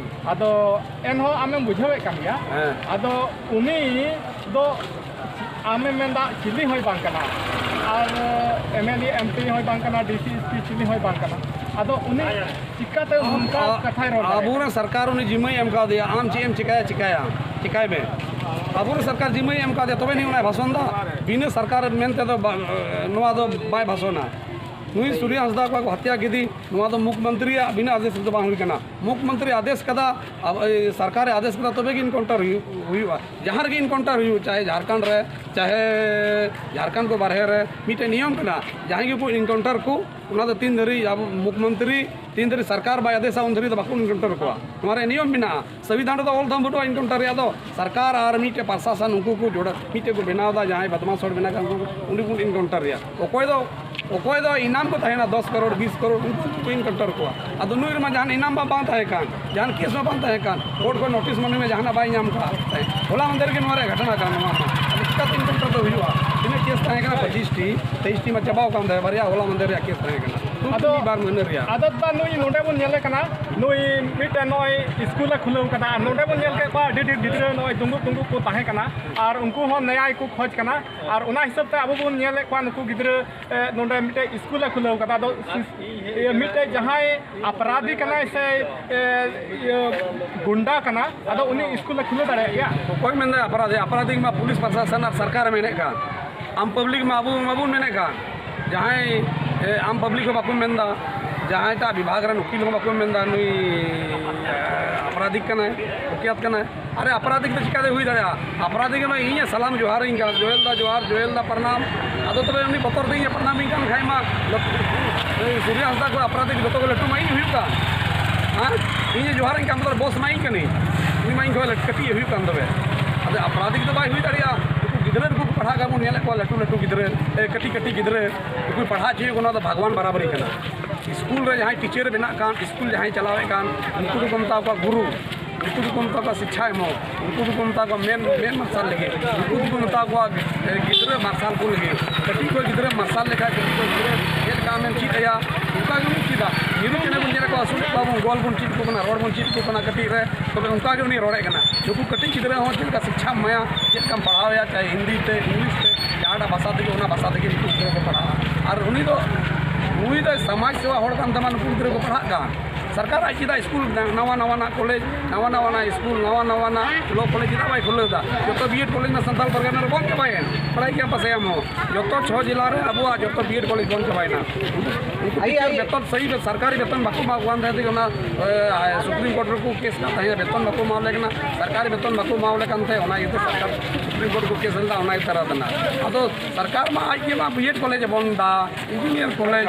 ᱟᱫᱚ ᱮᱱᱦᱚᱸ ᱟᱢᱮᱢ ᱵᱩᱡᱷᱟᱹᱣᱮᱫ ᱠᱟᱱ ᱜᱮᱭᱟ᱾ ᱦᱮᱸ᱾ ᱟᱫᱚ ᱩᱱᱤ ᱫᱚ ᱟᱢᱮᱢ ᱢᱮᱱᱫᱟ ᱪᱤᱞᱤ ᱦᱚᱸᱭ ᱵᱟᱝ ᱠᱟᱱᱟ, ᱟᱨ MLA, MP ᱦᱚᱸᱭ ᱵᱟᱝ ᱠᱟᱱᱟ, DC, SP ᱪᱤᱞᱤ ᱦᱚᱸᱭ ᱵᱟᱝ ᱠᱟᱱᱟ᱾ ᱟᱫᱚ ᱩᱱᱤ ᱪᱤᱠᱟᱹᱛᱮ ᱚᱱᱠᱟ ᱟ-, ᱠᱟᱛᱷᱟᱭ ᱨᱚᱲ ᱫᱟᱲᱮᱭᱟᱜᱼᱟ? ᱟᱵᱚᱨᱮᱱ ᱥᱚᱨᱠᱟᱨ ᱩᱱᱤ ᱡᱤᱢᱟᱹᱭ ᱮᱢ ᱠᱟᱣᱫᱮᱭᱟ, ᱟᱢ ᱪᱮᱫ ᱮᱢ ᱪᱤᱠᱟᱹᱭᱟ, ᱪᱤᱠᱟᱹᱭᱟ, ᱪᱤᱠᱟᱹᱭ ᱢᱮ᱾ ᱟᱵᱚᱨᱮᱱ ᱥᱚᱨᱠᱟᱨ ᱡᱤᱢᱟᱹᱭ ᱮᱢ ᱠᱟᱣᱫᱮᱭᱟ, ᱛᱚᱵᱮ ᱱᱤᱭᱟᱹ ᱚᱱᱟᱭ ᱵᱷᱟᱥᱚᱱ ᱫᱟ᱾ ᱵᱤᱱᱟᱹ ᱥᱚᱨᱠᱟᱨ ᱢᱮᱱ ᱛᱮᱫᱚ ᱵᱟ-, ᱱᱚᱣᱟ ᱫᱚ ᱵᱟᱭ ᱵᱷᱟᱥᱚᱱᱟ᱾ ᱱᱩᱭ ᱥᱩᱨᱭᱚ ᱦᱟᱸᱥᱫᱟ ᱠᱚ ᱦᱚᱛᱭᱟ ᱠᱮᱫᱮ, ᱱᱚᱣᱟ ᱫᱚ ᱢᱩᱠᱷᱢᱚᱱᱛᱨᱤᱭᱟᱜ ᱵᱤᱱᱟᱹ ᱟᱫᱮᱥ ᱛᱮᱫᱚ ᱵᱟᱝ ᱦᱩᱭ ᱠᱟᱱᱟ᱾ ᱢᱩᱠᱷᱢᱚᱱᱛᱨᱤ ᱟᱫᱮᱥ ᱠᱟᱫᱟ, ᱟᱵ-, ᱮ, ᱥᱚᱨᱠᱟᱨᱮ ᱟᱫᱮᱥ ᱠᱟᱫᱟ, ᱛᱚᱵᱮ ᱜᱮ encounter ᱦᱩᱭᱩᱜ, ᱦᱩᱭᱩᱜᱼᱟ᱾ ᱡᱟᱦᱟᱸ ᱨᱮᱜᱮ encounter ᱦᱩᱭᱩᱜ, ᱪᱟᱦᱮ ᱡᱷᱟᱲᱠᱷᱚᱸᱰ ᱨᱮ, ᱪᱟᱦᱮ ᱡᱷᱟᱲᱠᱷᱚᱸᱰ ᱠᱚ ᱵᱟᱨᱦᱮ ᱨᱮ, ᱢᱤᱫᱴᱮᱱ ᱱᱤᱭᱚᱢ ᱠᱟᱱᱟ, ᱡᱟᱦᱟᱸᱭ ᱜᱮᱠᱚ encounter ᱠᱚ, ᱚᱱᱟ ᱫᱚ ᱛᱤᱱ ᱫᱷᱟᱹᱨᱤᱡ ᱟᱵᱚ ᱢᱩᱠᱷᱢᱚᱱᱛᱨᱤ, ᱛᱤᱱ ᱫᱷᱟᱹᱨᱤᱡ ᱥᱚᱨᱠᱟᱨ ᱵᱟᱭ ᱟᱫᱮᱥᱟ, ᱩᱱ ᱫᱷᱟᱹᱨᱤᱡ ᱫᱚ ᱵᱟᱠᱚ encounter ᱠᱚᱣᱟ᱾ ᱱᱚᱣᱟ ᱨᱮᱭᱟᱜ ᱱᱤᱭᱚᱢ ᱢᱮᱱᱟᱜᱼᱟ᱾ ᱥᱚᱝᱵᱤᱫᱷᱟᱱ ᱨᱮᱫᱚ ᱚᱞ ᱛᱟᱢ ᱵᱟᱹᱱᱩᱜᱼᱟ encounter ᱨᱮᱭᱟᱜ ᱫᱚ᱾ ᱥᱚᱨᱠᱟᱨ ᱟᱨ ᱢᱤᱫᱴᱮᱡ ᱯᱨᱚᱥᱟᱥᱚᱱ, ᱩᱱᱠᱩ ᱠᱚ ᱡᱚᱲᱟ, ᱢᱤᱫᱴᱮᱡ ᱠᱚ ᱵᱮᱱᱟᱣ ᱮᱫᱟ, ᱡᱟᱦᱟᱸᱭ ᱵᱚᱫᱢᱟᱥ ᱦᱚᱲ ᱢᱮᱱᱟᱜ ᱠᱚᱣᱟ, ᱩᱱᱠᱩ, ᱩᱱᱠᱩ ᱠᱚ encounter ᱨᱮᱭᱟ᱾ ᱚᱠᱚᱭ ᱫᱚ, ᱚᱠᱚᱭ ᱫᱚ ᱤᱱᱟᱢ ᱠᱚ ᱛᱟᱦᱮᱱᱟ, ᱫᱚᱥ ᱠᱟᱨᱳᱲ, ᱵᱤᱥ ᱠᱟᱨᱳᱲ, ᱩᱱᱠᱩ ᱠᱚ encounter ᱠᱚᱣᱟ᱾ ᱟᱫᱚ ᱱᱩᱭ ᱨᱮᱢᱟ ᱡᱟᱦᱟᱱ ᱤᱱᱟᱢ ᱢᱟ ᱵᱟᱝ ᱛᱟᱦᱮᱸ ᱠᱟᱱ, ᱡᱟᱦᱟᱱ case ᱢᱟ ᱵᱟᱝ ᱛᱟᱦᱮᱸ ᱠᱟᱱ, court ᱠᱷᱚᱱ notice ᱢᱟᱱᱮ ᱢᱟ ᱡᱟᱦᱟᱱᱟᱜ ᱵᱟᱭ ᱧᱟᱢ ᱠᱟᱜᱼᱟ᱾ ᱦᱚᱞᱟ ᱢᱟᱦᱫᱮᱨ ᱜᱮ ᱱᱚᱣᱟ ᱨᱮᱭᱟᱜ ᱜᱷᱚᱴᱚᱱᱟ ᱠᱟᱱᱟ᱾ ᱱᱚᱣᱟ ᱢᱟ ᱟᱫᱚ ᱪᱤᱠᱟᱹᱛᱮ encounter ᱫᱚ ᱦᱩᱭᱩᱜᱼᱟ? ᱛᱤᱱᱟᱹᱜ case ᱛᱟᱦᱮᱸ ᱠᱟᱱᱟ? ᱯᱚᱸᱪᱤᱥ ᱴᱤ, ᱛᱮᱭᱤᱥ ᱴᱤ ᱢᱟ ᱪᱟᱵᱟᱣ ᱠᱟᱱ ᱛᱟᱦᱮᱸ, ᱵᱟᱨᱭᱟ ᱦᱚᱞᱟ ᱢᱟᱦᱫᱮᱨ ᱨᱮᱭᱟᱜ case ᱛᱟᱦᱮᱸ ᱠᱟᱱᱟ᱾ ᱟᱫᱚ ᱢᱤᱫ ᱵᱟᱨ ᱢᱟᱹᱦᱱᱟᱹ ᱨᱮᱭᱟᱜ᱾ ᱟᱫᱚ ᱫᱟ, ᱱᱩᱭ ᱱᱚᱰᱮ ᱵᱚᱱ ᱧᱮᱞᱮ ᱠᱟᱱᱟ, ᱱᱩᱭ ᱢᱤᱫᱴᱮᱱ ᱱᱚᱜᱼᱚᱭ ᱤᱥᱠᱩᱞᱮ ᱠᱷᱩᱞᱟᱹᱣ ᱠᱟᱫᱟ, ᱟᱨ ᱱᱚᱰᱮ ᱵᱚᱱ ᱧᱮᱞ ᱠᱮᱫ ᱠᱚᱣᱟ ᱟᱹᱰᱤ ᱰᱷᱮᱨ ᱜᱤᱫᱽᱨᱟᱹ ᱱᱚᱜᱼᱚᱭ ᱫᱩᱸᱫᱩᱜ ᱫᱩᱸᱫᱩᱜ ᱠᱚ ᱛᱟᱦᱮᱸ ᱠᱟᱱᱟ, ᱟᱨ ᱩᱱᱠᱩ ᱦᱚᱸ ᱱᱮᱭᱟᱭ ᱠᱚ ᱠᱷᱚᱡᱽ ᱠᱟᱱᱟ᱾ ᱟᱨ ᱚᱱᱟ ᱦᱤᱥᱟᱹᱵ ᱛᱮ ᱟᱵᱚ ᱵᱚᱱ ᱧᱮᱞᱮᱫ ᱠᱚᱣᱟ ᱱᱩᱠᱩ ᱜᱤᱫᱽᱨᱟᱹ, ᱮ, ᱱᱚᱰᱮ ᱢᱤᱫᱴᱮᱡ ᱤᱥᱠᱩᱞᱮ ᱠᱷᱩᱞᱟᱹᱣ ᱠᱟᱫᱟ᱾ ᱟᱫᱚ ᱤᱭᱟᱹ, ᱢᱤᱫᱴᱮᱡ ᱡᱟᱦᱟᱸᱭ ᱟᱯᱨᱟᱫᱤ ᱠᱟᱱᱟᱭ ᱥᱮ, ᱮ, ᱤᱭᱟᱹ, ᱜᱩᱱᱰᱟ ᱠᱟᱱᱟ, ᱟᱫᱚ ᱩᱱᱤ ᱤᱥᱠᱩᱞᱮ ᱠᱷᱩᱞᱟᱹᱣ ᱫᱟᱲᱮᱭᱟᱜ ᱜᱮᱭᱟ? ᱚᱠᱚᱭ ᱢᱮᱱᱫᱟ ᱟᱯᱨᱟᱫᱤ? ᱟᱯᱨᱟᱫᱤ ᱢᱟ ᱯᱩᱞᱤᱥ ᱯᱨᱚᱥᱟᱥᱚᱱ ᱟᱨ ᱥᱚᱨᱠᱟᱨᱮ ᱢᱮᱱᱮᱫ ᱠᱟᱱ᱾ ᱟᱢ ᱯᱟᱵᱽᱞᱤᱠ ᱢᱟ ᱟᱵᱚ ᱢᱟᱵᱚᱱ ᱢᱮᱱᱮᱫ ᱠᱟᱱ᱾ ᱡᱟᱦᱟᱸᱭ, ᱮ, ᱟᱢ ᱯᱟᱵᱽᱞᱤᱠ ᱦᱚᱸ ᱵᱟᱠᱚ ᱢᱮᱱᱫᱟ, ᱡᱟᱦᱟᱸᱭᱴᱟᱜ ᱵᱤᱵᱷᱟᱜᱽ ᱨᱮᱱ ᱩᱠᱤᱞ ᱦᱚᱸ ᱵᱟᱠᱚ ᱢᱮᱱᱫᱟ, ᱱᱩᱭ, ᱮ, ᱟᱯᱨᱟᱫᱤᱠ ᱠᱟᱱᱟᱭ, ᱠᱩᱠᱭᱟᱛ ᱠᱟᱱᱟᱭ᱾ ᱟᱨᱮ, ᱟᱯᱨᱟᱫᱤᱠ ᱫᱚ ᱪᱤᱠᱟᱹᱛᱮ ᱦᱩᱭ ᱫᱟᱲᱮᱭᱟᱜᱼᱟ? ᱟᱯᱨᱟᱫᱤᱠ ᱢᱟ ᱤᱧᱮ ᱥᱟᱞᱟᱢ ᱡᱚᱦᱟᱨᱤᱧ ᱠᱟᱱ, ᱡᱚᱦᱮᱞ ᱫᱟ ᱡᱚᱦᱟᱨ, ᱡᱚᱦᱮᱞ ᱫᱟ ᱯᱨᱟᱱᱟᱢ᱾ ᱟᱫᱚ ᱛᱚᱵᱮ ᱩᱱᱤ ᱵᱚᱛᱚᱨ ᱛᱮ ᱤᱧᱮ ᱯᱨᱟᱱᱟᱢᱤᱧ ᱠᱟᱱ ᱠᱷᱟᱡ ᱢᱟ, ᱥᱩᱨᱭᱟ ᱦᱟᱸᱥᱫᱟ ᱠᱷᱚᱱ ᱟᱯᱨᱟᱫᱤᱠ ᱡᱚᱛᱚ ᱠᱷᱚᱱ ᱞᱟᱹᱴᱩ ᱢᱟ ᱤᱧ ᱦᱩᱭᱩᱜ ᱠᱟᱱ᱾ ᱦᱮᱸ, ᱤᱧᱮ ᱡᱚᱦᱟᱨᱤᱧ ᱠᱟᱱ, ᱛᱚᱵᱮ ᱵᱚᱥ ᱢᱟ ᱤᱧ ᱠᱟᱹᱱᱟᱹᱧ, ᱩᱱᱤ ᱢᱟ ᱤᱧ ᱠᱷᱚᱱ ᱠᱟᱹᱴᱤᱡ ᱮ ᱦᱩᱭᱩᱜ ᱠᱟᱱ᱾ ᱛᱚᱵᱮ ᱟᱫᱚ ᱟᱯᱨᱟᱫᱤᱠ ᱫᱚ ᱵᱟᱭ ᱦᱩᱭ ᱫᱟᱲᱮᱭᱟᱜᱼᱟ᱾ ᱩᱱᱠᱩ ᱜᱤᱫᱽᱨᱟᱹ ᱱᱩᱠᱩ ᱠᱚ ᱯᱟᱲᱦᱟᱜ ᱠᱟᱱ ᱵᱚᱱ ᱧᱮᱞᱮᱫ ᱠᱚᱣᱟ, ᱞᱟᱹᱴᱩ ᱞᱟᱹᱴᱩ ᱜᱤᱫᱽᱨᱟᱹ, ᱮ, ᱠᱟᱹᱴᱤᱡ ᱠᱟᱹᱴᱤᱡ ᱜᱤᱫᱽᱨᱟᱹ ᱱᱩᱠᱩᱭ ᱯᱟᱲᱦᱟᱣ ᱦᱚᱪᱚᱭᱮᱫ ᱠᱚ, ᱱᱚᱣᱟ ᱫᱚ ᱵᱷᱟᱜᱽᱣᱟᱱ ᱵᱟᱨᱟᱵᱟᱨᱤ ᱠᱟᱱᱟ᱾ ᱥᱠᱩᱞ ᱨᱮ ᱡᱟᱦᱟᱸᱭ ᱴᱤᱪᱟᱨᱮ ᱵᱮᱱᱟᱜ ᱠᱟᱱ, ᱥᱠᱩᱞ ᱡᱟᱦᱟᱸᱭ ᱪᱟᱞᱟᱣᱮᱫ ᱠᱟᱱ, ᱩᱱᱠᱩ ᱫᱚᱠᱚ ᱢᱮᱛᱟ ᱠᱚᱣᱟ ᱜᱩᱨᱩ, ᱩᱱᱠᱩ ᱫᱚᱠᱚ ᱢᱮᱛᱟ ᱠᱚᱣᱟ ᱥᱤᱠᱪᱷᱟ ᱮᱢᱚᱜ, ᱩᱱᱠᱩ ᱫᱚᱠᱚ ᱢᱮᱛᱟ ᱠᱚᱣᱟ ᱢᱮᱱ, ᱢᱮᱱ ᱢᱟᱨᱥᱟᱞ ᱞᱟᱹᱜᱤᱫ, ᱩᱱᱠᱩ ᱫᱚᱠᱚ ᱢᱮᱛᱟ ᱠᱚᱣᱟ, ᱮ, ᱜᱤᱫᱽᱨᱟᱹ ᱢᱟᱨᱥᱟᱞ ᱠᱚ ᱞᱟᱹᱜᱤᱫ᱾ ᱠᱟᱹᱴᱤᱡ ᱠᱷᱚᱱ ᱜᱤᱫᱽᱨᱟᱹ ᱢᱟᱨᱥᱟᱞ ᱞᱮᱠᱷᱟᱡ, ᱠᱟᱹᱴᱤᱡ ᱠᱷᱚᱱ ᱜᱤᱫᱽᱨᱟᱹ ᱪᱮᱫ ᱞᱮᱠᱟ ᱟᱢᱮᱢ ᱪᱮᱫ ᱟᱭᱟ, ᱚᱱᱠᱟ ᱜᱮ ᱩᱱᱤ ᱪᱮᱫᱟ᱾ ᱢᱤᱨᱩ ᱪᱮᱬᱮ ᱵᱚᱱ ᱧᱮᱞ ᱠᱚᱣᱟ, ᱟᱹᱥᱩᱞᱮᱫ ᱠᱚᱣᱟ ᱵᱚᱱ, ᱜᱚᱞ ᱵᱚᱱ ᱪᱮᱫ ᱟᱠᱚ ᱠᱟᱱᱟ, ᱨᱚᱲ ᱵᱚᱱ ᱪᱮᱫ ᱟᱠᱚ ᱠᱟᱱᱟ ᱠᱟᱹᱴᱤᱡ ᱨᱮ, ᱛᱚᱵᱮ ᱚᱱᱠᱟ ᱜᱮ ᱩᱱᱤ ᱨᱚᱲᱮᱫ ᱠᱟᱱᱟ᱾ ᱱᱩᱠᱩ ᱠᱟᱹᱴᱤᱡ ᱜᱤᱫᱽᱨᱟᱹ ᱦᱚᱸ ᱪᱮᱫ ᱞᱮᱠᱟ ᱥᱤᱠᱪᱷᱟᱢ ᱮᱢᱟᱭᱟ, ᱪᱮᱫ ᱞᱮᱠᱟᱢ ᱯᱟᱲᱦᱟᱣᱮᱭᱟ, ᱪᱟᱦᱮ ᱦᱤᱱᱫᱤ ᱛᱮ, ᱤᱝᱞᱤᱥ ᱛᱮ, ᱡᱟᱦᱟᱸᱴᱟᱜ ᱵᱷᱟᱥᱟ ᱛᱮᱜᱮ, ᱚᱱᱟ ᱵᱷᱟᱥᱟ ᱛᱮᱜᱮ ᱱᱩᱠᱩ ᱜᱤᱫᱽᱨᱟᱹ ᱠᱚ ᱯᱟᱲᱦᱟᱜᱼᱟ᱾ ᱟᱨ ᱩᱱᱤ ᱫᱚ, ᱱᱩᱭ ᱫᱚᱭ ᱥᱚᱢᱟᱡᱽ ᱥᱮᱵᱟ ᱦᱚᱲ ᱠᱟᱱ ᱛᱟᱢᱟ, ᱱᱩᱠᱩ ᱜᱤᱫᱽᱨᱟᱹ ᱠᱚ ᱯᱟᱲᱦᱟᱜ ᱠᱟᱱ᱾ ᱥᱚᱨᱠᱟᱨ ᱟᱡ ᱪᱮᱫᱟᱜ ᱥᱠᱩᱞ ᱱᱟᱣᱟ ᱱᱟᱣᱟᱱᱟᱜ ᱠᱚᱞᱮᱡᱽ, ᱱᱟᱣᱟ ᱱᱟᱣᱟᱱᱟᱜ ᱥᱠᱩᱞ, ᱱᱟᱣᱟ ᱱᱟᱣᱟᱱᱟᱜ ᱞᱚ ᱠᱚᱞᱮᱡᱽ ᱪᱮᱫᱟᱜ ᱵᱟᱭ ᱠᱷᱩᱞᱟᱹᱣ ᱮᱫᱟ? ᱡᱚᱛᱚ ᱵᱤ ᱮᱰ ᱠᱚᱞᱮᱡᱽ ᱢᱟ ᱥᱟᱱᱛᱟᱲ ᱯᱟᱨᱜᱟᱱᱟ ᱨᱮ ᱵᱚᱱᱫ ᱪᱟᱵᱟᱭᱮᱱ᱾ ᱵᱟᱲᱟᱭ ᱜᱮᱭᱟᱢ ᱯᱟᱥᱮ ᱟᱢ ᱦᱚᱸ, ᱡᱚᱛᱚ ᱪᱷᱚ ᱡᱮᱞᱟ ᱨᱮ ᱟᱵᱚᱣᱟᱜ ᱡᱚᱛᱚ ᱵᱤ ᱮᱰ ᱠᱚᱞᱮᱡᱽ ᱵᱚᱱᱫ ᱪᱟᱵᱟᱭᱮᱱᱟ᱾ ᱩᱱᱠᱩ ᱟᱭᱮ, ᱴᱤᱪᱟᱨ ᱟᱭᱮ᱾ ᱵᱮᱛᱚᱱ ᱥᱟᱹᱦᱤ ᱥᱚᱨᱠᱟᱨᱤ ᱵᱮᱛᱚᱱ ᱵᱟᱠᱚ ᱮᱢᱟ ᱠᱚ ᱠᱟᱱ ᱛᱟᱦᱮᱸ ᱛᱮᱜᱮ ᱚᱱᱟ, ᱮ, ᱥᱩᱯᱨᱤᱢ ᱠᱳᱨᱴ ᱨᱮᱠᱚ ᱠᱮᱥ ᱠᱟᱱ ᱛᱟᱦᱮᱸᱫ, ᱵᱮᱛᱚᱱ ᱵᱟᱠᱚ ᱮᱢᱟ ᱞᱮ ᱠᱟᱱᱟ, ᱥᱚᱨᱠᱟᱨᱤ ᱵᱮᱛᱚᱱ ᱵᱟᱠᱚ ᱮᱢᱟ ᱞᱮ ᱠᱟᱱ ᱛᱟᱦᱮᱸᱫ, ᱚᱱᱟ ᱤᱭᱟᱹᱛᱮ ᱥᱚᱨᱠᱟᱨ ᱥᱩᱯᱨᱤᱢ ᱠᱳᱨᱴ ᱠᱚ ᱠᱮᱥ ᱞᱮᱫᱟ, ᱚᱱᱟ ᱤᱭᱟᱹᱛᱮ ᱨᱟᱫ ᱮᱱᱟ᱾ ᱟᱫᱚ ᱥᱚᱨᱠᱟᱨ ᱢᱟ ᱟᱡ ᱜᱮ ᱢᱟ ᱵᱤ ᱮᱰ ᱠᱚᱞᱮᱡᱽ ᱮ ᱵᱚᱱᱫ ᱮᱫᱟ, ᱤᱧᱡᱤᱱᱤᱭᱟᱨ ᱠᱚᱞᱮᱡᱽ,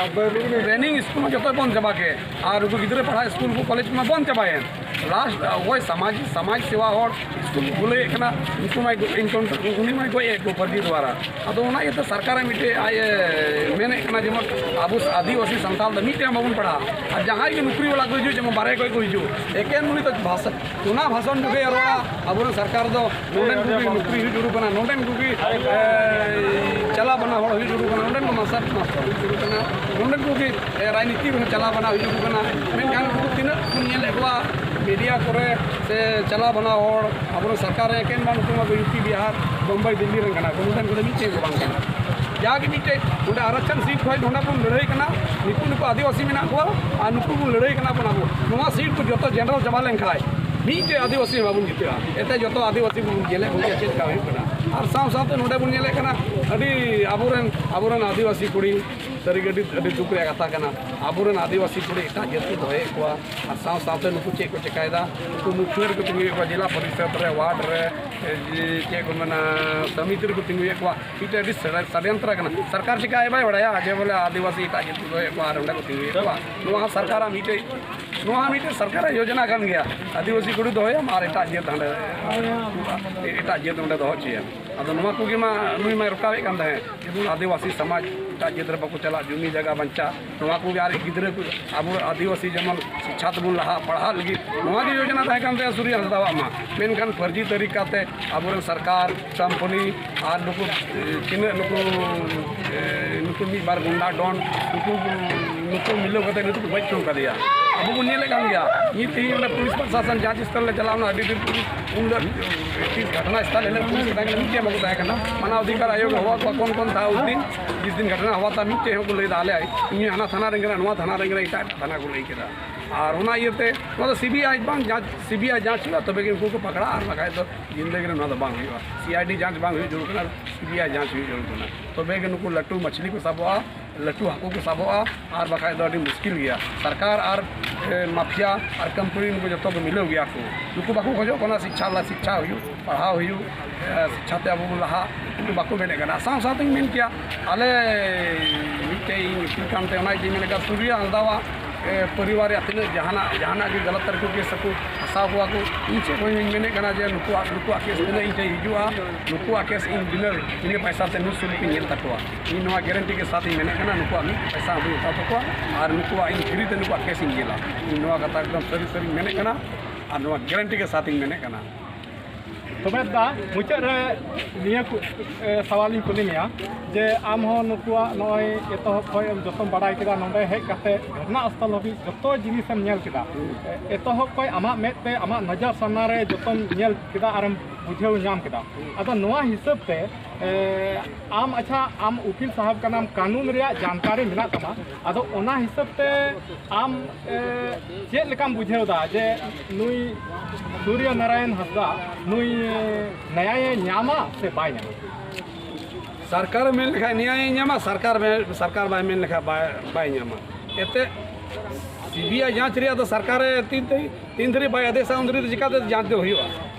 ᱴᱨᱮᱱᱤᱝ ᱥᱠᱩᱞ ᱢᱟ ᱡᱚᱛᱚᱭ ᱵᱚᱱᱫ ᱪᱟᱵᱟ ᱠᱮᱫ, ᱟᱨ ᱩᱱᱠᱩ ᱜᱤᱫᱽᱨᱟᱹ ᱯᱟᱲᱦᱟᱜ ᱥᱠᱩᱞ ᱠᱚ ᱠᱚᱞᱮᱡᱽ ᱠᱚᱢᱟ ᱵᱚᱱᱫ ᱪᱟᱵᱟᱭᱮᱱ᱾ ᱞᱟᱥᱴ ᱚᱠᱚᱭ ᱥᱚᱢᱟᱡᱽ, ᱥᱚᱢᱟᱡᱽ ᱥᱮᱵᱟ ᱦᱚᱲ ᱥᱠᱩᱞ ᱠᱷᱩᱞᱟᱹᱣᱮᱫ ᱠᱟᱱᱟ, ᱩᱱᱠᱩ ᱢᱟᱭ ᱮᱱᱠᱟᱣᱩᱱᱴᱟᱨ, ᱩᱱᱤ ᱢᱟᱭ ᱜᱚᱡ ᱮᱫ ᱠᱚ ᱯᱷᱟᱹᱨᱡᱤ ᱫᱣᱟᱨᱟ᱾ ᱟᱫᱚ ᱚᱱᱟ ᱤᱭᱟᱹᱛᱮ ᱥᱚᱨᱠᱟᱨ ᱢᱤᱫᱴᱮᱡ ᱟᱡ ᱮ ᱢᱮᱱᱮᱫ ᱠᱟᱱᱟ, ᱡᱮᱢᱚᱱ ᱟᱵᱚ ᱟᱹᱫᱤᱵᱟᱹᱥᱤ ᱥᱟᱱᱛᱟᱲ ᱫᱚ ᱢᱤᱫᱴᱮᱱ ᱵᱟᱵᱚᱱ ᱯᱟᱲᱦᱟᱜᱼᱟ, ᱟᱨ ᱡᱟᱦᱟᱸᱭ ᱜᱮ ᱱᱩᱠᱨᱤ ᱵᱟᱞᱟ ᱠᱚ ᱦᱤᱡᱩᱜ, ᱡᱮᱢᱚᱱ ᱵᱟᱨᱦᱮ ᱠᱷᱚᱱ ᱠᱚ ᱦᱤᱡᱩᱜ, ᱮᱠᱮᱱ ᱩᱱᱤ ᱫᱚ ᱵᱷᱟᱥᱟ, ᱚᱱᱟ ᱵᱷᱟᱥᱚᱱ ᱡᱩᱫᱤ ᱨᱚᱲᱟ, ᱟᱵᱚᱨᱮᱱ ᱥᱚᱨᱠᱟᱨ ᱫᱚ ᱱᱚᱰᱮᱱ ᱠᱚᱜᱮ ᱱᱩᱠᱨᱤ ᱦᱩᱭ ᱡᱟᱹᱨᱩᱲ ᱠᱟᱱᱟ, ᱱᱚᱰᱮᱱ ᱠᱚᱜᱮ, ᱮ, ᱪᱟᱞᱟ ᱵᱟᱱᱟ ᱦᱚᱲ ᱦᱩᱭ ᱡᱟᱹᱨᱩᱲ ᱠᱟᱱᱟ, ᱱᱚᱰᱮᱱ ᱠᱚ ᱢᱟᱥᱴᱟᱨ, ᱢᱟᱥᱴᱟᱨ ᱦᱩᱭ ᱡᱟᱹᱨᱩᱲ ᱠᱟᱱᱟ, ᱱᱚᱰᱮᱱ ᱠᱚᱜᱮ, ᱮ, ᱨᱟᱡᱽᱱᱤᱛᱤ ᱨᱮᱦᱚᱸ ᱪᱟᱞᱟ ᱵᱟᱱᱟ ᱦᱩᱭ ᱡᱟᱹᱨᱩᱲ ᱠᱟᱱᱟ᱾ ᱢᱮᱱᱠᱷᱟᱱ ᱩᱱᱠᱩ ᱛᱤᱱᱟᱹᱜ ᱵᱚᱱ ᱧᱮᱞᱮᱫ ᱠᱚᱣᱟ ᱢᱤᱰᱤᱭᱟ ᱠᱚᱨᱮ ᱥᱮ ᱪᱟᱞᱟ ᱵᱟᱱᱟ ᱦᱚᱲ, ᱟᱵᱚᱨᱮᱱ ᱥᱚᱨᱠᱟᱨ ᱨᱮ ᱮᱠᱮᱱ ᱢᱟ ᱱᱩᱠᱩ ᱢᱟ ᱭᱩ ᱯᱤ, ᱵᱤᱦᱟᱨ, ᱵᱳᱢᱵᱟᱭ, ᱫᱤᱞᱞᱤ ᱨᱮᱱ ᱠᱟᱱᱟ ᱠᱚ, ᱱᱚᱰᱮᱱ ᱠᱚᱫᱚ ᱢᱤᱫᱴᱮᱱ ᱠᱚ ᱵᱟᱝ ᱠᱟᱱᱟ᱾ ᱡᱟᱜᱮ ᱢᱤᱫᱴᱮᱡ ᱱᱚᱰᱮ ᱟᱨᱟᱠᱪᱷᱚᱱ ᱥᱤᱴ ᱠᱷᱚᱡ ᱱᱚᱰᱮ ᱵᱚᱱ ᱞᱟᱹᱲᱦᱟᱹᱭ ᱠᱟᱱᱟ, ᱱᱩᱠᱩ, ᱱᱩᱠᱩ ᱟᱹᱫᱤᱵᱟᱹᱥᱤ ᱢᱮᱱᱟᱜ ᱠᱚᱣᱟ ᱟᱨ ᱱᱩᱠᱩ ᱵᱚᱱ ᱞᱟᱹᱲᱦᱟᱹᱭ ᱠᱟᱱᱟ ᱵᱚᱱ ᱟᱵᱚ᱾ ᱱᱚᱣᱟ ᱥᱤᱴ ᱠᱚ ᱡᱚᱛᱚ ᱡᱮᱱᱟᱨᱟᱞ ᱪᱟᱵᱟ ᱞᱮᱱᱠᱷᱟᱡ ᱢᱤᱫᱴᱮᱡ ᱟᱹᱫᱤᱵᱟᱹᱥᱤ ᱦᱚᱸ ᱵᱟᱵᱚᱱ ᱡᱤᱛᱟᱹᱜᱼᱟ᱾ ᱮᱱᱛᱮ ᱡᱚᱛᱚ ᱟᱹᱫᱤᱵᱟᱹᱥᱤ ᱵᱚᱱ ᱧᱮᱞᱮᱫ ᱠᱚᱜᱮᱭᱟ ᱪᱮᱫ ᱞᱮᱠᱟ ᱦᱩᱭᱩᱜ ᱠᱟᱱᱟ᱾ ᱟᱨ ᱥᱟᱶ ᱥᱟᱶᱛᱮ ᱱᱚᱰᱮ ᱵᱚᱱ ᱧᱮᱞᱮᱫ ᱠᱟᱱᱟ ᱟᱹᱰᱤ ᱟᱵᱚᱨᱮᱱ, ᱟᱵᱚᱨᱮᱱ ᱟᱹᱫᱤᱵᱟᱹᱥᱤ ᱠᱩᱲᱤ ᱥᱟᱹᱨᱤᱜᱮ ᱟᱹᱰᱤ, ᱟᱹᱰᱤ ᱫᱩᱠ ᱨᱮᱭᱟᱜ ᱠᱟᱛᱷᱟ ᱠᱟᱱᱟ᱾ ᱟᱵᱚᱨᱮᱱ ᱟᱹᱫᱤᱵᱟᱹᱥᱤ ᱠᱩᱲᱤ ᱮᱴᱟᱜ ᱡᱟᱹᱛ ᱠᱚ ᱫᱚᱦᱚᱭᱮᱫ ᱠᱚᱣᱟ, ᱟᱨ ᱥᱟᱶ ᱥᱟᱶᱛᱮ ᱱᱩᱠᱩ ᱪᱮᱫ ᱠᱚ ᱪᱮᱠᱟᱭᱮᱫᱟ, ᱱᱩᱠᱩ ᱢᱩᱠᱷᱤᱭᱟᱹ ᱨᱮᱠᱚ ᱛᱤᱸᱜᱩᱭᱮᱫ ᱠᱚᱣᱟ, ᱡᱮᱞᱟ ᱯᱚᱨᱤᱥᱚᱫᱽ ᱨᱮ, ᱣᱟᱨᱰ ᱨᱮ, ᱮ, ᱪᱮᱫ ᱠᱚ ᱢᱮᱱᱟ, ᱥᱚᱢᱤᱛᱤ ᱨᱮᱠᱚ ᱛᱤᱸᱜᱩᱭᱮᱫ ᱠᱚᱣᱟ᱾ ᱢᱤᱫᱴᱮᱡ ᱟᱹᱰᱤ ᱥᱟᱰ-, ᱥᱟᱰᱮᱱᱛᱨᱟ ᱠᱟᱱᱟ᱾ ᱥᱚᱨᱠᱟᱨ ᱪᱮᱠᱟ ᱟᱡ ᱵᱟᱭ ᱵᱟᱲᱟᱭᱟ ᱡᱮ ᱵᱚᱞᱮ ᱟᱹᱫᱤᱵᱟᱹᱥᱤ ᱮᱴᱟᱜ ᱡᱟᱹᱛ ᱠᱚ ᱫᱚᱦᱚᱭᱮᱫ ᱠᱚᱣᱟ ᱟᱨ ᱚᱸᱰᱮ ᱠᱚ ᱛᱤᱸᱜᱩᱭᱮᱫ ᱠᱚᱣᱟ? ᱱᱚᱣᱟ ᱦᱚᱸ ᱥᱚᱨᱠᱟᱨᱟᱜ ᱢᱤᱫᱴᱮᱡ, ᱱᱚᱣᱟ ᱦᱚᱸ ᱢᱤᱫᱴᱮᱡ ᱥᱚᱨᱠᱟᱨᱟᱜ ᱭᱳᱡᱚᱱᱟ ᱠᱟᱱ ᱜᱮᱭᱟ, ᱟᱹᱫᱤᱵᱟᱹᱥᱤ ᱠᱩᱲᱤ ᱫᱚᱦᱚᱭᱟᱢ ᱟᱨ ᱮᱴᱟᱜ ᱡᱟᱹᱛ ᱦᱟᱸᱰᱮ, ᱮᱴᱟᱜ ᱡᱟᱹᱛ ᱚᱸᱰᱮ ᱫᱚᱦᱚ ᱦᱚᱪᱚᱭᱟᱢ᱾ ᱟᱫᱚ ᱱᱚᱣᱟ ᱠᱚᱜᱮ ᱢᱟ ᱱᱩᱭ ᱢᱟᱭ ᱨᱚᱠᱟᱣᱮᱫ ᱠᱟᱱ ᱛᱟᱦᱮᱸᱫ, ᱡᱮᱢᱚᱱ ᱟᱹᱫᱤᱵᱟᱹᱥᱤ ᱥᱚᱢᱟᱡᱽ ᱮᱴᱟᱜ ᱡᱟᱹᱛ ᱨᱮ ᱵᱟᱠᱚ ᱪᱟᱞᱟᱜ, ᱡᱩᱢᱤ ᱡᱟᱭᱜᱟ ᱵᱟᱧᱪᱟᱜ, ᱱᱚᱣᱟ ᱠᱚᱜᱮ ᱟᱨ ᱜᱤᱫᱽᱨᱟᱹ ᱠᱚ ᱟᱵᱚ ᱟᱹᱫᱤᱵᱟᱹᱥᱤ ᱡᱮᱢᱚᱱ ᱥᱤᱪᱪᱷᱟ ᱛᱮᱵᱚᱱ ᱞᱟᱦᱟᱜ, ᱯᱟᱲᱦᱟᱜ ᱞᱟᱹᱜᱤᱫ, ᱱᱚᱣᱟ ᱜᱮ ᱭᱳᱡᱚᱱᱟ ᱛᱟᱦᱮᱸ ᱠᱟᱱ ᱛᱟᱭᱟ ᱥᱩᱨᱤᱭᱟ ᱦᱟᱸᱥᱫᱟᱣᱟᱜ ᱢᱟ᱾ ᱢᱮᱱᱠᱷᱟᱱ ᱯᱷᱟᱹᱨᱡᱤ ᱛᱟᱹᱨᱤᱠᱟ ᱛᱮ ᱟᱵᱚᱨᱮᱱ ᱥᱚᱨᱠᱟᱨ, ᱠᱳᱢᱯᱟᱱᱤ ᱟᱨ ᱱᱩᱠᱩ, ᱮ, ᱛᱤᱱᱟᱹᱜ ᱱᱩᱠᱩ, ᱮ, ᱱᱩᱠᱩ ᱢᱤᱫ ᱵᱟᱨ ᱜᱩᱱᱰᱟ ᱰᱚᱱ, ᱱᱩᱠᱩ, ᱱᱩᱠᱩ ᱢᱤᱞᱟᱹᱣ ᱠᱟᱛᱮ ᱱᱤᱛᱚᱜ ᱠᱚ ᱜᱚᱡ ᱦᱚᱪᱚ ᱠᱟᱫᱮᱭᱟ᱾ ᱟᱵᱚ ᱵᱚᱱ ᱧᱮᱞᱮᱫ ᱠᱟᱱ ᱜᱮᱭᱟ᱾ ᱱᱤᱛ ᱛᱮᱦᱮᱧ ᱚᱸᱰᱮ ᱯᱩᱞᱤᱥ ᱯᱨᱚᱥᱟᱥᱚᱱ ᱡᱟᱦᱟᱸ ᱥᱛᱷᱚᱞ ᱞᱮ ᱪᱟᱞᱟᱣ ᱞᱮᱱᱟ, ᱟᱹᱰᱤ ᱫᱤᱱ ᱯᱩᱞᱤᱥ ᱩᱱ ᱦᱤᱞᱳᱜ ᱛᱤᱥ ᱜᱷᱚᱴᱱᱟ ᱥᱛᱷᱚᱞ ᱦᱤᱞᱳᱜ ᱯᱩᱞᱤᱥ ᱠᱚ ᱛᱟᱦᱮᱸ ᱠᱟᱱᱟ, ᱢᱤᱫᱴᱮᱱ ᱵᱟᱠᱚ ᱛᱟᱦᱮᱸ ᱠᱟᱱᱟ᱾ ᱢᱟᱱᱟᱣ ᱚᱫᱷᱤᱠᱟᱨ ᱟᱭᱳᱜ ᱦᱚᱦᱚ ᱠᱚᱣᱟ, ᱠᱚᱱ ᱠᱚᱱ ᱛᱷᱟ ᱩᱥ ᱫᱤᱱ, ᱡᱤᱥ ᱫᱤᱱ ᱜᱷᱚᱴᱱᱟ ᱦᱩᱣᱟ ᱛᱷᱟ, ᱢᱤᱫᱴᱮᱡ ᱦᱚᱸᱠᱚ ᱞᱟᱹᱭ ᱫᱟ, ᱟᱞᱮ ᱤᱧ ᱦᱟᱱᱟ ᱛᱷᱟᱱᱟ ᱨᱮᱱ ᱠᱟᱱᱟ, ᱱᱚᱣᱟ ᱛᱷᱟᱱᱟ ᱨᱮᱱ ᱠᱟᱱᱟ, ᱮᱴᱟᱜ ᱮᱴᱟᱜ ᱛᱷᱟᱱᱟ ᱠᱚ ᱞᱟᱹᱭ ᱠᱮᱫᱟ᱾ ᱟᱨ ᱚᱱᱟ ᱤᱭᱟᱹᱛᱮ ᱱᱚᱣᱟ ᱫᱚ ᱥᱤ ᱵᱤ ᱟᱭ ᱵᱟᱝ, ᱡᱟᱸᱪ, ᱥᱤ ᱵᱤ ᱟᱭ ᱡᱟᱸᱪ ᱦᱩᱭᱩᱜᱼᱟ, ᱛᱚᱵᱮ ᱜᱮ ᱩᱱᱠᱩ ᱠᱚ ᱯᱟᱠᱲᱟᱜᱼᱟ, ᱟᱨ ᱵᱟᱠᱷᱟᱡ ᱫᱚ ᱡᱤᱱᱫᱮᱜᱤ ᱨᱮ ᱱᱚᱣᱟ ᱫᱚ ᱵᱟᱝ ᱦᱩᱭᱩᱜᱼᱟ᱾ ᱥᱤ ᱟᱭ ᱰᱤ ᱡᱟᱸᱪ ᱵᱟᱝ ᱦᱩᱭᱩᱜ ᱡᱟᱹᱨᱩᱲ ᱠᱟᱱᱟ, ᱥᱤ ᱵᱤ ᱟᱭ ᱡᱟᱸᱪ ᱦᱩᱭᱩᱜ ᱡᱟᱹᱨᱩᱲ ᱠᱟᱱᱟ, ᱛᱚᱵᱮ ᱜᱮ ᱱᱩᱠᱩ ᱞᱟᱹᱴᱩ ᱢᱟᱪᱷᱞᱤ ᱠᱚ ᱥᱟᱵᱚᱜᱼᱟ, ᱞᱟᱹᱴᱩ ᱦᱟᱹᱠᱩ ᱠᱚ ᱥᱟᱵᱚᱜᱼᱟ, ᱟᱨ ᱵᱟᱠᱷᱟᱡ ᱫᱚ ᱟᱹᱰᱤ ᱢᱩᱥᱠᱤᱞ ᱜᱮᱭᱟ᱾ ᱥᱚᱨᱠᱟᱨ ᱟᱨ, ᱮ, ᱢᱟᱯᱷᱤᱭᱟ ᱟᱨ ᱠᱳᱢᱯᱟᱱᱤ ᱱᱩᱠᱩ ᱡᱚᱛᱚ ᱠᱚ ᱢᱤᱞᱟᱹᱣ ᱜᱮᱭᱟ ᱠᱚ᱾ ᱱᱩᱠᱩ ᱵᱟᱠᱚ ᱠᱷᱚᱡᱚᱜ ᱠᱟᱱᱟ ᱥᱤᱪᱪᱷᱟ ᱞᱟ-, ᱥᱤᱪᱪᱷᱟ ᱦᱩᱭᱩᱜ, ᱯᱟᱲᱦᱟᱣ ᱦᱩᱭᱩᱜ, ᱮ, ᱥᱤᱪᱪᱷᱟ ᱛᱮ ᱟᱵᱚ ᱵᱚᱱ ᱞᱟᱦᱟᱜ, ᱱᱩᱠᱩ ᱵᱟᱠᱚ ᱢᱮᱱᱮᱫ ᱠᱟᱱᱟ᱾ ᱥᱟᱶ ᱥᱟᱶᱛᱮᱧ ᱢᱮᱱ ᱠᱮᱭᱟ, ᱟᱞᱮ ᱢᱤᱫᱴᱮᱡ ᱤᱧ ᱩᱠᱤᱞ ᱠᱟᱱᱛᱮ ᱚᱱᱟ ᱤᱭᱟᱹᱧ ᱢᱮᱱᱮᱫ ᱠᱟᱱᱟ, ᱥᱩᱨᱤᱭᱟ ᱦᱟᱸᱥᱫᱟᱣᱟᱜ, ᱮ, ᱯᱚᱨᱤᱵᱟᱨ ᱨᱮᱭᱟᱜ ᱛᱤᱱᱟᱹᱜ ᱡᱟᱦᱟᱱᱟᱜ, ᱡᱟᱦᱟᱱᱟᱜ ᱜᱮ ᱜᱟᱞᱟᱛ ᱛᱟᱹᱨᱤᱠᱷ ᱠᱮᱥ ᱟᱠᱚ, ᱯᱷᱟᱸᱥᱟᱣ ᱠᱚᱣᱟ ᱠᱚ, ᱤᱧ ᱥᱮᱫ ᱠᱷᱚᱱ ᱦᱚᱸᱧ ᱢᱮᱱᱮᱫ ᱠᱟᱱᱟ ᱡᱮ ᱱᱩᱠᱩᱣᱟᱜ, ᱱᱩᱠᱩᱣᱟᱜ ᱠᱮᱥ ᱛᱤᱱᱟᱹᱜ ᱤᱧ ᱴᱷᱮᱱ ᱦᱤᱡᱩᱜᱼᱟ, ᱱᱩᱠᱩᱣᱟᱜ ᱠᱮᱥ ᱤᱧ ᱵᱤᱱᱟᱹ, ᱵᱤᱱᱟᱹ ᱯᱚᱭᱥᱟ ᱛᱮ ᱱᱤᱭᱩᱡᱽ ᱥᱩᱨ ᱨᱮᱧ ᱧᱮᱞ ᱛᱟᱠᱚᱣᱟ᱾ ᱤᱧ ᱱᱚᱣᱟ ᱜᱮᱨᱮᱱᱴᱤ ᱜᱮ ᱥᱟᱛ ᱤᱧ ᱢᱮᱱᱮᱫ ᱠᱟᱱᱟ, ᱱᱩᱠᱩᱣᱟᱜ ᱢᱤᱫ ᱯᱚᱭᱥᱟ ᱦᱚᱸ ᱵᱟᱹᱧ ᱦᱟᱛᱟᱣ ᱛᱟᱠᱚᱣᱟ ᱟᱨ ᱱᱩᱠᱩᱣᱟᱜ ᱤᱧ ᱯᱷᱨᱤ ᱛᱮ ᱱᱩᱠᱩᱣᱟᱜ ᱠᱮᱥ ᱤᱧ ᱧᱮᱞᱟ᱾ ᱤᱧ ᱱᱚᱣᱟ ᱠᱟᱛᱷᱟ ᱮᱠᱫᱚᱢ ᱥᱟᱹᱨᱤ ᱥᱟᱹᱨᱤᱧ ᱢᱮᱱᱮᱫ ᱠᱟᱱᱟ ᱟᱨ ᱱᱚᱣᱟ ᱜᱮᱨᱮᱱᱴᱤ ᱜᱮ ᱥᱟᱛ ᱤᱧ ᱢᱮᱱᱮᱫ ᱠᱟᱱᱟ᱾ ᱛᱚᱵᱮ ᱫᱟ, ᱢᱩᱪᱟᱹᱫ ᱨᱮ ᱱᱤᱭᱟᱹ ᱠᱩ-, ᱮ, ᱥᱟᱣᱟᱞ ᱤᱧ ᱠᱩᱞᱤ ᱢᱮᱭᱟ ᱡᱮ ᱟᱢ ᱦᱚᱸ ᱱᱩᱠᱩᱣᱟᱜ ᱱᱚᱜᱼᱚᱭ ᱮᱛᱚᱦᱚᱵ ᱠᱷᱚᱱ ᱮᱢ ᱡᱚᱛᱚᱢ ᱵᱟᱰᱟᱭ ᱠᱮᱫᱟ, ᱱᱚᱰᱮ ᱦᱮᱡ ᱠᱟᱛᱮ ᱜᱷᱚᱴᱱᱟ ᱥᱛᱷᱚᱞ ᱦᱟᱹᱵᱤᱡ ᱡᱚᱛᱚ ᱡᱤᱱᱤᱥ ᱮᱢ ᱧᱮᱞ ᱠᱮᱫᱟ, ᱮ, ᱮᱛᱚᱦᱚᱵ ᱠᱷᱚᱱ ᱟᱢᱟᱜ ᱢᱮᱫ ᱛᱮ, ᱟᱢᱟᱜ ᱱᱚᱡᱚᱨ ᱥᱟᱢᱱᱟ ᱨᱮ ᱡᱚᱛᱚᱢ ᱧᱮᱞ ᱠᱮᱫᱟ ᱟᱨᱮᱢ ᱵᱩᱡᱷᱟᱹᱣ ᱧᱟᱢ ᱠᱮᱫᱟ᱾ ᱟᱫᱚ ᱱᱚᱣᱟ ᱦᱤᱥᱟᱹᱵ ᱛᱮ, ᱮ, ᱟᱢ, ᱟᱪᱪᱷᱟ, ᱟᱢ ᱩᱠᱤᱞ ᱥᱟᱦᱟᱵ ᱠᱟᱱᱟᱢ, ᱠᱟᱹᱱᱩᱱ ᱨᱮᱭᱟᱜ ᱡᱟᱱᱠᱟᱨᱤ ᱢᱮᱱᱟᱜ ᱛᱟᱢᱟ, ᱟᱫᱚ ᱚᱱᱟ ᱦᱤᱥᱟᱹᱵ ᱛᱮ ᱟᱢ, ᱮ, ᱪᱮᱫ ᱞᱮᱠᱟᱢ ᱵᱩᱡᱷᱟᱹᱣ ᱫᱟ ᱡᱮ ᱱᱩᱭ ᱥᱩᱨᱭᱚ ᱱᱟᱨᱟᱭᱚᱱ ᱦᱟᱸᱥᱫᱟ ᱱᱩᱭ ᱱᱮᱭᱟᱭᱮ ᱧᱟᱢᱟ ᱥᱮ ᱵᱟᱭ ᱧᱟᱢᱟ? ᱥᱚᱨᱠᱟᱨᱮ ᱢᱮᱱ ᱞᱮᱠᱷᱟᱱ ᱱᱮᱭᱟᱭᱮ ᱧᱟᱢᱟ, ᱥᱚᱨᱠᱟᱨ ᱢᱮ-, ᱥᱚᱨᱠᱟᱨ ᱵᱟᱭ ᱢᱮᱱ ᱞᱮᱠᱷᱟᱱ ᱵᱟᱭ, ᱵᱟᱭ ᱧᱟᱢᱟ᱾ ᱮᱱᱛᱮᱫ ᱥᱤᱵᱤᱟᱭ ᱡᱟᱸᱪ ᱨᱮᱭᱟᱜ ᱫᱚ ᱥᱚᱨᱠᱟᱨᱮ ᱛᱤᱱ ᱛᱟᱹᱨᱤ-, ᱛᱤᱱ ᱫᱷᱟᱹᱨᱤᱡ ᱵᱟᱭ ᱟᱫᱮᱥᱟ, ᱩᱱ ᱫᱷᱟᱹᱨᱤᱡ ᱫᱚ ᱪᱤᱠᱟᱹᱛᱮ ᱡᱟᱸᱪ ᱫᱚ ᱦᱩᱭᱩᱜᱼᱟ?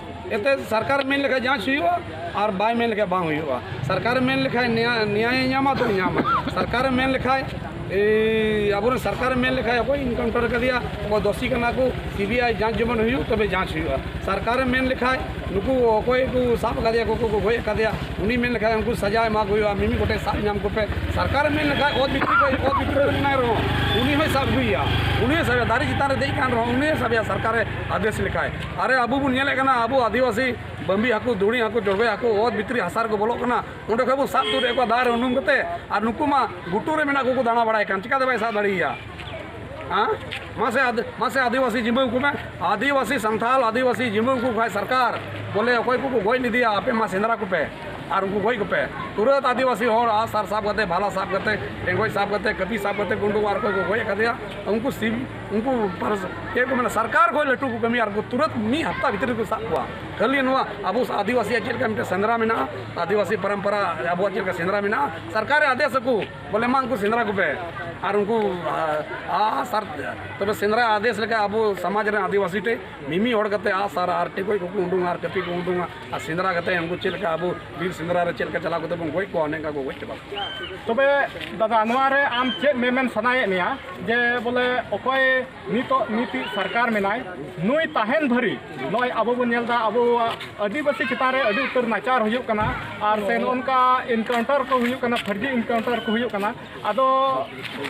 ᱮᱱᱛᱮᱫ ᱥᱚᱨᱠᱟᱨᱮ ᱢᱮᱱ ᱞᱮᱠᱷᱟᱱ ᱡᱟᱸᱪ ᱦᱩᱭᱩᱜᱼᱟ ᱟᱨ ᱵᱟᱭ ᱢᱮᱱ ᱞᱮᱠᱷᱟᱱ ᱵᱟᱝ ᱦᱩᱭᱩᱜᱼᱟ᱾ ᱥᱚᱨᱠᱟᱨᱮ ᱢᱮᱱ ᱞᱮᱠᱷᱟᱱ ᱱᱮᱭᱟ-, ᱱᱮᱭᱟᱭᱮ ᱧᱟᱢᱟ ᱛᱚ ᱧᱟᱢᱟ᱾ ᱥᱚᱨᱠᱟᱨᱮ ᱢᱮᱱ ᱞᱮᱠᱷᱟᱱ, ᱮᱭ, ᱟᱵᱚᱨᱮᱱ ᱥᱚᱨᱠᱟᱨᱮ ᱢᱮᱱ ᱞᱮᱠᱷᱟᱱ ᱚᱠᱚᱭ ᱮᱱᱠᱟᱣᱩᱱᱴᱟᱨ ᱠᱟᱫᱮᱭᱟ, ᱚᱠᱚᱭ ᱫᱳᱥᱤ ᱠᱟᱱᱟ ᱠᱚ, ᱥᱤᱵᱤᱟᱭ ᱡᱟᱸᱪ ᱡᱮᱢᱚᱱ ᱦᱩᱭᱩᱜ, ᱛᱚᱵᱮ ᱡᱟᱸᱪ ᱦᱩᱭᱩᱜᱼᱟ᱾ ᱥᱚᱨᱠᱟᱨᱮ ᱢᱮᱱ ᱞᱮᱠᱷᱟᱱ ᱱᱩᱠᱩ ᱚᱠᱚᱭ ᱠᱚ ᱥᱟᱵ ᱟᱠᱟᱫᱮᱭᱟ, ᱚᱠᱚᱭ ᱠᱚ ᱜᱚᱡ ᱟᱠᱟᱫᱮᱭᱟ, ᱩᱱᱤ ᱢᱮᱱ ᱞᱮᱠᱷᱟᱱ ᱩᱱᱠᱩ ᱥᱟᱡᱟ ᱮᱢᱟ ᱠᱚ ᱦᱩᱭᱩᱜᱼᱟ, ᱢᱤᱢᱤᱫ ᱜᱚᱴᱮᱡ ᱥᱟᱵ ᱧᱟᱢ ᱠᱚᱯᱮ᱾ ᱥᱚᱨᱠᱟᱨᱮ ᱢᱮᱱ ᱞᱮᱠᱷᱟᱱ ᱚᱛ ᱵᱷᱤᱛᱨᱤ ᱠᱷᱚᱱ, ᱚᱛ ᱵᱷᱤᱛᱨᱤ ᱨᱮ ᱢᱮᱱᱟᱭ ᱨᱮᱦᱚᱸ ᱩᱱᱤ ᱦᱚᱸᱭ ᱥᱟᱵ ᱟᱹᱜᱩᱭᱮᱭᱟ, ᱩᱱᱤ ᱦᱚᱸᱭ ᱥᱟᱵᱮᱭᱟ᱾ ᱫᱟᱨᱮ ᱪᱮᱛᱟᱱ ᱨᱮ ᱫᱮᱡ ᱠᱟᱱ ᱨᱮᱦᱚᱸ ᱩᱱᱤ ᱦᱚᱸᱭ ᱥᱟᱵᱮᱭᱟ ᱥᱚᱨᱠᱟᱨᱮ ᱟᱫᱮᱥ ᱞᱮᱠᱷᱟᱱ᱾ ᱟᱨᱮ ᱟᱵᱚ ᱵᱚᱱ ᱧᱮᱞᱮᱫ ᱠᱟᱱᱟ, ᱟᱵᱚ ᱟᱹᱫᱤᱵᱟᱹᱥᱤ ᱵᱟᱹᱢᱵᱤ ᱦᱟᱹᱠᱩ, ᱫᱩᱲᱤ ᱦᱟᱹᱠᱩ, ᱪᱚᱲᱜᱚᱡ ᱦᱟᱹᱠᱩ ᱚᱛ ᱵᱷᱤᱛᱨᱤ ᱦᱟᱥᱟ ᱨᱮᱠᱚ ᱵᱚᱞᱚᱜ ᱠᱟᱱᱟ, ᱚᱸᱰᱮ ᱠᱷᱚᱱ ᱵᱚᱱ ᱥᱟᱵ ᱛᱩᱫ ᱮᱫ ᱠᱚᱣᱟ ᱫᱟᱜ ᱨᱮ ᱩᱱᱩᱢ ᱠᱟᱛᱮ, ᱟᱨ ᱱᱩᱠᱩ ᱢᱟ ᱜᱷᱩᱴᱩ ᱨᱮ ᱢᱮᱱᱟᱜ ᱠᱚ, ᱠᱚ ᱫᱟᱬᱟ ᱵᱟᱲᱟᱭ ᱠᱟᱱ, ᱪᱤᱠᱟᱹᱛᱮ ᱵᱟᱭ ᱥᱟᱵ ᱫᱟᱲᱮᱭᱟᱭᱟ? ᱦᱮᱸ? ᱢᱟᱥᱮ ᱟᱫ-, ᱢᱟᱥᱮ ᱟᱹᱫᱤᱵᱟᱹᱥᱤ ᱡᱤᱢᱟᱹ ᱠᱚ ᱢᱮ, ᱟᱹᱫᱤᱵᱟᱹᱥᱤ ᱥᱟᱱᱛᱟᱞ ᱟᱹᱫᱤᱵᱟᱹᱥᱤ ᱡᱤᱢᱟᱹ ᱠᱚ ᱠᱷᱟᱡ ᱥᱚᱨᱠᱟᱨ ᱵᱚᱞᱮ ᱚᱠᱚᱭ ᱠᱚᱠᱚ ᱜᱚᱡ ᱞᱮᱫᱮᱭᱟ, ᱟᱯᱮ ᱢᱟ ᱥᱮᱸᱫᱽᱨᱟ ᱠᱚᱯᱮ ᱟᱨ ᱩᱱᱠᱩ ᱜᱚᱡ ᱠᱚᱯᱮ᱾ ᱛᱩᱨᱟᱹᱛ ᱟᱹᱫᱤᱵᱟᱹᱥᱤ ᱦᱚᱲ ᱟᱜ ᱥᱟᱨ ᱥᱟᱵ ᱠᱟᱛᱮ, ᱵᱷᱟᱞᱟ ᱥᱟᱵ ᱠᱟᱛᱮ, ᱴᱮᱸᱜᱚᱡ ᱥᱟᱵ ᱠᱟᱛᱮ, ᱠᱟᱹᱯᱤ ᱥᱟᱵ ᱠᱟᱛᱮ ᱠᱚ ᱩᱰᱩᱠᱚᱜᱼᱟ ᱟᱨ ᱚᱠᱚᱭ ᱠᱚ ᱜᱚᱡ ᱟᱠᱟᱫᱮᱭᱟ ᱩᱱᱠᱩ ᱥᱤᱢ, ᱩᱱᱠᱩ ᱯᱟᱨᱥ-, ᱪᱮᱫ ᱠᱚ ᱢᱮᱱᱟ, ᱥᱚᱨᱠᱟᱨ ᱠᱷᱚᱡ ᱞᱟᱹᱴᱩ ᱠᱚ ᱠᱟᱹᱢᱤᱭᱟ ᱟᱨ ᱠᱚ ᱛᱩᱨᱟᱹᱛ ᱢᱤᱫ ᱦᱟᱯᱛᱟ ᱵᱷᱤᱛᱨᱤ ᱨᱮᱠᱚ ᱥᱟᱵ ᱠᱚᱣᱟ᱾ ᱠᱷᱟᱹᱞᱤ ᱱᱚᱣᱟ ᱟᱵᱚ ᱟᱹᱫᱤᱵᱟᱹᱥᱤᱭᱟᱜ ᱪᱮᱫ ᱞᱮᱠᱟ ᱢᱤᱫᱴᱮᱱ ᱥᱮᱸᱫᱽᱨᱟ ᱢᱮᱱᱟᱜᱼᱟ, ᱟᱹᱫᱤᱵᱟᱹᱥᱤ ᱯᱚᱨᱚᱢᱯᱚᱨᱟ ᱟᱵᱚᱣᱟᱜ ᱪᱮᱫ ᱞᱮᱠᱟ ᱥᱮᱸᱫᱽᱨᱟ ᱢᱮᱱᱟᱜᱼᱟ, ᱥᱚᱨᱠᱟᱨᱮ ᱟᱫᱮᱥ ᱟᱠᱚ ᱵᱚᱞᱮ ᱢᱟ ᱩᱱᱠᱩ ᱥᱮᱸᱫᱽᱨᱟ ᱠᱚᱯᱮ᱾ ᱟᱨ ᱩᱱᱠᱩ, ᱟ, ᱟᱜ ᱥᱟᱨ, ᱛᱚᱵᱮ ᱥᱮᱸᱫᱽᱨᱟ ᱟᱫᱮᱥ ᱞᱮᱠᱟ ᱟᱵᱚ ᱥᱚᱢᱟᱡᱽ ᱨᱮᱱ ᱟᱹᱫᱤᱵᱟᱹᱥᱤ ᱴᱷᱮᱱ ᱢᱤᱢᱤᱫ ᱦᱚᱲ ᱠᱟᱛᱮ ᱟᱜ ᱥᱟᱨ ᱟᱨ ᱴᱮᱸᱜᱚᱡ ᱠᱚᱠᱚ ᱩᱰᱩᱝᱟ ᱟᱨ ᱠᱟᱹᱯᱤ ᱠᱚ ᱩᱰᱩᱝᱟ ᱟᱨ ᱥᱮᱸᱫᱽᱨᱟ ᱠᱟᱛᱮ ᱩᱱᱠᱩ ᱪᱮᱫ ᱞᱮᱠᱟ ᱟᱵᱚ ᱵᱤᱨ ᱥᱮᱸᱫᱽᱨᱟ ᱨᱮ ᱪᱮᱫ ᱞᱮᱠᱟ ᱪᱟᱞᱟᱣ ᱠᱟᱛᱮ ᱵᱚᱱ ᱜᱚᱡ ᱠᱚᱣᱟ, ᱚᱱᱮ ᱚᱱᱠᱟ ᱠᱚ ᱜᱚᱡ ᱪᱟᱵᱟ ᱠᱚᱣᱟ᱾ ᱛᱚᱵᱮ ᱫᱟᱫᱟ, ᱱᱚᱣᱟ ᱨᱮ ᱟᱢ ᱪᱮᱫ ᱢᱮᱢᱮᱱ ᱥᱟᱱᱟᱭᱮᱫ ᱢᱮᱭᱟ ᱡᱮ ᱵᱚᱞᱮ ᱚᱠᱚᱭ ᱱᱤᱛᱚᱜ ᱱᱤᱛᱤᱡ ᱥᱚᱨᱠᱟᱨ ᱢᱮᱱᱟᱭ, ᱱᱩᱭ ᱛᱟᱦᱮᱱ ᱫᱷᱟᱹᱨᱤᱡ ᱱᱚᱜᱼᱚᱭ ᱟᱵᱚ ᱵᱚᱱ ᱧᱮᱞ ᱮᱫᱟ, ᱟᱵᱚᱣᱟᱜ ᱟᱹᱫᱤᱵᱟᱹᱥᱤ ᱪᱮᱛᱟᱱ ᱨᱮ ᱟᱹᱰᱤ ᱩᱛᱟᱹᱨ ᱱᱟᱪᱟᱨ ᱦᱩᱭᱩᱜ ᱠᱟᱱᱟ, ᱟᱨ ᱥᱮ ᱱᱚᱜᱼᱚ ᱱᱚᱝᱠᱟ ᱮᱱᱠᱟᱣᱩᱱᱴᱟᱨ ᱠᱚ ᱦᱩᱭᱩᱜ ᱠᱟᱱᱟ, ᱯᱷᱟᱹᱨᱡᱤ ᱮᱱᱠᱟᱣᱩᱱᱴᱟᱨ ᱠᱚ ᱦᱩᱭᱩᱜ ᱠᱟᱱᱟ᱾ ᱟᱫᱚ,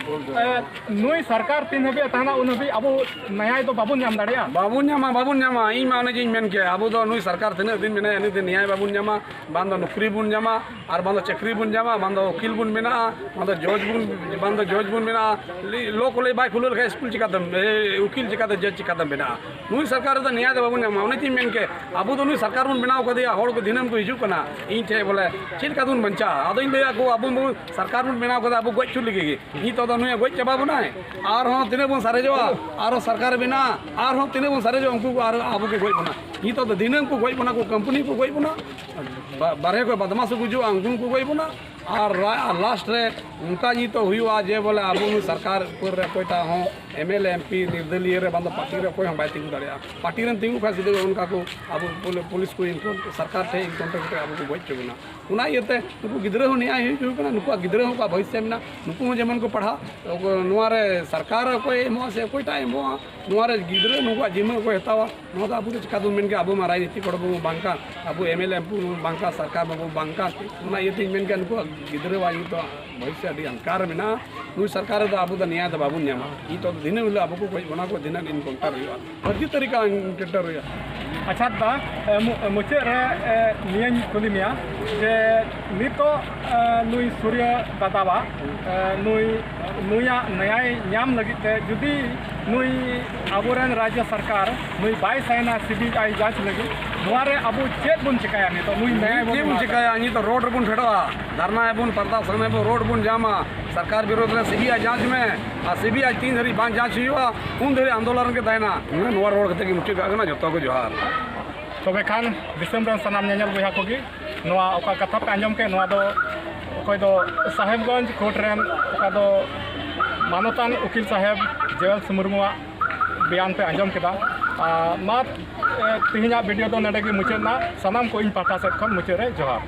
ᱮ, ᱱᱩᱭ ᱥᱚᱨᱠᱟᱨ ᱛᱤᱱ ᱦᱟᱹᱵᱤᱡ ᱮ ᱛᱟᱦᱮᱱᱟ, ᱩᱱ ᱦᱟᱹᱵᱤᱡ ᱟᱵᱚ ᱱᱟᱭᱟᱭ ᱫᱚ ᱵᱟᱵᱚᱱ ᱧᱟᱢ ᱫᱟᱲᱮᱭᱟᱜᱼᱟ᱾ ᱵᱟᱵᱚᱱ ᱧᱟᱢᱟ, ᱵᱟᱵᱚᱱ ᱧᱟᱢᱟ᱾ ᱤᱧ ᱢᱟ ᱚᱱᱮ ᱡᱮᱧ ᱢᱮᱱ ᱠᱮᱫ, ᱟᱵᱚ ᱫᱚ ᱱᱩᱭ ᱥᱚᱨᱠᱟᱨ ᱛᱤᱱᱟᱹᱜ ᱫᱤᱱ ᱢᱮᱱᱟᱭᱟ, ᱤᱱᱟᱹᱜ ᱫᱤᱱ ᱱᱮᱭᱟᱭ ᱵᱟᱵᱚᱱ ᱧᱟᱢᱟ, ᱵᱟᱝ ᱫᱚ ᱱᱚᱠᱨᱤ ᱵᱚᱱ ᱧᱟᱢᱟ, ᱟᱨ ᱵᱟᱝ ᱫᱚ ᱪᱟᱹᱠᱨᱤ ᱵᱚᱱ ᱧᱟᱢᱟ, ᱵᱟᱝ ᱫᱚ ᱩᱠᱤᱞ ᱵᱚᱱ ᱵᱮᱱᱟᱜᱼᱟ, ᱵᱟᱝ ᱫᱚ ᱡᱚᱡᱽ ᱵᱚᱱ, ᱵᱟᱝ ᱫᱚ ᱡᱚᱡᱽ ᱵᱚᱱ ᱵᱮᱱᱟᱜᱼᱟ᱾ ᱞᱤ-, ᱞᱚ ᱠᱚᱞᱮᱡᱽ ᱵᱟᱭ ᱠᱷᱩᱞᱟᱹᱣ ᱞᱮᱠᱷᱟᱱ ᱥᱠᱩᱞ ᱪᱤᱠᱟᱛᱮᱢ, ᱮ, ᱩᱠᱤᱞ ᱪᱤᱠᱟᱛᱮ, ᱡᱚᱡᱽ ᱪᱤᱠᱟᱛᱮᱢ ᱵᱮᱱᱟᱜᱼᱟ? ᱱᱩᱭ ᱥᱚᱨᱠᱟᱨ ᱨᱮᱫᱚ ᱱᱮᱭᱟᱭ ᱫᱚ ᱵᱟᱵᱚᱱ ᱧᱟᱢᱟ᱾ ᱚᱱᱮ ᱪᱮᱧ ᱢᱮᱱ ᱠᱮᱫ, ᱟᱵᱚ ᱫᱚ ᱱᱩᱭ ᱥᱚᱨᱠᱟᱨ ᱵᱚᱱ ᱵᱮᱱᱟᱣ ᱠᱟᱫᱮᱭᱟ, ᱦᱚᱲ ᱠᱚ ᱫᱤᱱᱟᱹᱢ ᱠᱚ ᱦᱤᱡᱩᱜ ᱠᱟᱱᱟ ᱤᱧ ᱴᱷᱮᱱ, ᱵᱚᱞᱮ ᱪᱮᱫ ᱞᱮᱠᱟ ᱛᱮᱵᱚᱱ ᱵᱟᱧᱪᱟᱜᱼᱟ? ᱟᱫᱚᱧ ᱞᱟᱹᱭᱟ ᱠᱚ, ᱟᱵᱚ ᱵᱚᱱ ᱥᱚᱨᱠᱟᱨ ᱵᱚᱱ ᱵᱮᱱᱟᱣ ᱠᱟᱫᱟ, ᱟᱵᱚ ᱜᱚᱡ ᱦᱚᱪᱚ ᱞᱟᱹᱜᱤᱫ ᱜᱮ᱾ ᱱᱤᱛᱚᱜ ᱫᱚ ᱱᱩᱭᱮ ᱜᱚᱡ ᱪᱟᱵᱟ ᱵᱚᱱᱟᱭ, ᱟᱨᱦᱚᱸ ᱛᱤᱱᱟᱹᱜ ᱵᱚᱱ ᱥᱟᱨᱮᱡᱚᱜᱼᱟ, ᱟᱨᱦᱚᱸ ᱥᱚᱨᱠᱟᱨ ᱵᱮᱱᱟᱜᱼᱟ, ᱟᱨᱦᱚᱸ ᱛᱤᱱᱟᱹᱜ ᱵᱚᱱ ᱥᱟᱨᱮᱡᱚᱜᱼᱟ, ᱩᱱᱠᱩ ᱠᱚ ᱟᱨ ᱟᱵᱚ ᱠᱚ ᱜᱚᱡ ᱵᱚᱱᱟ᱾ ᱱᱤᱛᱚᱜ ᱫᱚ ᱫᱤᱱᱟᱹᱢ ᱠᱚ ᱜᱚᱡ ᱵᱚᱱᱟ, ᱠᱚ ᱠᱳᱢᱯᱟᱱᱤ ᱠᱚ ᱜᱚᱡ ᱵᱚᱱᱟ, ᱵᱟ- ᱵᱟᱨᱦᱮ ᱠᱷᱚᱱ ᱵᱟᱫᱢᱟᱥ ᱠᱚ ᱜᱩᱡᱩᱜᱼᱟ, ᱩᱱᱠᱩ ᱦᱚᱸᱠᱚ ᱜᱚᱡ ᱵᱚᱱᱟ᱾ ᱟᱨ ᱨᱟ- ᱟᱨ ᱞᱟᱥᱴ ᱨᱮ ᱚᱱᱠᱟ ᱱᱤᱛᱚᱜ ᱦᱩᱭᱩᱜᱼᱟ ᱡᱮ ᱵᱚᱞᱮ ᱟᱵᱚ ᱱᱩᱭ ᱥᱚᱨᱠᱟᱨ ᱩᱯᱚᱨ ᱨᱮ ᱚᱠᱚᱭᱴᱟᱜ ᱦᱚᱸ M L A, M P, ᱱᱤᱨᱫᱚᱞᱤᱭᱟᱹ ᱨᱮ ᱵᱟᱝ ᱫᱚ ᱯᱟᱨᱴᱤ ᱨᱮ ᱚᱠᱚᱭ ᱦᱚᱸ ᱵᱟᱭ ᱛᱤᱸᱜᱩ ᱫᱟᱲᱮᱭᱟᱜᱼᱟ᱾ ᱯᱟᱨᱴᱤ ᱨᱮᱢ ᱛᱤᱸᱜᱩ ᱠᱷᱟᱱ ᱥᱤᱫᱷᱟᱹ ᱚᱱᱠᱟ ᱠᱚ ᱟᱵᱚ ᱯᱩᱞᱤ- ᱯᱩᱞᱤᱥ ᱠᱚ ᱤᱱᱠᱚ- ᱥᱚᱨᱠᱟᱨ ᱴᱷᱮᱱ ᱤᱱᱠᱟᱱᱴᱮᱠ ᱠᱟᱛᱮ ᱟᱵᱚ ᱠᱚ ᱜᱚᱡ ᱦᱚᱪᱚ ᱵᱚᱱᱟ᱾ ᱚᱱᱟ ᱤᱭᱟᱹᱛᱮ ᱱᱩᱠᱩ ᱜᱤᱫᱽᱨᱟᱹ ᱦᱚᱸ ᱱᱮᱭᱟᱭ ᱦᱩᱭ ᱦᱚᱪᱚ ᱠᱟᱱᱟ, ᱱᱩᱠᱩᱣᱟᱜ ᱜᱤᱫᱽᱨᱟᱹ ᱦᱚᱸ ᱚᱠᱟ ᱵᱷᱚᱵᱤᱥᱥᱚ ᱢᱮᱱᱟᱜᱼᱟ, ᱱᱩᱠᱩ ᱦᱚᱸ ᱡᱮᱢᱚᱱ ᱠᱚ ᱯᱟᱲᱦᱟᱜ, ᱱᱚᱣᱟ ᱨᱮ ᱥᱚᱨᱠᱟᱨ ᱚᱠᱚᱭ ᱮᱢᱚᱜᱼᱟ ᱥᱮ ᱚᱠᱚᱭᱴᱟᱜ ᱮᱢᱚᱜᱼᱟ, ᱱᱚᱣᱟ ᱨᱮ ᱜᱤᱫᱽᱨᱟᱹ ᱱᱩᱠᱩᱣᱟᱜ ᱡᱤᱢᱟᱹ ᱚᱠᱚᱭ ᱦᱟᱛᱟᱣᱟ, ᱱᱚᱣᱟ ᱫᱚ ᱟᱵᱚ ᱫᱚ ᱪᱤᱠᱟ ᱛᱮᱵᱚᱱ ᱢᱮᱱ ᱜᱮᱭᱟ? ᱟᱵᱚ ᱢᱟ ᱨᱟᱡᱽᱱᱤᱛᱤ ᱠᱚᱲᱟ ᱵᱚᱱ ᱵᱟᱝ ᱠᱟᱱ, ᱟᱵᱚ M L A M P ᱵᱚᱱ ᱵᱟᱝ ᱠᱟᱱ, ᱥᱚᱨᱠᱟᱨ ᱢᱟᱵᱚᱱ ᱵᱟᱝ ᱠᱟᱱ᱾ ᱚᱱᱟ ᱤᱭᱟᱹᱛᱮᱧ ᱢᱮᱱ ᱜᱮᱭᱟ, ᱱᱩᱠᱩᱣᱟᱜ ᱜᱤᱫᱽᱨᱟᱹᱣᱟᱜ ᱱᱤᱛᱚᱜ ᱵᱷᱚᱵᱤᱥᱥᱚ ᱟᱹᱰᱤ ᱟᱱᱠᱟᱨ ᱨᱮ ᱢᱮᱱᱟᱜᱼᱟ᱾ ᱱᱩᱭ ᱥᱚᱨᱠᱟᱨ ᱨᱮᱫᱚ ᱟᱵᱚ ᱫᱚ ᱱᱮᱭᱟᱭ ᱫᱚ ᱵᱟᱵᱚᱱ ᱧᱟᱢᱟ᱾ ᱱᱤᱛᱚᱜ ᱫᱚ ᱫᱤᱱᱟᱹᱢ ᱦᱤᱞᱳᱜ ᱟᱵᱚ ᱠᱚ ᱜᱚᱡ ᱵᱚᱱᱟ ᱠᱚ, ᱫᱤᱱᱟᱹᱢ ᱤᱱᱠᱟᱣᱩᱱᱴᱟᱨ ᱦᱩᱭᱩᱜᱼᱟ, ᱯᱷᱟᱹᱨᱡᱤ ᱛᱟᱹᱨᱤᱠᱟ ᱤᱱᱠᱟᱣᱩᱱᱴᱟᱨ ᱦᱩᱭᱩᱜᱼᱟ᱾ ᱟᱪᱪᱷᱟ ᱫᱟ, ᱮ, ᱢᱩ-, ᱢᱩᱪᱟᱹᱫ ᱨᱮ, ᱮ, ᱱᱤᱭᱟᱹᱧ ᱠᱩᱞᱤ ᱢᱮᱭᱟ ᱡᱮ ᱱᱤᱛᱚᱜ, ᱮ, ᱱᱩᱭ ᱥᱩᱨᱭᱚ ᱫᱟᱫᱟᱣᱟᱜ, ᱮ, ᱱᱩᱭ, ᱱᱩᱭᱟᱜ ᱱᱮᱭᱟᱭ ᱧᱟᱢ ᱞᱟᱹᱜᱤᱫ ᱛᱮ ᱡᱩᱫᱤ ᱱᱩᱭ ᱟᱵᱚᱨᱮᱱ ᱨᱟᱡᱽᱡᱚ ᱥᱚᱨᱠᱟᱨ ᱱᱩᱭ ᱵᱟᱭ ᱥᱟᱭᱤᱱᱟ ᱥᱤ ᱵᱤ ᱟᱭ ᱡᱟᱸᱪ ᱞᱟᱹᱜᱤᱫ, ᱱᱚᱣᱟ ᱨᱮ ᱟᱵᱚ ᱪᱮᱫ ᱵᱚᱱ ᱪᱮᱠᱟᱭᱟ? ᱱᱤᱛᱚᱜ ᱱᱩᱭ ᱱᱮᱭᱟᱭ ᱪᱮᱫ ᱵᱚᱱ ᱮᱢᱟ ᱪᱮᱠᱟᱭᱟ? ᱱᱤᱛᱚᱜ ᱨᱳᱰ ᱨᱮᱵᱚᱱ ᱯᱷᱮᱰᱚᱜᱼᱟ, ᱫᱷᱟᱨᱱᱟ ᱭᱟᱵᱚᱱ, ᱯᱟᱨᱫᱟ ᱥᱟᱢᱱᱮ ᱵᱚᱱ ᱨᱳᱰ ᱵᱚᱱ ᱡᱟᱢᱟ᱾ ᱥᱚᱨᱠᱟᱨ ᱵᱤᱨᱳᱫᱷ ᱨᱮ ᱥᱤ ᱵᱤ ᱟᱭ ᱡᱟᱸᱪ ᱢᱮ, ᱟᱨ ᱥᱤ ᱵᱤ ᱟᱭ ᱛᱤᱱ ᱫᱷᱟᱹᱨᱤᱡ ᱵᱟᱝ ᱡᱟᱸᱪ ᱦᱩᱭᱩᱜᱼᱟ, ᱩᱱ ᱫᱷᱟᱹᱨᱤᱡ ᱟᱱᱫᱳᱞᱚᱱ ᱜᱮ ᱛᱟᱦᱮᱱᱟ᱾ ᱱᱚᱣᱟ ᱨᱚᱲ ᱠᱟᱛᱮ ᱜᱮ ᱢᱩᱪᱟᱹᱫ ᱠᱟᱜ ᱠᱟᱱᱟ᱾ ᱡᱚᱛᱚ ᱠᱚ ᱡᱚᱦᱟᱨ᱾ ᱛᱚᱵᱮ ᱠᱷᱟᱱ ᱫᱤᱥᱚᱢ ᱨᱮᱱ ᱥᱟᱱᱟᱢ ᱧᱮᱧᱮᱞ ᱵᱚᱭᱦᱟ ᱠᱚᱜᱮ, ᱱᱚᱣᱟ ᱚᱠᱟ ᱠᱟᱛᱷᱟ ᱯᱮ ᱟᱸᱡᱚᱢ ᱠᱮᱫ, ᱱᱚᱣᱟ ᱫᱚ ᱚᱠᱚᱭ ᱫᱚ ᱥᱟᱦᱮᱵᱽᱜᱚᱸᱡᱽ ᱠᱳᱨᱴ ᱨᱮᱱ ᱚᱠᱟ ᱫᱚ ᱢᱟᱱᱚᱛᱟᱱ ᱩᱠᱤᱞ ᱥᱟᱦᱮᱵᱽ ᱡᱮᱣᱮᱞᱥ ᱢᱩᱨᱢᱩᱣᱟᱜ ᱵᱮᱭᱟᱱ ᱯᱮ ᱟᱸᱡᱚᱢ ᱠᱮᱫᱟ᱾ ᱟᱨ ᱢᱟ, ᱮ, ᱛᱮᱦᱮᱧᱟᱜ ᱵᱷᱤᱰᱤᱭᱳ ᱫᱚ ᱱᱚᱰᱮ ᱜᱮ ᱢᱩᱪᱟᱹᱫ ᱮᱱᱟ᱾ ᱥᱟᱱᱟᱢ ᱠᱚ ᱤᱧ ᱯᱟᱦᱴᱟ ᱥᱮᱫ ᱠᱷᱚᱱ ᱢᱩᱪᱟᱹᱫ ᱨᱮ ᱡᱚᱦᱟᱨ᱾